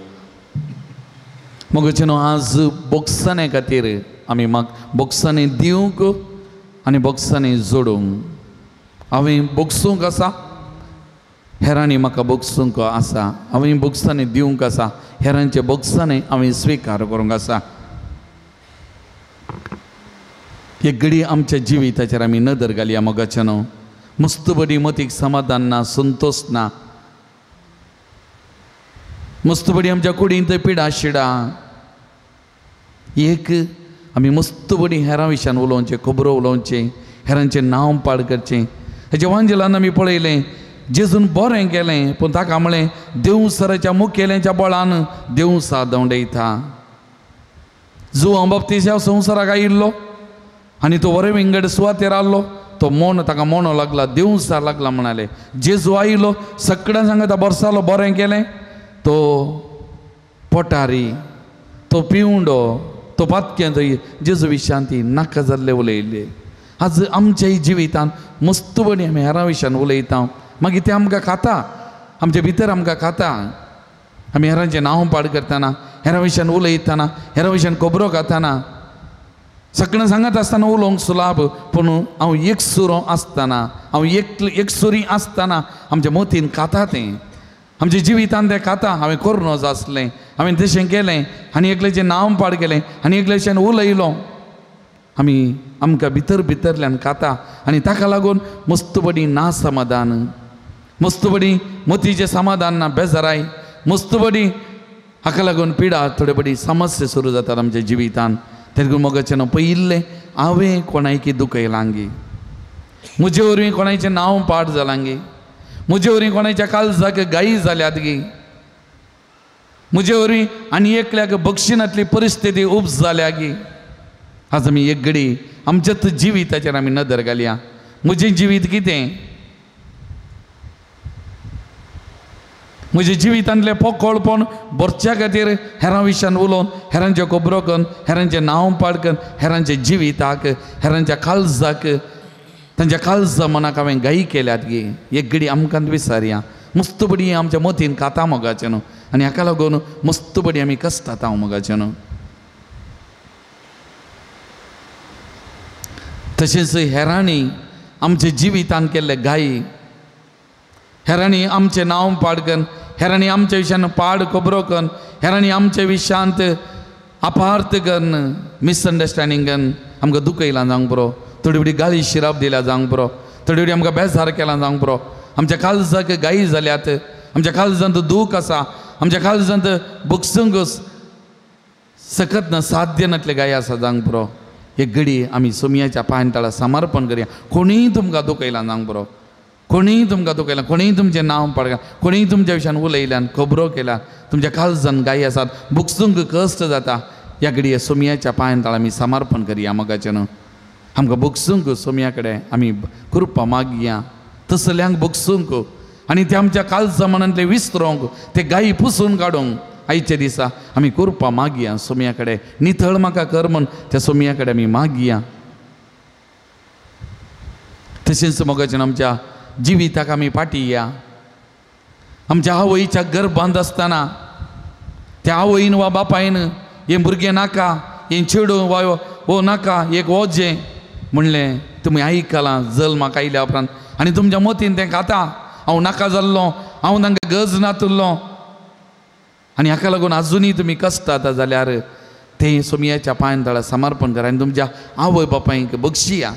S2: मगचे न्हू आज बोक्साने खातीर आमी म्हाका बोक्सांनी दिवंक आनी बोक्सांनी जोडूंक हांवें बोक्सूंक आसा, हेरांनी म्हाका बोक्सूंक आसा, हांवें बोक्सांनी दिवंक आसा, हेरांच्या बोक्सांनी हांवें स्विकार करूंक आसा. एक घडी आमच्या जिविताचेर आमी नदर घालया मोगाच्या न्हू. मस्त बरी मतीक समाधान ना, संतोश ना, मस्त बरी आमच्या कुडींत पिडा शिडा. एक आमी मस्त बरी हेरां विशयान उलोवचें, खबरो उलोवचें, हेरांचें नांव पाड करचें. हेजे वांजेलान आमी पळयलें जेजून बरें केलें, पूण ताका म्हळें देवसराच्या मुखेल्यांच्या बळान देवसा दवंडयता. जुवां बाप्तीस ह्या संवसाराक आयिल्लो आनी तो बरे विंगड सुवातेर आहलो, तो मोन ताका मोनो लागला, देवसार लागला. म्हणाले जेजू आयलो सगळ्यां सांगता बरसालो बरें केलें, तो पोटारी, तो पिवंडो, तो पातक्यांचो जेजू विशांती नाका जाल्ले उलयल्ले. आज आमच्याय जिवितान मस्त बरी आमी हेरां विशयान उलयता, मागीर तें आमकां खाता, आमचे भितर आमकां खाता. आमी हेरांचें नांव पाड करतना, हेरां विशयान उलयतना, हेरां विशयान खबरो खाताना, सगळें सांगत आसतना उलोवंक सुलाभ, पूण हांव एकसुरो आसतना, हांव एकसुरी आसतना आमच्या मतीन खाता तें, आमच्या जिवितान तें खाता. हांवें करूं नजो आसलें, हांवें तशें केलें आनी एकल्याचें नांव पाड केलें आनी एकल्याच्यान उलयलो. आमी आमकां भितर भितरल्यान खाता आनी ताका लागून मस्त बरी ना समाधान, मस्त बरी मतीचें समाधान ना, बेजाराय, मस्त बरी हाका लागून पिडा, थोडे बरी समस्या सुरू जातात आमच्या जिवितान. तेन्ना मोगाचें न्हू पयिल्लें हांवें कोणायकी दुखयलांगी, म्हजे वरवीं कोणायचें नांव पाड जालांगी, म्हजे वरवीं कोणायच्या काळजाक गायी जाल्यात गी, म्हजे वरवीं आनी एकल्याक बक्षिनांतली परिस्थिती उब जाल्या गी. आज आमी एक घडी आमच्याच जिविताचेर आमी नदर घालया. म्हजें जिवीत कितें, म्हज्या जिवितांतलें पोकळपण भरच्या खातीर हेरां विशयान उलोवन, हेरांच्यो खबरो करून, हेरांचें नांव पाड करून, हेरांच्या जिविताक, हेरांच्या काळजाक, तांच्या काळजा मनाक हांवें गायी केल्यात गी. एक घडी आमकां विसारया. मस्त बडी आमच्या मतीन खाता मोगाचें न्हू आनी हाका लागून मस्त बडी आमी कसतात हांव मोगाचें न्हू. तशेंच हेरांनी आमच्या जिवितान केल्ले गायी, हेरांनी आमचें नांव पाड करून, हेरांनी आमच्या विशयान पाड खबरो करून, हेरांनी आमच्या विशयांत अपार्थ करून, मिसअंडरस्टँडींग करून आमकां दुखयलां जावंक पुरो, थोडी बरी गाळी शिराप दिल्या जावंक पुरो, थोडी बरी आमकां बेजार केला जावंक पुरो. आमच्या काळजाक गायी जाल्यात, आमच्या काळजांत दूख आसा, आमच्या काळजांत बगसूंक सकत ना, साध्य नातले गायी आसा जावंक पुरो. एक घडी आमी सोमयाच्या पांयतळा समर्पण करया. कोणीय तुमकां दुखयलां जावंक पुरो, कोणीय तुमकां दुखयलां, कोणीय तुमचें नांव पाडलां, कोणीय तुमच्या विशयान उलयल्यान, खबरो केल्या, तुमच्या काळजान गायी आसात, बगसूंक कश्ट जाता, ह्या घडये सोमयाच्या पांयतळा आमी समर्पण करया मोगाचें न्हू. आमकां बगसूंक सोमया कडेन आमी कृपा मागया, तसल्यांक बगसूंक आनी ते आमच्या काळजा मनांतले विसरोंक, ते गायी पुसून काडूंक आयच्या दिसा आमी कृपा मागया सोमया कडेन. नितळ म्हाका कर म्हूण त्या सोमया कडेन आमी मागया. तशेंच मोगाचें आमच्या जिविताक आमी फाटी या. आमच्या आवयच्या गर्भांत आसतना त्या आवयन वा बापायन हें भुरगें नाका, हें चेडूं वा हो नाका, एक वजें म्हणलें, तुमी आयकलां जल्माक आयल्या उपरांत आनी तुमच्या मतीन तें खाता हांव नाका जाल्लो, हांव तांकां गरज नातुल्लो. आनी हाका लागून आजुनूय तुमी कश्टाता जाल्यार तें सोमयाच्या पांयां तळा समर्पण करा आनी तुमच्या आवय बापायक बक्षिया,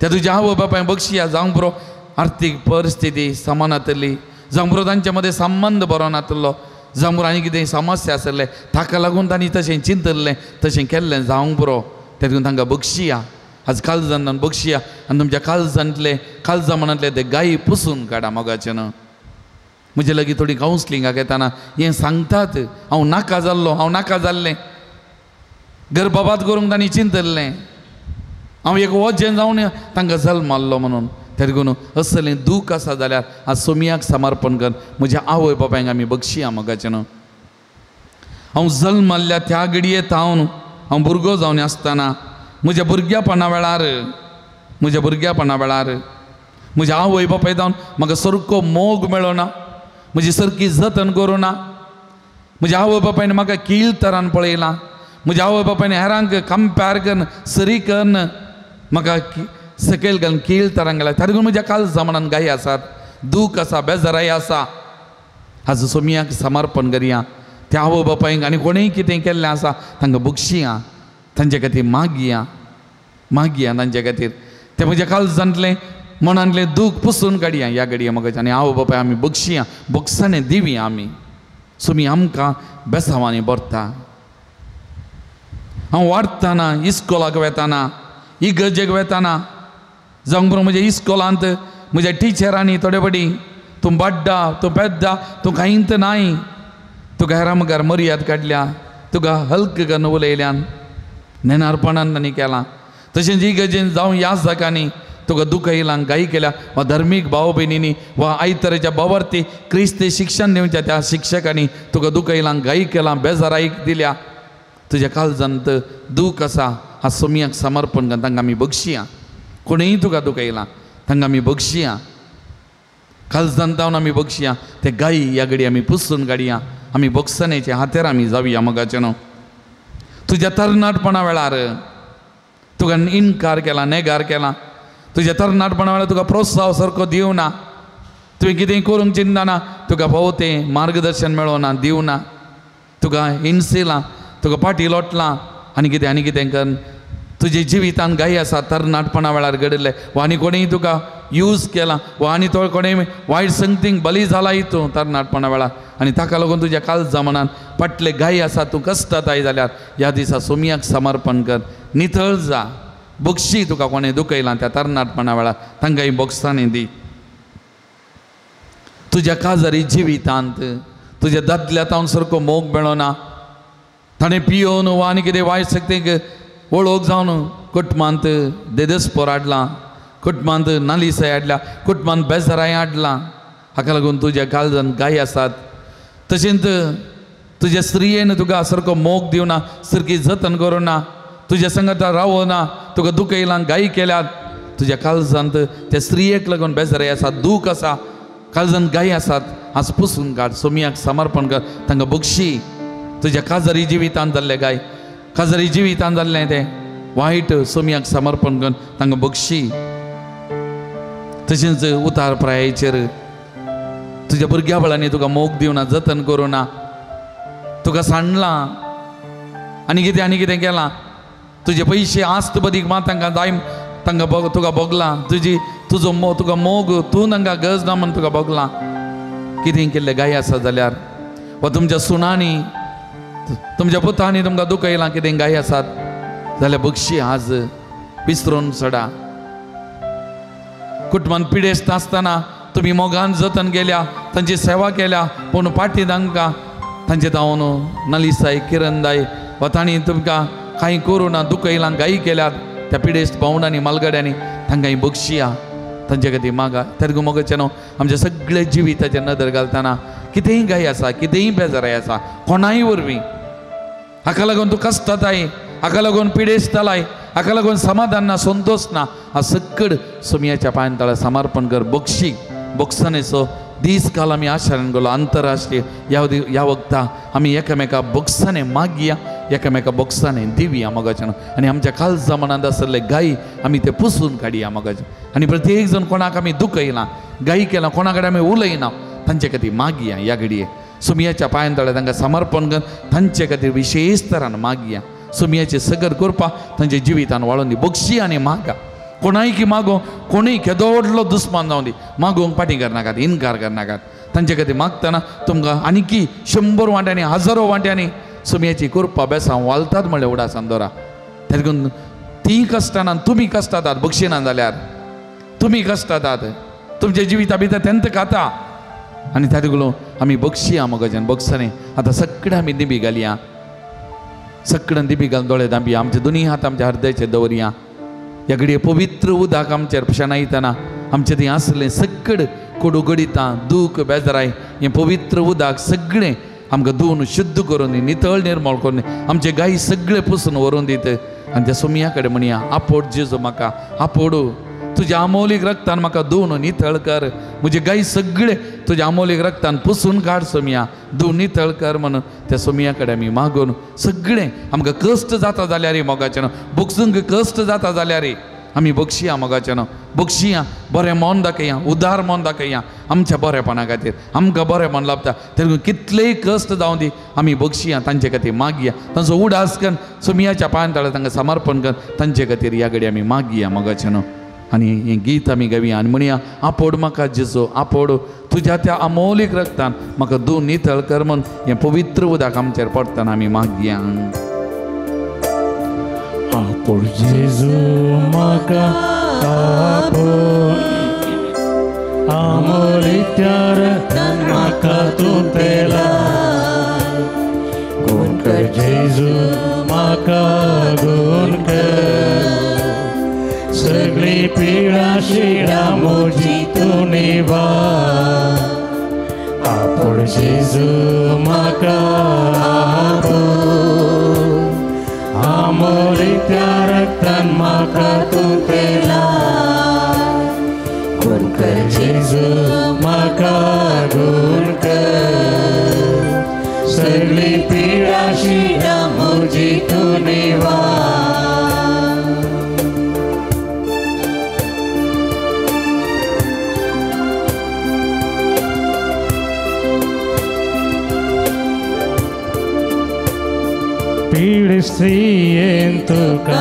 S2: त्या तुज्या आवय बापायक बक्षिया. जावंक पुरो आर्थीक परिस्थिती समान नातली, जावंक पुरो तांचे मदें संबंद बरो नातलो, जावंक पुरो आनी कितें समस्या आसले ताका लागून तांणी तशें चिंतल्लें तशें केल्लें, जावंक पुरो तेतून तांकां बक्षिया. आज काळजान बक्षिया आनी तुमच्या काळजांतले काळजा मनांतले ते गायी पुसून काडा मोगाचें न्हू. म्हजे लागीं थोडी कावन्सिलिंगाक येताना हें सांगतात, हांव नाका जाल्लो, हांव नाका जाल्लें, गर्भपात करूंक तांणी चिंतल्लें, हांव एक वजें जावन तांकां जल्माल्लो म्हणून. तेगून असलें दूख आसा जाल्यार आज सोमयाक समर्पण कर, म्हज्या आवय बापायक आमी बक्षिया मोगाचें न्हू. हांव जल्माल्ल्या त्या घडयेत हांव हांव भुरगो जावन आसतना म्हज्या भुरग्यापणा वेळार, म्हज्या भुरग्यापणा वेळार म्हज्या आवय बापाय जावन म्हाका सारको मोग मेळना, म्हजी सारकी जतन करूं ना, म्हज्या आवय बापायन म्हाका कील तरान पळयलां, म्हज्या आवय बापायन हेरांक कंपेर करून सरी करून म्हाका सकयल घालून कील तरान घाला. ताका म्हज्या काळजा मनान गाय आसात, दूख आसा, बेजाराय आसा. आज सोमयाक समर्पण करया, त्या आवय बापायक आनी कोणेय कितें केल्लें आसा तांकां बक्षिया, तांचे खातीर मागया, मागया तांचे खातीर. ते म्हज्या काळजांतलें मनांतलें दूख पुसून काडया ह्या घडये म्हाका. आनी आवय बापाय आमी बक्षिया, बक्षाने दिवया आमी. सोमी आमकां बेसांवांनी भरता. हांव वाडटना इस्कोलाक वेताना, इगर्जेक वेताना, जावंक पुरो म्हज्या इस्कोलांत म्हज्या टिचरांनी थोडे फावटी तूं बाड्डा, तूं पेद्दा, तूं कांयच नाय, तुका हेरां मुखार मर्याद काडल्या, तुका हल्क करून उलयल्यान, नेणारपणान तांणी केलां. तशेंच इगर्जेन जावं ह्या जागांनी तुका दुखयलां, गाई केल्या, वा धर्मीक भाव भयणींनी वा आयतरेच्या बावरती क्रिस्ती शिक्षण दिवच्या त्या शिक्षकांनी तुका दुखयलां, गाई केलां, बेजारायक दिल्या. तुज्या काळजांत दूख आसा, हा सोमयाक समर्पण कर, तांकां आमी बक्षिया. कोणेय तुका दुखयलां तांकां आमी बक्षिया, काळजांत जावन आमी बक्षिया. ते गाई ह्या घडी आमी पुसून काडया, आमी बक्षण्याचे हातेर आमी जावया मोगाचें न्हू. तुज्या तरणाटपणा वेळार तुका इनकार केला, नेगार केला, तुज्या तरणाटपणा वेळार तुका प्रोत्साहन सारको दिवना, तुवें कितें करूंक चिंतना तुका फावो तें मार्गदर्शन मेळना, दिवना, तुका हिणसिलां, तुका फाटी लोटलां आनी कितें आनी कितें करून तुजे जिवितान गाय आसा तरणाटपणा वेळार घडिल्लें, वा आनी कोणेय तुका यूज केला, वा आनी तो कोणेय वायट संगतींक बली जाला तूं तरणाटपणा वेळार, आनी ताका लागून तुज्या काळजा मनान फाटले गाय आसा, तूं कश्टाताय जाल्यार ह्या दिसा सोमयाक समर्पण कर, नितळ जा, बक्षी तुका कोणें दुखयलां त्या तरणाटपणा वेळार तांकां बक्षांनी दी. तुज्या काजारी जिवितांत तुज्या दादल्या तावन सारको मोग मेळना, ताणें पियोवन वा आनी कितें वायट शक्तीक वळख जावन कुटुंबांत देदस्पोर हाडलां, कुटुंबांत नालिसाय हाडल्या, कुटुंबांत बेजाराय हाडलां, हाका लागून तुज्या काळजान गाय आसात. तशेंच तुज्या स्त्रियेन तुका सारको मोग दिवना, सारकी जतन करूना, तुज्या संगता रावना, तुका दुखयलां, गाय केल्यात, तुज्या काळजांत त्या स्त्रियेक लागून बेजाराय आसा, दूख आसा, काळजान गाय आसात. आज पुसून काड, सोमयाक समर्पण कर, तांकां बक्षी. तुज्या काजारी जिवितान जाल्लें गाय, काजारी जिवितान जाल्लें तें वायट सोमयाक समर्पण कर, तांकां बक्षी. तशेंच उतार प्रायेचेर तुज्या भुरग्या बाळांनी तुका मोग दिवना, जतन करूना, तुका सांडलां आनी कितें आनी कितें केलां, तुजे पयशे आस्त बदीक मात तांकां जाय, तांकां तुका भोगलां, तुजी तुजो तुका मोग तूं तांकां गरज ना म्हूण तुका भोगलां. कितें केल्लें गाय आसा जाल्यार वा तुमच्या सुनांनी तुमच्या पुतांनी तुमकां दुखयलां, कितें गाय आसात जाल्यार बक्षी आज विसरून सडा. कुटुंबान पिडेस्त आसतना तुमी मोगान जतन केल्या, तांची सेवा केल्या, पूण फाटीं तांकां तांचे धांवन नलिसाय किरणदाय वा तांणी तुमकां कांय करूं ना, दुखयलां, गाई केल्यात त्या पिडेस्त भावंडांनी मालगड्यांनी तांकां बक्षिया, तांचे खातीर मागा. तेरगू मोगाचें न्हू आमच्या सगळे जिविताचेर नदर घालतना कितेंय गाय आसा, कितेंय बेजाराय आसा कोणाय वरवीं, हाका लागून तूं कश्टाताय, हाका लागून पिडेस्तालाय, हाका लागून समाधान ना, संतोश ना, हा सक्कड सोमयाच्या पांयां तळा समर्पण कर, बक्षी. बक्षानेचो दीस काल आमी आशारान गेलो आंतरराष्ट्रीय ह्या वखता आमी एकामेका बक्षाने मागया, एकामेका बोक्सांनी दिवया मोगाच्यान आनी आमच्या काळजा मनांत आसले गाय आमी ते पुसून काडया मोगाचे आनी प्रत्येक जण कोणाक आमी दुखयना गाय केला कोणा कडेन आमी उलयना तांचे खातीर मागया ह्या घडये सुमयाच्या पांयान तळ्या तांकां समर्पण करून तांचे खातीर विशेश तरान मागया सुमयाची सगर करपा तांच्या जिवितान वाळोवन दी बक्षी आनी मागा कोणाय की मागो कोणूय केदो व्हडलो दुस्मान जावन दी मागोवंक फाटीं करनाकात इनकार करनाकात तांचे खातीर मागतना तुमकां आनीकी 100 वांट्यांनी हजारो वांट्यांनी सुमयाची कृपा बेसांव वालतात म्हणलें उडासान दवरा तेका ती कश्टान तुमी कश्टातात बक्षिना जाल्यार तुमी कश्टातात तुमच्या जिविता भितर तेंत खाता आनी त्या देखून आमी बक्षिया मगजान बक्षांनी आतां सगळें आमी दिबी घालया सगळ्यां दिबी घालून दोळे दांबया आमचे दोनी हात आमच्या हृदयाचेर दवरया ह्या घडये पवित्र उदक आमचेर शेणायतना आमचें थंय आसलें सगळें कोडू गडितां दूख बेजाराय हें पवित्र उदक सगळें आमकां धुवन शुद्ध करून दी नितळ निर्मळ करून दी आमचे गाय सगळे पुसून व्हरून दीत आनी त्या सोमया कडेन म्हणया आपोड जेजू म्हाका आपोडू तुज्या आमोलीक रक्तान म्हाका धुवन नितळ कर म्हजे गाय सगळे तुज्या आमोलीक रक्तान पुसून काड सोमया धुवन नितळ कर म्हणून त्या सोमया कडेन आमी मागून सगळें आमकां कश्ट जाता जाल्यार मोगाचें बक्षूंक कश्ट जाता जाल्यार आमी बक्षिया मोगाचें बक्षिया बरें मन दाखया उदार मन दाखया आमच्या बरेपणा खातीर आमकां बरेपण लाभता तेका कितलेय कश्ट जावं दी आमी बक्षिया तांचे खातीर मागया तांचो उडास करून सोमयाच्या पांयान तळ्या तांकां समर्पण करून तांचे खातीर ह्या घडी आमी मागया मोगाचें आनी हें गीत आमी गावया आनी म्हणया आपोड म्हाका जेजू आपोड तुज्या त्या अमोलीक रक्तान म्हाका धुवन नितळ कर म्हूण हें पवित्र उदक आमचेर पडटना आमी मागया
S1: आपोड जेजू म्हाका आपोड आमोलीक त्या रक्तान म्हाका तूं पेलाय गुण कर जेजू म्हाका गुण कर सगळी पिडा शिडा म्हजी तूं निवार आपोड जेजू म्हाका आपोड आमोलीक त्या रक्तान म्हाका तूं पेलाय गुण कर जेजू म्हाका गुण कर सगळी पिडा शिडा म्हजी तूं निवार. पीड स्त्रियेन तुका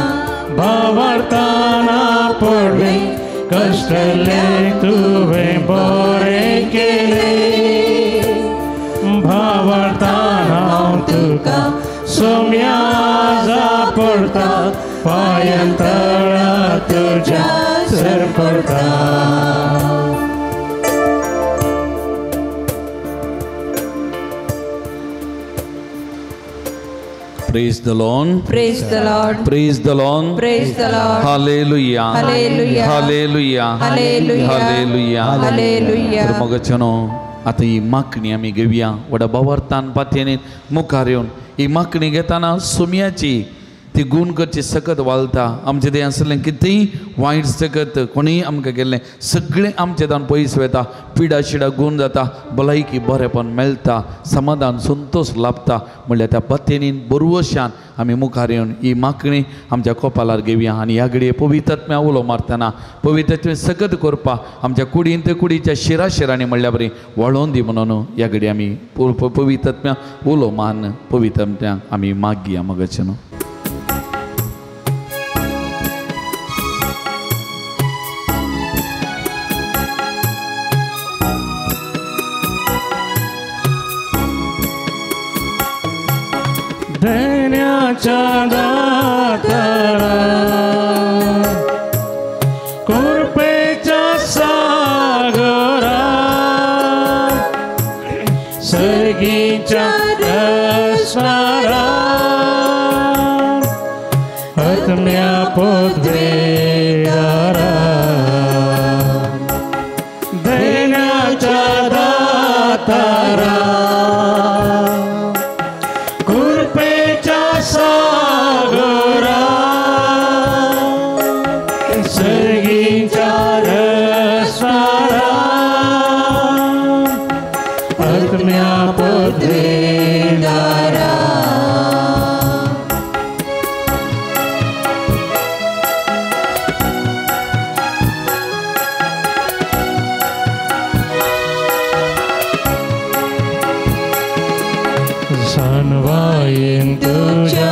S1: भावार्थाना पडले कश्टले तुवें बरें केलें भावार्थान हांव तुका सोम्या पडता पांयां तळा तुज्या सर पडता.
S2: Praise the Lord.
S6: Praise the Lord.
S2: Praise the Lord.
S6: Praise the Lord.
S2: Hallelujah.
S6: Hallelujah.
S2: Hallelujah.
S6: Hallelujah.
S2: Hallelujah.
S6: Hallelujah.
S2: तर मगचनो आतां ही मागणी आमी घेवया व्हडा भावार्थान पातयेन मुखार येवन ही मागणी घेतना सोम्याची ती गूण करची सकत वालता आमचें तें आसलें कितेंय वायट सकत कोणीय आमकां केल्लें सगळें आमचें दान पयस वता पिडा शिडा गूण जाता भलायकी बरेपण मेळटा समाधान संतोश लाभता म्हणल्यार त्या पत्तेनीन बरवशान आमी मुखार येवन ही मागणी आमच्या कोपालार घेवया आनी ह्या घडये पवित्रत्म्या उलो मारतना पवित्रत्मे सकत करपाक आमच्या कुडीन ते कुडीच्या शिरा शिरांनी म्हणल्या बरी वळोवन दी म्हणून ह्या घडये आमी पवित्रत्म्या उलो मान पवित्रत्म्या आमी मागया मगचे न्हू.
S1: धन्याच्या दातारा कृपेच्या सागरा सर्गीच्या रसणारा आत्म्या पदवेदारा धन्याच्या दातारा सागरा सर्गीच्या रसणारा आत्म्या पदवेदारा. तुज्या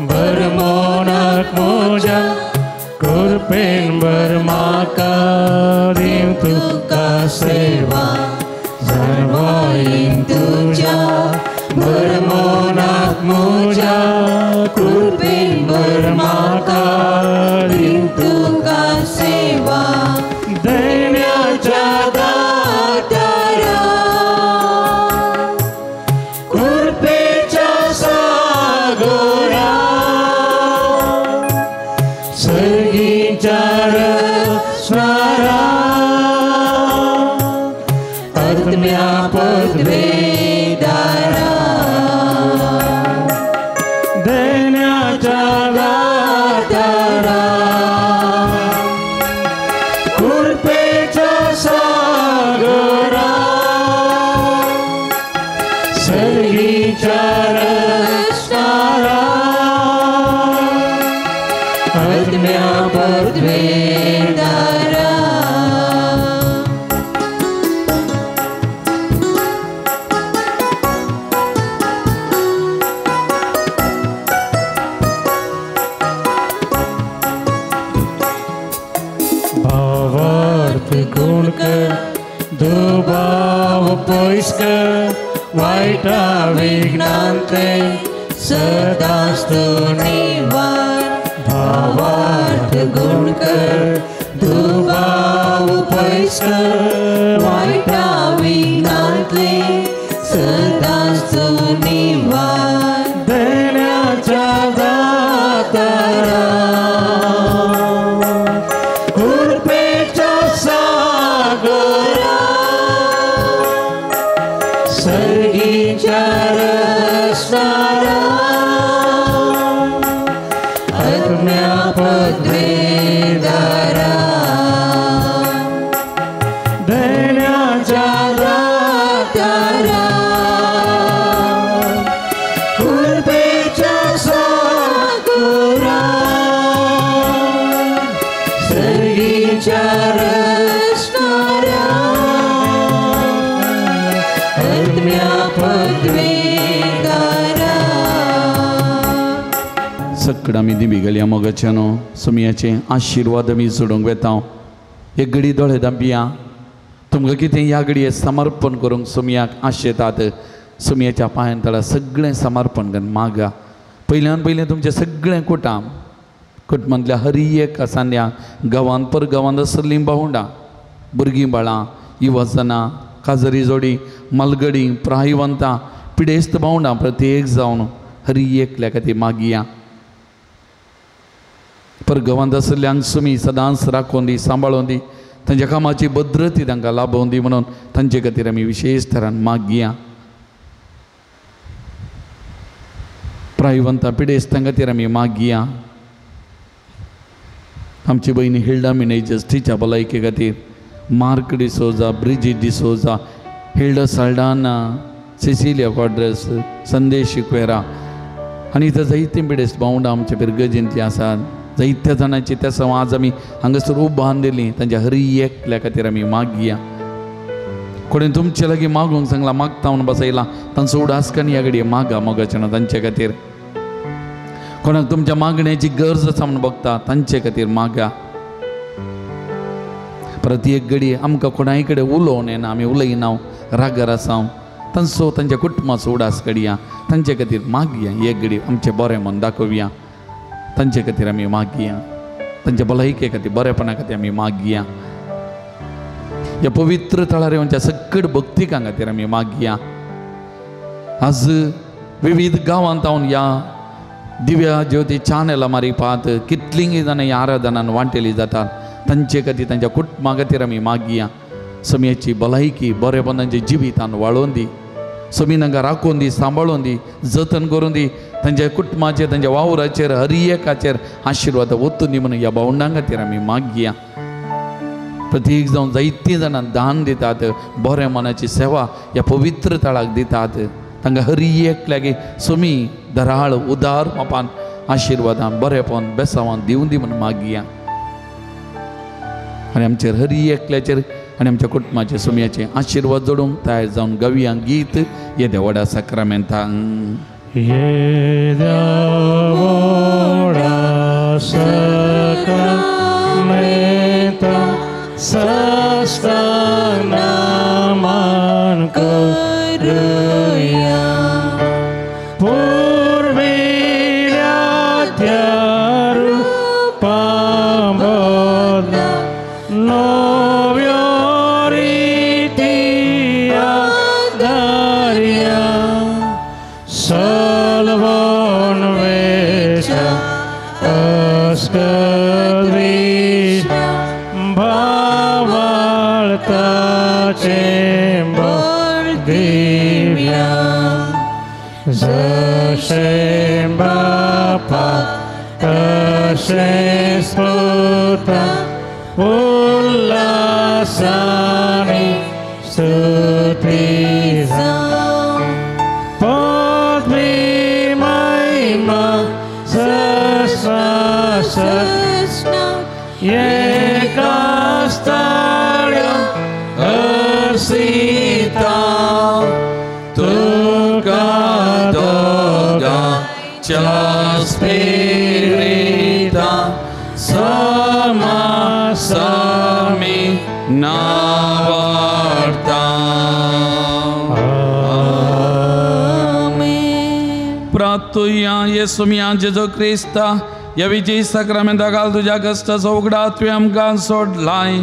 S1: बरमोनाक मोजा कृपेन बर म्हाका दिव तुका सेवा जाणवायेन तुज्या बरमोनाक मोजा कृपेन बर म्हाका दिव तुका सेवा देण्याच्या दातारा कृपेच्या सागरा सर्गीच्या रचणारा आत्म्या पदवेदारा देण्याच्या दातारा कृपेच्या सागरा सर्गीच्या रचणारा आत्म्या पदवेदारा. भावार्थ गुण कर दुबाव पयस कर वायटा विघ्नांतले सदांच तूं निवार भावार्थ गुण कर दुबाव पयस कर वायटा विघ्नांतले सदांच तूं निवार देण्याच्या दातारा कृपेच्या सागरा सर्गीच्या रचणारा आत्म्या पदवेदारा देण्याच्या दातारा कृपेच्या सागरा सर्गीच्या रचणारा आत्म्या पदवेदारा.
S2: सकड आमी दिमी गेल्या मोगाच्या न्हू सुमयाचे आशिर्वाद आमी जोडूंक वेता. एक घडी दोळे दांपिया तुमकां कितें ह्या घडये समर्पण करूंक सुमयाक आशेतात. सुमयाच्या पांयान तळा सगळें समर्पण करून मागा. पयल्यान पयलें तुमचें सगळें कुटाम कुटुंबांतल्या हर एक आसान्या गांवांत पर गांवांत आसलीं भावंडां भुरगीं बाळां युवजनां काजरी जोडी मालगडी प्रायवंतां पिडेस्त भावंडां प्रत्येक जावन हर एकल्या खातीर मागिया. पर गांवांत आशिल्ल्यांक सुमी सदांच राखून दी सांबाळून दी तांच्या कामाची भद्रती तांकां लाभोवन दी म्हणून तांचे खातीर आमी विशेश तरान मागिया. प्रायवंतां पिडेस्तां खातीर आमी मागिया. आमची भयणी हिल्डा मिनेजस तिच्या भलायके खातीर Mark D'Souza Brigitte D'Souza Hilda Saldanha Cecilia Quadros Sandesh Sequeira आनी इथं जायतीं पिडेस्त भावंडां आमच्या पिरगर्जेंतलीं आसात. जायत्या जाणांची त्या समाज आमी हांगासर उबान दिली तांच्या हर एकल्या खातीर आमी मागिया. कोणें तुमचे लागीं मागूंक सांगलां मागता म्हणून बसयलां तांचो उडास करून ह्या घडये मागा मोगाचें न्हू तांचे खातीर. कोणाक तुमच्या मागण्याची गरज आसा म्हणून बघता तांचे खातीर मागा. परत एक घडये आमकां कोणाय कडेन उलोवन येना आमी उलयना रागार आसा तांचो तांच्या कुटुंबाचो उडास काडया तांचे खातीर मागया. एक घडी आमचें बरें मन दाखोवया तांचे खातीर आमी मागिया. तांच्या भलायके खातीर बरेपणा खातीर आमी मागिया. ह्या पवित्र थळार येवच्या सकट भक्तिकां खातीर आमी मागिया. आज विविध गांवांत हांव ह्या दिव्या ज्योती चॅनला मारिपात कितलींय जाणां ह्या आराधनान वांटेली जातात तांचे खातीर तांच्या कुटुंबा खातीर आमी मागिया. समयाची भलायकी बरेपण तांच्या जिवितान वाळोवन दी समी तांकां राखून दी सांबाळून दी जतन करून दी तांच्या कुटुंबाचेर तांच्या वावराचेर हर एकाचेर आशिर्वाद ओतून दी म्हणून ह्या भावंडां खातीर आमी मागिया. प्रत्येक जावन जायतीं जाणां दान दितात बऱ्या मनाची सेवा ह्या पवित्र थळाक दितात तांकां हर एकल्याक समी दराळ उदार मापान आशिर्वादान बरेपण बेसावान दिवन दी म्हणून मागिया. आनी आमचेर हर एकल्याचेर आनी आमच्या कुटुंबाचे सुमयाचे आशिर्वाद जोडूंक तयार जावन गावया गीत येद्या व्हडा साक्रामेंतांक.
S1: येद्या व्हडा सक्रामेंता साश्टांग नमन करुया. पुर्विल्या त्या रुपा बदला नव्यो रिती आदारया. सलवण वेच्या अस्कद्विश्या भावार्थाचें बळ दिव्या. जशें बापा तशेंच पुता उल्हासानी स्तुती जावं. पदवी महिमा सस्ना एका स्थाळ्या अर्सिता.
S2: तुका दोगांच्या स्पिरिता समा समी नावार्ता. प्राप्तुया येसुमिया जेजू क्रिस्ता ह्या विजयी साक्रामेंता घाल तुज्या कश्टाचो उगडास तुवें आमकां सोडलाय.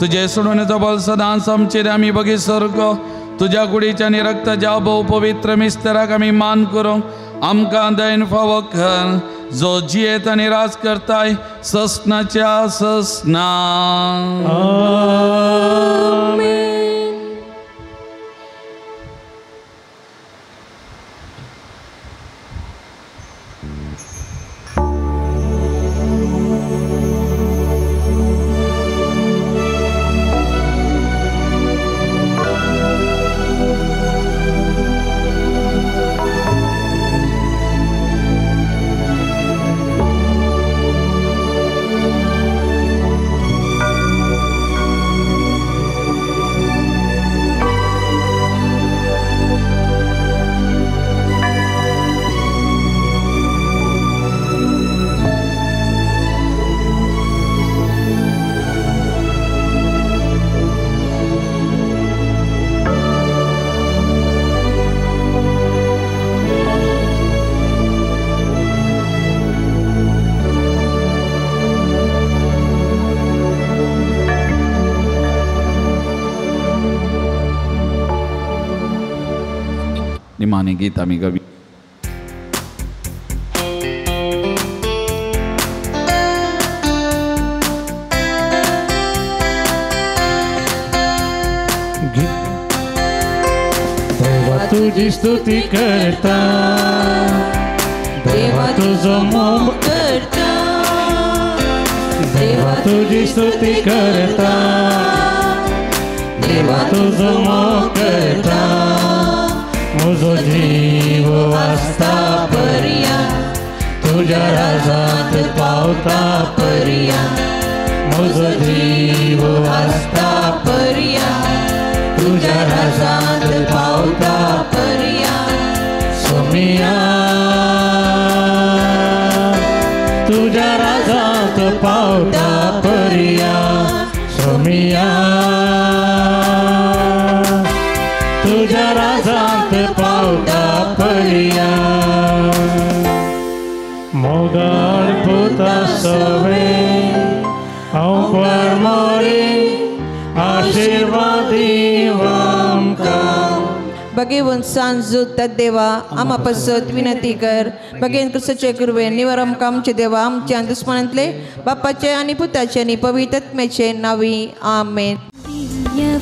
S2: तुजे सोडवणेचो बल सदांच आमचेर आमी बगी सारको तुज्या कुडीच्या आनी रक्ताच्या भोव पवित्र मिस्तराक आमी मान करूंक आमकां दयन फावो कर, जो जियेत आनी राज करताय ससनाच्या ससना.
S6: आमेन.
S2: निमाणे गीत आमी गावया.
S1: देवा तुजी स्तुती करता, देवा तुजो मोग
S6: करता,
S1: देवा तुजी स्तुती करता, देवा तुजो मोग करता. म्हजो जीव आसता
S6: पर्या
S1: तुज्या राजांत पावता पर्या. म्हजो जीव आसता
S6: पर्या
S1: तुज्या राजांत पावता
S6: पर्या.
S1: सोमिया तुज्या राजांत पावता पर्या. सोमिया तुज्या राजांत पावता पर्या. मोगाळ पुता सवे हांव परमोरी आशिर्वादी आमकां.
S6: भगेवन सांजू तद्देवा आमा पासत विनंती कर. भगेन क्रिस्ताचे कृपेन निवर आमकां आमचे देवा आमच्या दुस्मनांतले बापाचे आनी पुताचे आनी पवित्र आत्म्याचे नांवी. आमेन.
S7: दिव्य